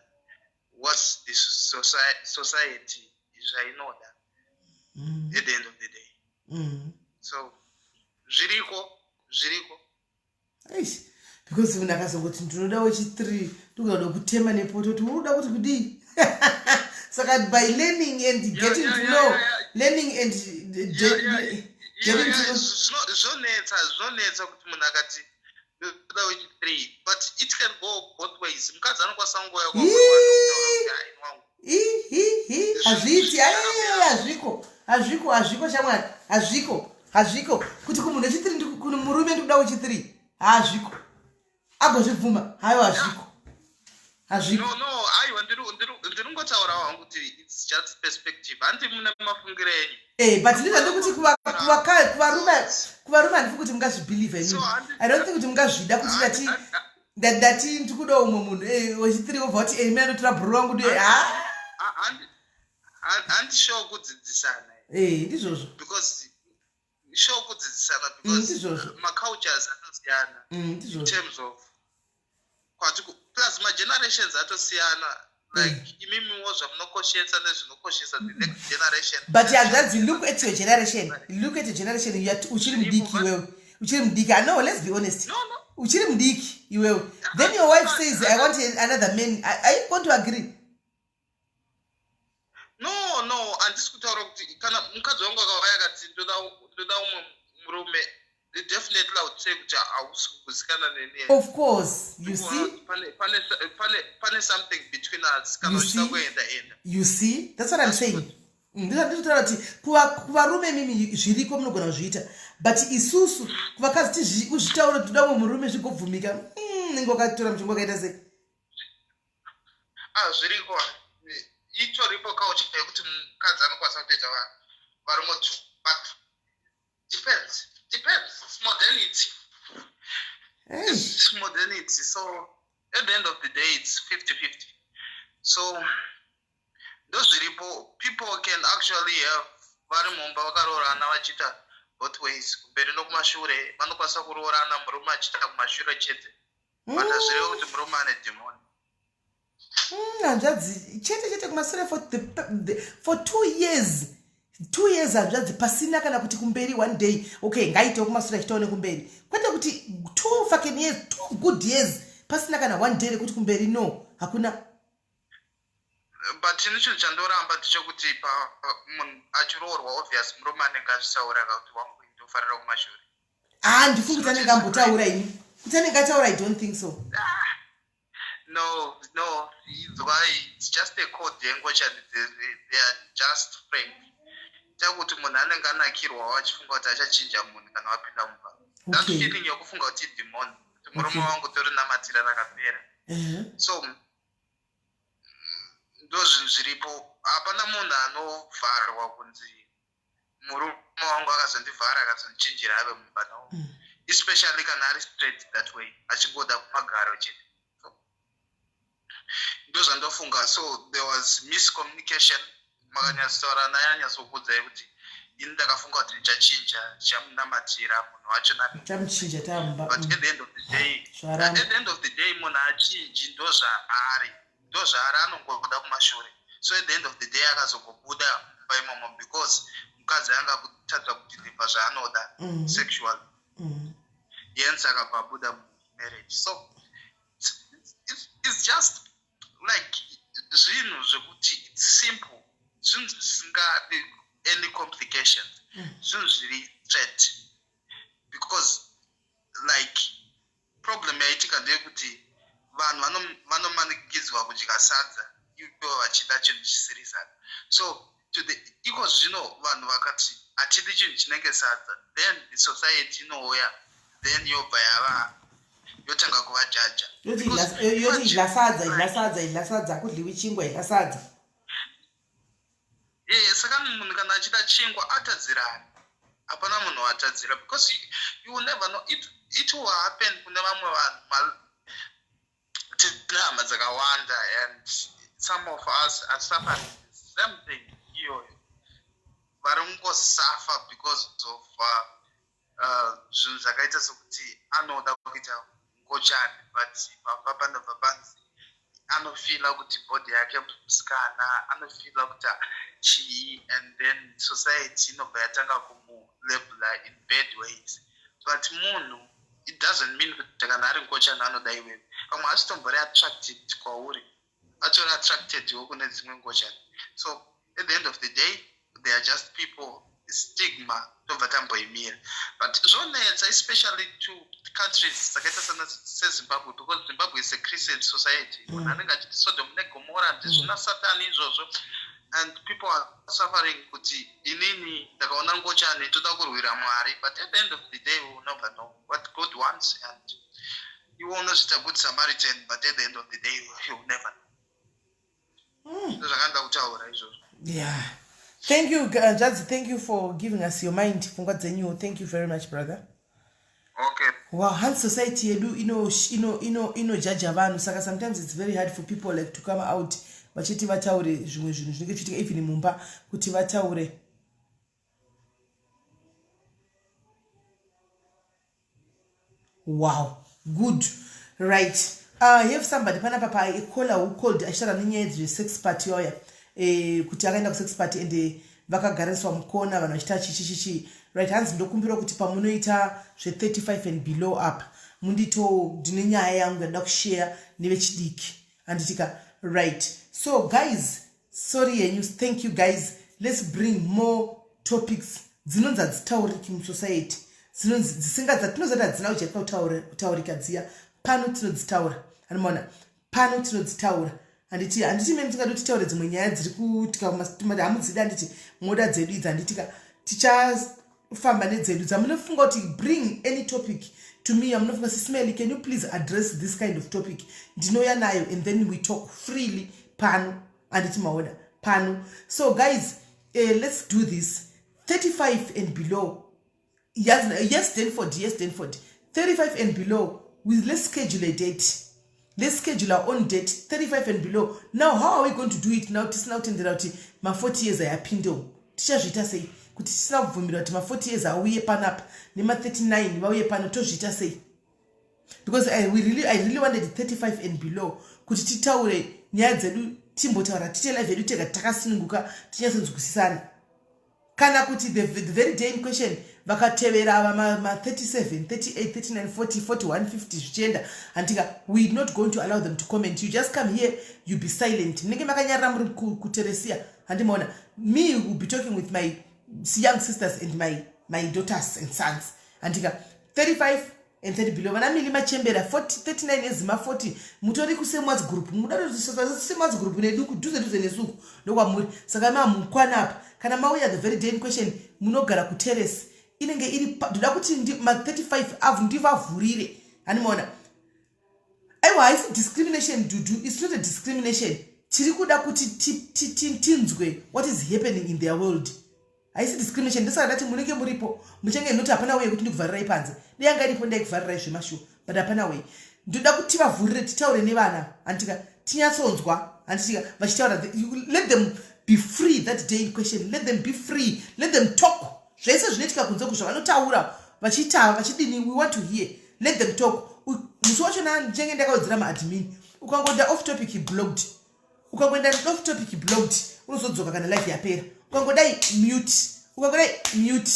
what's the society zvainoda at the end of the day. So zviriko, zviriko. Eish, because munhu akazongoti ndinoda wechi3, ndikuda kutema nepoto kuti uri kuda kuti kudii. Saka by learning and getting to know, learning and getting to know. Zvonetsa, zvonetsa kuti munhu akati ndoda wechi3, but it can go both ways. Mukadzi anokwanisa kungouya Ii. Hi, hazviiti. Hazviko, hazviko, hazviko shamwari, hazviko, hazviko kuti kumunhu wechi3, kune murume ndikuda wechi3, hazviko agozvibvuma. Hayo, hazviko, hazviko. No, aiwa, ndiri ngotaurawo hangu kuti it's just perspective, handi mune mafungiro enyu. Eh, but ndizvandi kuti kuvarume handifi kuti mungazvibelieve So, inini. I don't think kuti mungazvida kuti ndati ndikuda umwe munhu wechi3, wobva kuti mina ndotora bhuru rangu ndi ha. Handi sure kudzidzisana. Eh, ndizvozvo. Because sure kudzidzisana, because Ndizvozvo. macultures atosiyana in Ndizvozvo. terms of kwati plus magenerations atosiyana, like imimiwo zvamunokoshesa nezvinokoshesa the next generation. But hanzvadzi, look at your generation, look at your generation. Uchiri mudiki iwewe. Uchiri mudiki. I know, let's be honest. Uchiri mudiki iwewe. Then your wife says, I want another man. Are you going to agree? No, no, handisi kutaura kuti kana mukadzi wangu akauya akati ndoda umwe murume, definitely I would say kuti hausi kugusikana neni. Of course, you see? Pane something between us. Kana uchida kuenda, enda. You see, that's what I'm saying. Ndinotaura kuti kuvarume mimi zviriko, munogona kuzviita, but isusu kuvakadzi kuzvitaura kuti toda mumwe murume zvigobvumika, ninge wakatora muchingo wakaita sei? Ah, zviriko, itoripo culture yekuti mukadzi anokwanisa kutoita varume two, but depends. It's modernity. Hey. It's modernity. So at the end of the day, it's 50-50. So ndozviripo. People can actually have vari mumba vakaroorana vachiita both ways, kumberi nokumashure. Vanokwanisa kuroorana murume achiita kumashure chete, but hazvirevi kuti murume ane dhimoni. Hanzvadzi, chete chete kumasure for 2 years, 2 years, hanzvadzi, pasina kana kuti kumberi one day. Okay, ngaitewo kumasure achitawo nekumberi, kwete kuti two fucking years, 2 good years pasina kana one day rekuti kumberi. No, hakuna. But ini chinhu chandoramba ndechekuti munhu achiroorwa, obvious murume anenge azvitaura kuti wangu, ndofarira kumashure. Ah, ndifungi kuti anenge ambotaura ini, kuti anenge ataura. I don't think so. Ah, no, inzwai, it's just a code yengochani. They are just frank chekuti munhu anenge anakirwawo achifunga kuti achachinja munhu kana wapinda mumba. That feeling yekufunga kuti idemon, kuti murume wangu torinamatira rakapera. So ndo zvinhu zviripo. Hapana munhu anovharwa kunzi murume wangu akazondivhara, akazondichinjira ave mumba. No. Especially kana ari straight that way, achingoda kumagaro chete. So, ndo zvandofunga. So there was miscommunication. Makanyatsotaura naye, anyatsokuudzai kuti ini ndakafunga kuti ndichachinja, ndichamunamatira munhu wacho. Chamuchinja tamba. But at the end of the day, Zvaramba. at the end of the day, munhu achinji, ndo zvaari, ndo zvaari, anongoda kumashure. So at the end of the day akazongobuda mumba imomo because mukadzi anga kutadza kudeliver zvaanoda sexually. Hence akabva abuda mumarriage. So it's just like zvinhu zvekuti it's simple, zvinhu zvisingadi any complications, zvinhu zviri straight, because like problem yaitika ndeyekuti vanhu vanomanikidzwa kudya sadza ivo vachida chinhu chisiri sadza. So to the iko zvino vanhu vakati hatidi chinhu chinenge sadza, then the society inouya, then yobva yava yotanga kuvajaja. Yoti idla sadza, idla sadza, idla sadza, akudliwi chingwa, idla sadza. Eh, saka munhu kana achida chingwa atadzirani? Hapana munhu watadzira, because you will never know. It will happen kune vamwe vanhu. Tine hama dzakawanda and some of us are suffering the same thing iyoyo. Vari kungosafa because of zvinhu zvakaita sekuti anoda kuita ngochani, but pamba panobva panzi anofeela kuti body yake musikana, anofeela kuti chii, and then society inobva yatanga kumulabela in bad ways. But munhu, it doesn't mean kuti kana ari ngochani anoda iwewe. Pamwe asitombori attracted kwauri, atori attracted wo kune dzimwe ngochani. So at the end of the day, they are just people. Stigma tobva tamboimira, but zvonetsa, especially to countries dzakaita sana seZimbabwe, because Zimbabwe is a Christian society. Munhu anenge achiti Sodom neGomora, ndizvina Satani izvozvo, and people are suffering kuti inini ndakaona ngochani, toda kurwira Mwari. But at the end of the day, we will never know what God wants, and iwe unozviita good Samaritan, but at the end of the day you will never know. Ndozvakanda kutaura izvozvo. Yeah, thank you, Jadzi. Thank you for giving us your mind, pfungwa dzenyu. Thank you very much, brother. Okay. Wow, hanzi society yedu inojaja vanhu, saka sometimes it's very hard for people like to come out vachiti vataure zvimwe zvinhu zvinenge zvichiitika even mumba, kuti vataure. Wow, good. Right, have somebody panapa pacaller who called achitaura nenyaya dzesex party yoya, kuti akaenda kusex party and Vakagariswa mukona, vanhu vachiita chichichichi. Right, hanzi ndokumbira kuti pamunoita zve35 and below apa munditowo, ndine nyaya yangu yandoda kushare nevechidiki, handitika? Right, so guys, sorry yenyu. Thank you guys. Let's bring more topics dzinonzi hadzitauriki musociety, dzinonzi dzisinga dzatinozati hadzina kujairika kutaurika dziya. Pano tinodzitaura, anomaona, pano tinodzitaura, handiti? Handiti mene tingadi titaure dzimwe nyaya dziri kuitika? Hamudzidi, handiti? Moda dzedu idzi, handitika? Tichafamba nedzedu dzamunofunga kuti, bring any topic to me yamunofunga, "Sis Melly, can you please address this kind of topic?" Ndinouya nayo and then we talk freely pano, handiti maona? Pano. So guys, let's do this 35 and below. Yes, Danford. Yes, Danford, 35 and below. Let's schedule a date. Let's schedule our own date, 35 and below. Now, how are we going to do it now tisina kutendera kuti ma40 years ayapindewo? Tichazviita sei kuti tisina kubvumira kuti ma40 years auye panapa nema39 vauye pano? Tozviita sei? Because I really wanted 35 and below kuti titaure nyaya dzedu, timbotaura, tiite live yedu tega takasununguka, tinyatsonzwisisana. Kana kuti the very day in question vakatevera ava ma37, 38, 39, 40, 41, 50 zvichienda, handika? We not going to allow them to comment. You just come here, you be silent, munenge makanyarara muri kuteresiya, handimaona? Me will be talking with my young sisters and my daughters and sons, handika? 35 and 30 below. Vana mili machembera 40, 39 ezima 40, mutori kusemwazi group, muda semwazi group nedu kudhuze dhuze nesuku ndokwamuri. Saka mamukwana apa, kana mauya the very day in question, munogara kuteresi inenge iri. Ndoda kuti ma35 avo ndivavhurire, handimaona? Aiwa, haisi discrimination, Dudu. It's not a discrimination. Tiri kuda kuti tinzwe what is happening in their world. Haisi discrimination. Ndosaka ndati munenge muripo, muchange noti hapana way yekuti ndikuvharirai panze. Deyanga iripo, ndaikuvharirai zvemashuwa, but hapana way. Ndoda kuti tivavhurire, titaure nevana, handitika? Tinyatsonzwa, handitika, vachitaura. Let them be free that day in question. Let them be free, let them talk zvese zvinoitika kunze kuzvavanotaura vachiita vachidini. We want to hear. Let them talk. Musi wachona ndichange ndakaudzira maadmin, ukangoenda off topic, blocked. Ukangoenda off topic, blocked. Unozodzoka kana live yapera. Ukangodai, mute. Ukangodai, mute,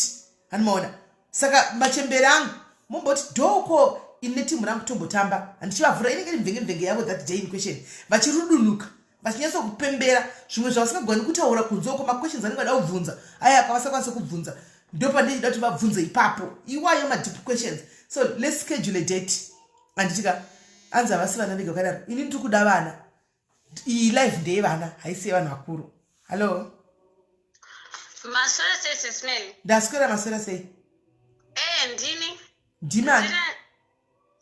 handimaona? Saka machembere angu, mumboti dhoko ine timu rangu tombotamba, handichivavhura. Inenge iri mvenge mvenge yavo that day in question, vachirudunuka, vachinyatsokupembera zvimwe zvavasingagoni kutaura kunze uko, maquestions anenge vada kubvunza aya akavasakwanisa kubvunza, ndopandinoda kuti vabvunze ipapo iwayo madeep questions. So let's schedule a date, handitika? Anzi havasi vana vega vakadaro. Ini ndiri kuda vana. Iyi live ndeyevana, haisi yevanhu vakuru. Hallo. Maswera sei, Sis Melly? Ndaswera. Maswera sei? Ndini. Ndimani?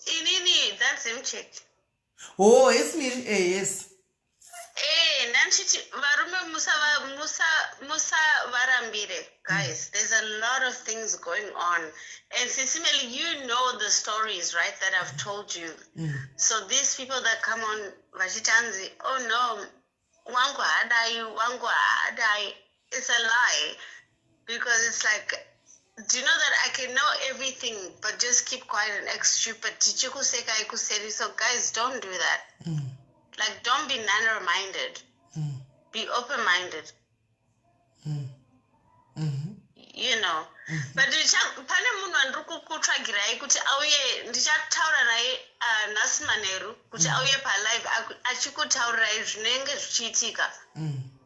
Inini, that's Zimcheck. Oh, yes, Miri. Yes. Ndandichiti varume musavarambire guys. There's a lot of things going on, and Sis Melly, you know the stories, right, that I've told you. So these people that come on vachitanzi, "Oh no, wangu haadai, wangu haadai," it's a lie, because it's like, do you know that I can know everything but just keep quiet and act stupid? Tichikuseka ikuseri. So guys, don't do that. Like, don't be narrow minded. Be open minded. But pane munhu wandiri kukutsvagirai kuti auye, ndichataura naye nhasi manheru kuti auye palive achikutaurirai zvinenge zvichiitika.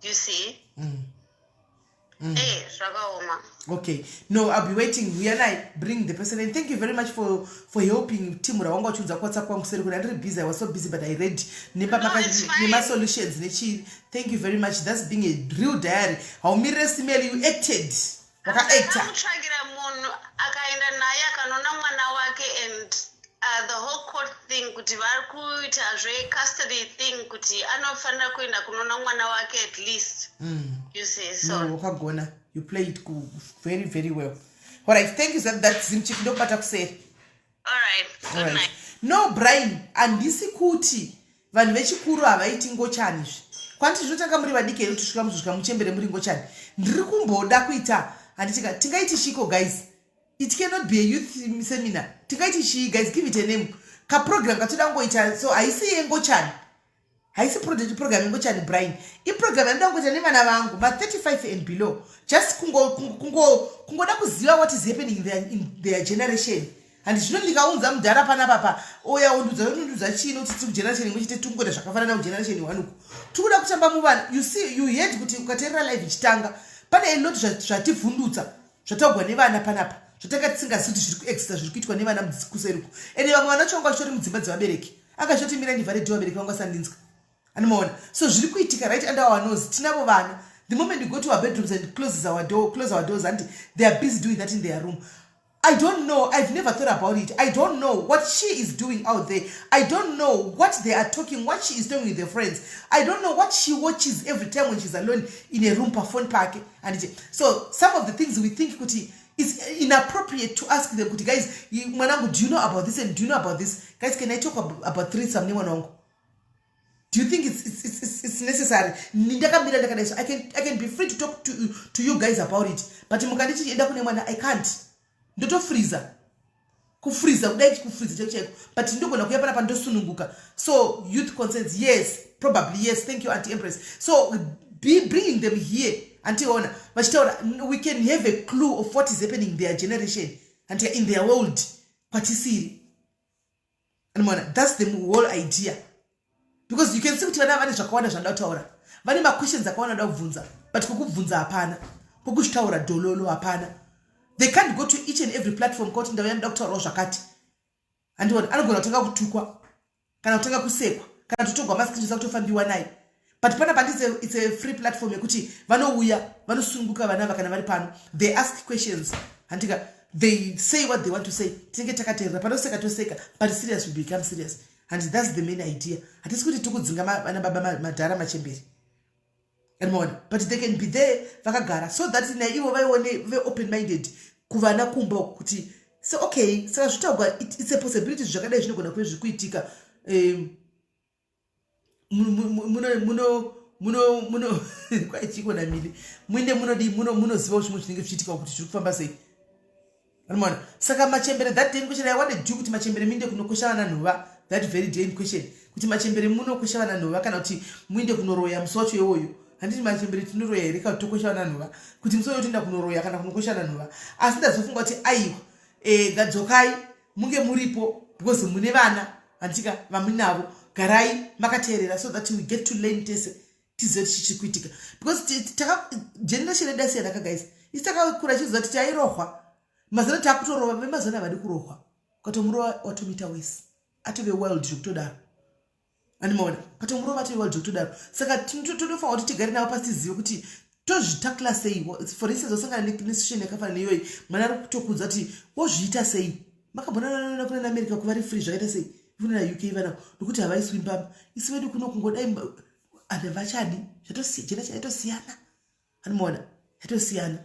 You see? Zvakaoma. Okay, no, I'll be waiting. Uyanai, bring the person. And thank you very much for helping team rawanga uchiunza kuWhatsApp kwangu seri kuti andiri busy. I was so busy, but I read No, it's fine. nemasolutions nechii. Thank you very much. That's being a real diary. Haumirire Sis Melly, you acted, wakaacta. Ndakamutsvagira munhu, akaenda naye, akanoona mwana wake, and the whole court thing kuti vari kuita zvecustody thing, kuti anofanira kuenda kunoona mwana wake at least. You see? So No, wakagona. You played very very well. All right, thank you. That Zimchik, ndokubata kuseri. All right, good Alright. night. No, Brian, handisi kuti vanhu vechikuru havaiti ngochani izvi. Kwanti zvinotanga muri vadiki here kuti svika muzosvika muchembere muri ngochani? Ndiri kumboda kuita, handitika? Tingaiti chiko, guys? It cannot be a youth seminar. Tingaiti chii, guys? Give it a name, kaprogram katoda kungoita. So haisi yengochani. Haisi project, program ingochani, Brian. Iprogram yanoda kungoita nevana vangu ma35 and below, just kungoda kuziva what is happening in their generation. Handi zvino ndikaunza mudhara panapapa, oya ondudza, ondudza chii? Nokuti tiri kugeneration imwe chete, tikungoita zvakafanana kugeneration one uku. Tikuda kutamba muvana. You see, you heard kuti ukateerera live ichitanga, pane a lot zvativhundutsa zvataugwa nevana panapa, zvatanga tisingazivi kuti zviri kuexista, zviri kuitwa nevana kuseri uku. Ende vamwe vana vacho vanga vachitori mudzimba dzevabereki, akachoti, "Mirai ndivhare door, vabereki vangu vasandinzwa." Anomaona? So zviri kuitika right under our nose. Tinavo vana, the moment we go to our bedrooms and close our doors, and they are busy doing that in their room. I don't know. I've never thought about it. I don't know what she is doing out there. I don't know what they are talking, what she is doing with their friends. I don't know what she watches every time when she's alone in a room, phone pake. And so some of the things we think kuti it's inappropriate to ask them kuti, "Guys, mwanangu, do you know about this and do you know about this?" Guys, can I talk about threesome nemwana wangu? Do you think it's necessary? Ndakamira ndakadai, so I can be free to talk to you guys about it, but mukanditi enda kune mwana, I can't. Ndotofriza, kufriza kudai, kufriza chaiko chaiko, but ndogona kuya panapa ndosununguka. So youth concerns, yes, probably, yes. Thank you, Aunty Empress. So be bringing them here, antiona vachitaura, we can have a clue of what is happening in their generation and in their world kwatisiri. Anomaona? That's the whole idea, because you can see kuti vana vane zvakawanda zvanoda kutaura, vane maquestions akawanda da kubvunza, but kwokubvunza hapana, kwokuzvitaura dhololo hapana. They can't go to each and every platform kwauti, "Ndau yanoda kutaurawo zvakati." Handiona anogona kutanga kutukwa kana kutanga kusekwa kana kutotogwa mascreenshots akutofambiwa naye. But panapa it's a free platform yekuti vanouya vanosununguka. Vana ava kana vari pano, they ask questions, handika? They say what they want to say. Tinenge takateerera, panoseka toseka, but serious will become serious, and that's the main idea. Hatisi kuti tikudzinga vana baba madhara machemberi, anomaona? But they can be there vakagara, so that naivo vaione veopen minded kuvana kumba kuti, so okay, saka zvitaugwa, it's a possibility, zvakadai zvinogona kuve zviri kuitika. Muno kwaichikona mili muinde munodi munozivawo zvimwe zvinenge zvichiitika kuti zviri kufamba sei, anomaona? Saka machembere, that day in question, I wanted you kuti machembere muinde kunokosha vana nhova that very day in question, kuti machembere munokosha vana nhova kana kuti muinde kunoroya musi wacho iwoyo. Handiti machembere tinoroya here kana tokosha vana nhova? Kuti musi wayo toenda kunoroya kana kunokosha vana nhova. Asi ndazofunga kuti aiwa, ngadzokai munge muripo, because mune vana, handika vamunavo. Garai makateerera so that we get to learn tese, tizive kuti chichiri kuitika, because generation yedu yasiyana ka, guys. Isi takakura chiziva kuti tairohwa. Mazana taakutorova, vemazana havadi kurohwa. Ukatomurova watomuita wese, atove wild zvekutodaro. Andimaona? Ukatomurova atove wild zvekutodaro. Saka totofanira kuti tigare navo pasi, tizive kuti tozvitakla sei. For instance, wasangana nesituation yakafanana neiyoyi, mwana ari kutokudza kuti wozviita sei. Makambonana kuna America kuvari free zvakaita sei, kuna UK vanavo, nokuti havaiswi mbama. Isi vedu kuno kungodai handavachadi, yatosiyana. Anomaona? Yatosiyana.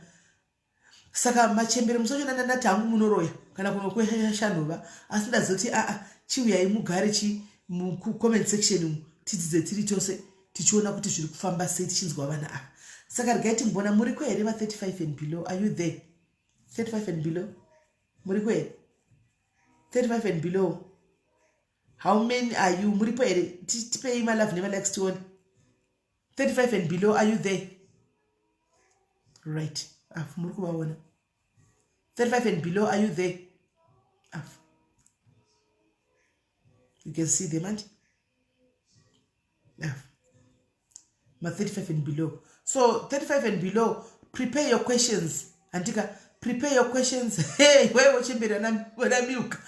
Saka machembere musachona, ndandati hangu munoroya kana kunokweshanhova, asi ndazoti aa, chiuyai mugare chi mucomment section umu, tidzidze tiri tose, tichiona kuti zviri kufamba sei, tichinzwa vana ava. Saka regai timbona, muriko here va35 and below? Are you there, 35 and below? Muriko here, 35 and below? How many are you? Muripo here? Tipei malove nemalikes tione. 35 and below, are you there? Right, af muri kuvaona. 35 and below, are you there? Af you can see them, and af ma 35 and below. So 35 and below, prepare your questions, handika? Prepare your questions. Hey, wewe chemberi, vana Milka,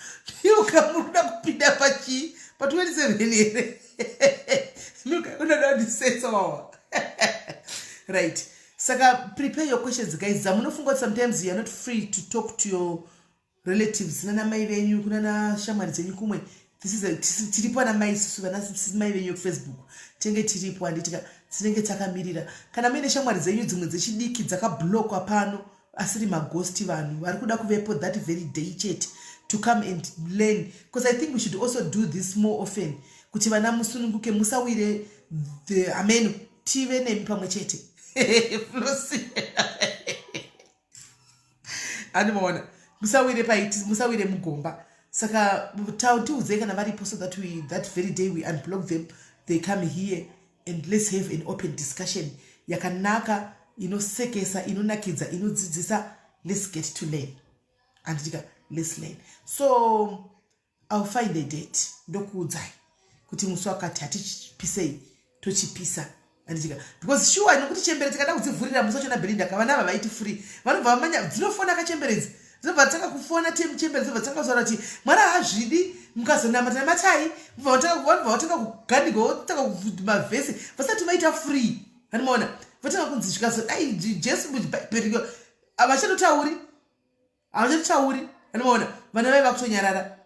Milka, muri kuda kupinda pachii, pa27 here? Milka, unoda kundisetsa wawa. Right, saka prepare your questions, guys, dzamunofunga kuti sometimes you are not free to talk to your relatives, nana mai venyu, kunana shamwari dzenyu kumwe. Tiripo ana mai isusu, vana mai venyu vekufacebook, tinenge tiripo, handitika? Tinenge takamirira. Kana muine shamwari dzenyu dzimwe dzechidiki dzakablockwa pano, asiri maghost, vanhu vari kuda kuvepo that very day chete to come and learn, because I think we should also do this more often, kuti vana musununguke, musawire the ameno, tive nemi pamwe chete. Flosi, andimaona? Musawire paiti, musawire mugomba. Saka tiudzei kana varipo, so that we that very day we unblock them. They come here and let's have an open discussion yakanaka, inosekesa, inonakidza, inodzidzisa. Let's get to learn, handitika? Let's learn. So I'll find a date, ndokuudzai kuti musi wakati hatichipisei, tochipisa, handitika? Because sure, nokuti chembere tikada kudzivhurira musi wachona, Belinda kavana ava vaiti free, vanobva vamanya. Dzinofona kachemberedzi, dzinobva dzatanga kufona chembere, dzinobva dzatanga kutaura kuti mwana haazvidi, mukazonamata namatai, vanobva vatanga kuganigwa, votanga mavhesi vasati vaita free. Anomaona vatanga kunzi zvikazodai Jesu, Bhaibheri, havachatotauri, havachatotauri. Anomaona vana vai vakutonyarara,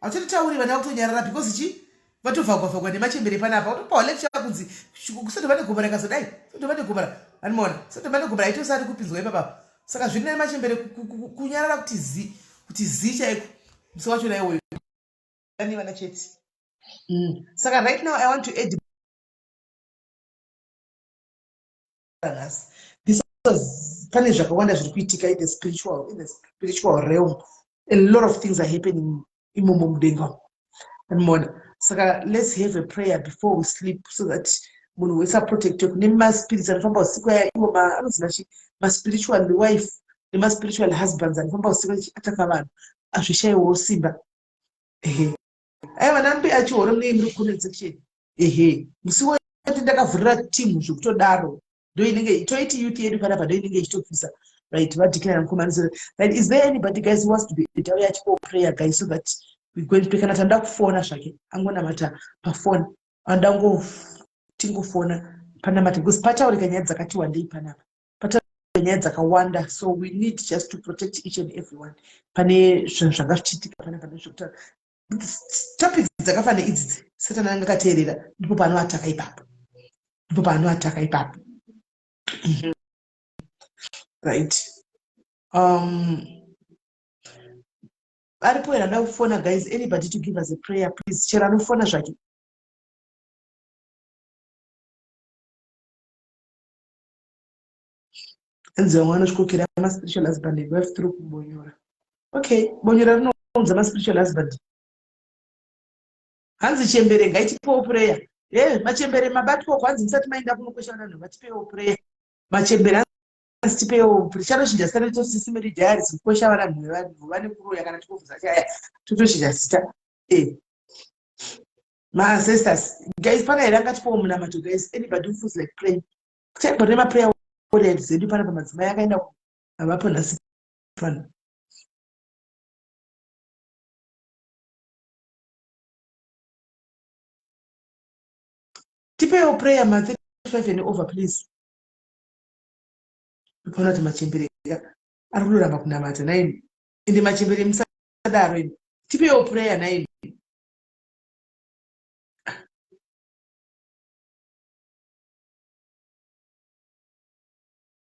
havachatotauri, vana vakutonyarara because chi vatovhagwavhagwa nemachembere panapa. Utopawa lecture kunzi kusati vane gomo rakazodai, kusati vane gomo, anomaona kusati vane gomo raitosati kupinzwa ipapapa. Saka zviri nani machembere kunyarara kuti zi, kuti zi chaiko musi wachona iwoyo ani vana chete. Saka right now I want to add nhasi this was pane zvakawanda zviri kuitika in the spiritual realm. A lot of things are happening imomo mudenga, anomaona. Saka let's have a prayer before we sleep so that munhu wese aprotectwe kune maspirits anofamba usiku aya, iwo anonzi machi maspiritual wife nemaspiritual husbands anofamba usiku achiataka vanhu, azvishayiwawo simba. Ehe, aiwa, nambe achihoro, munei muri comment section. Ehe, musi woti ndakavhurira timu zvekutodaro, ndo inenge toiti youth yedu panapa, ndo inenge ichitopisa. Right, vadeclare mukomana. Right, is there anybody, guys, who wants to be auya achipo prayer, guys, so that we go and pray? Kana tanda kufona zvake, angonamata pafoni, anoda tingofona panamata, because pataurika nyaya dzakati wandei panapa, pataurika nyaya dzakawanda. So we need just to protect each and everyone. Pane zvinhu zvanga zvichiitika panapa nezvekutaura topics dzakafanana idzidzi, Satani anga akateerera, ndipo paanoataka ipapo, ndipo paanoataka ipapo. Right, aripo here anoda kufona, guys? Anybody to give us a prayer, please? Chero anofona zvake. Hanzi vamwe vanosvikokera maspiritual husband and wife through kubonyora. Okay, bonyora rinounza maspiritual husband. Hanzi chembere ngaitipewo prayer. E machembere mabatwa, kwanzi musati maenda kunokwesha vanhu, vatipewo prayer. Machembere, hanzi tipewo. Tichatochinja zita redu, tosisimiri Diaries, kukwesha vanhu vevanhu vane kuroya. Kana tikobvunza chaya, totochinja zita. E maancestors, guys, pana here angatipewo munamato, guys? Anybody who feels like praying? Taigona nemaprayer warriors edu panapa, madzimai akaenda havapo nhasi pano. Tipewo prayer, ma 35 and over, please. Ukaona kuti machembere ari kunoramba kunamata naini, ende machembere musadaro ini. Tipewo prayer naini.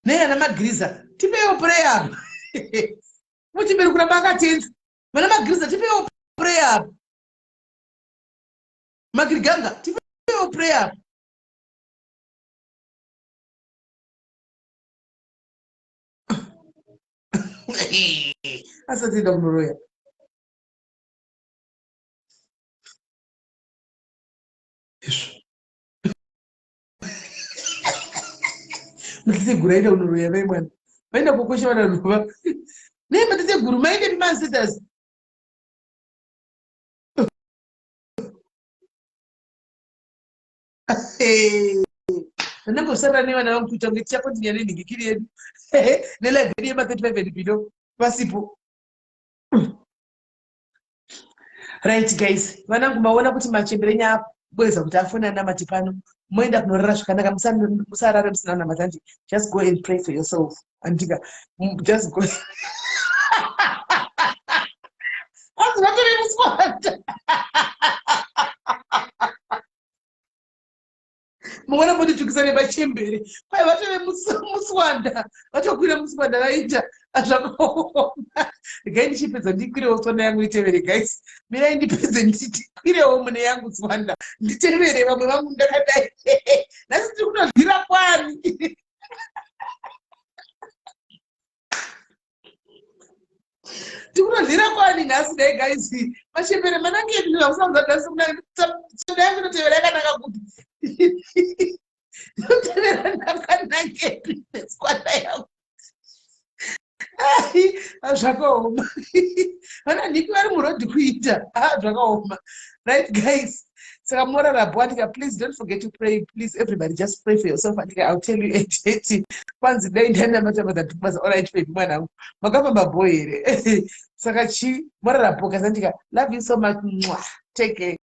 Nei ana magiriza, tipewo prayer apa. Muchembere kuramba akatenza. Vana magiriza, tipewo prayer apa. Magiriganga, tipewo prayer apa. Asati enda kunoroya. Izvo matateguru aenda kunoroya, vai mwana vaenda kokosha vananhova. Nei matateguru maendepi, maancestors? Ndangosarira nevana vangu kuita kunge tichakontinya nenhingikiri yedu nelive yedu yema35 and below vasipo. Right, guys, vanangu, maona kuti machembere nyabweza kuti afone anamati pano. Moenda kunorara zvakanaka, musarare musina kunamata. Andi just go and pray for yourself, andika? Just go. Anzi vatori muswanda. Muona monditukisa nemachembere, kwai vatove muswanda, vatokwira muswanda, vaita zvakaoma. Regai ndichipedza ndikwirewo tswanda yangu itevere. Guys, mirai ndipedze, ndikwirewo mune yangu tswanda nditevere vamwe vangu. Ndakadai nhasi tiri kutodyira kwani. Tikunodyira kwani nhasi dai guys? Machembere manangepi zvakusanza nhasi kunadai kunotevera yakanaka kuti ndotevera ndakanangepi nesquad yangu. Zvakaoma, vana nhiki vari murodhi kuita. Zvakaoma. Right guys, saka morara andika. Please don't forget to pray. Please, everybody, just pray for yourself andika. I'll tell you at kwanzi dai ndanamatabasa. Alright baby, mwanangu, makafamba bho here? Saka chi morara bho kasandika. Love you so much. Mwah. Take care.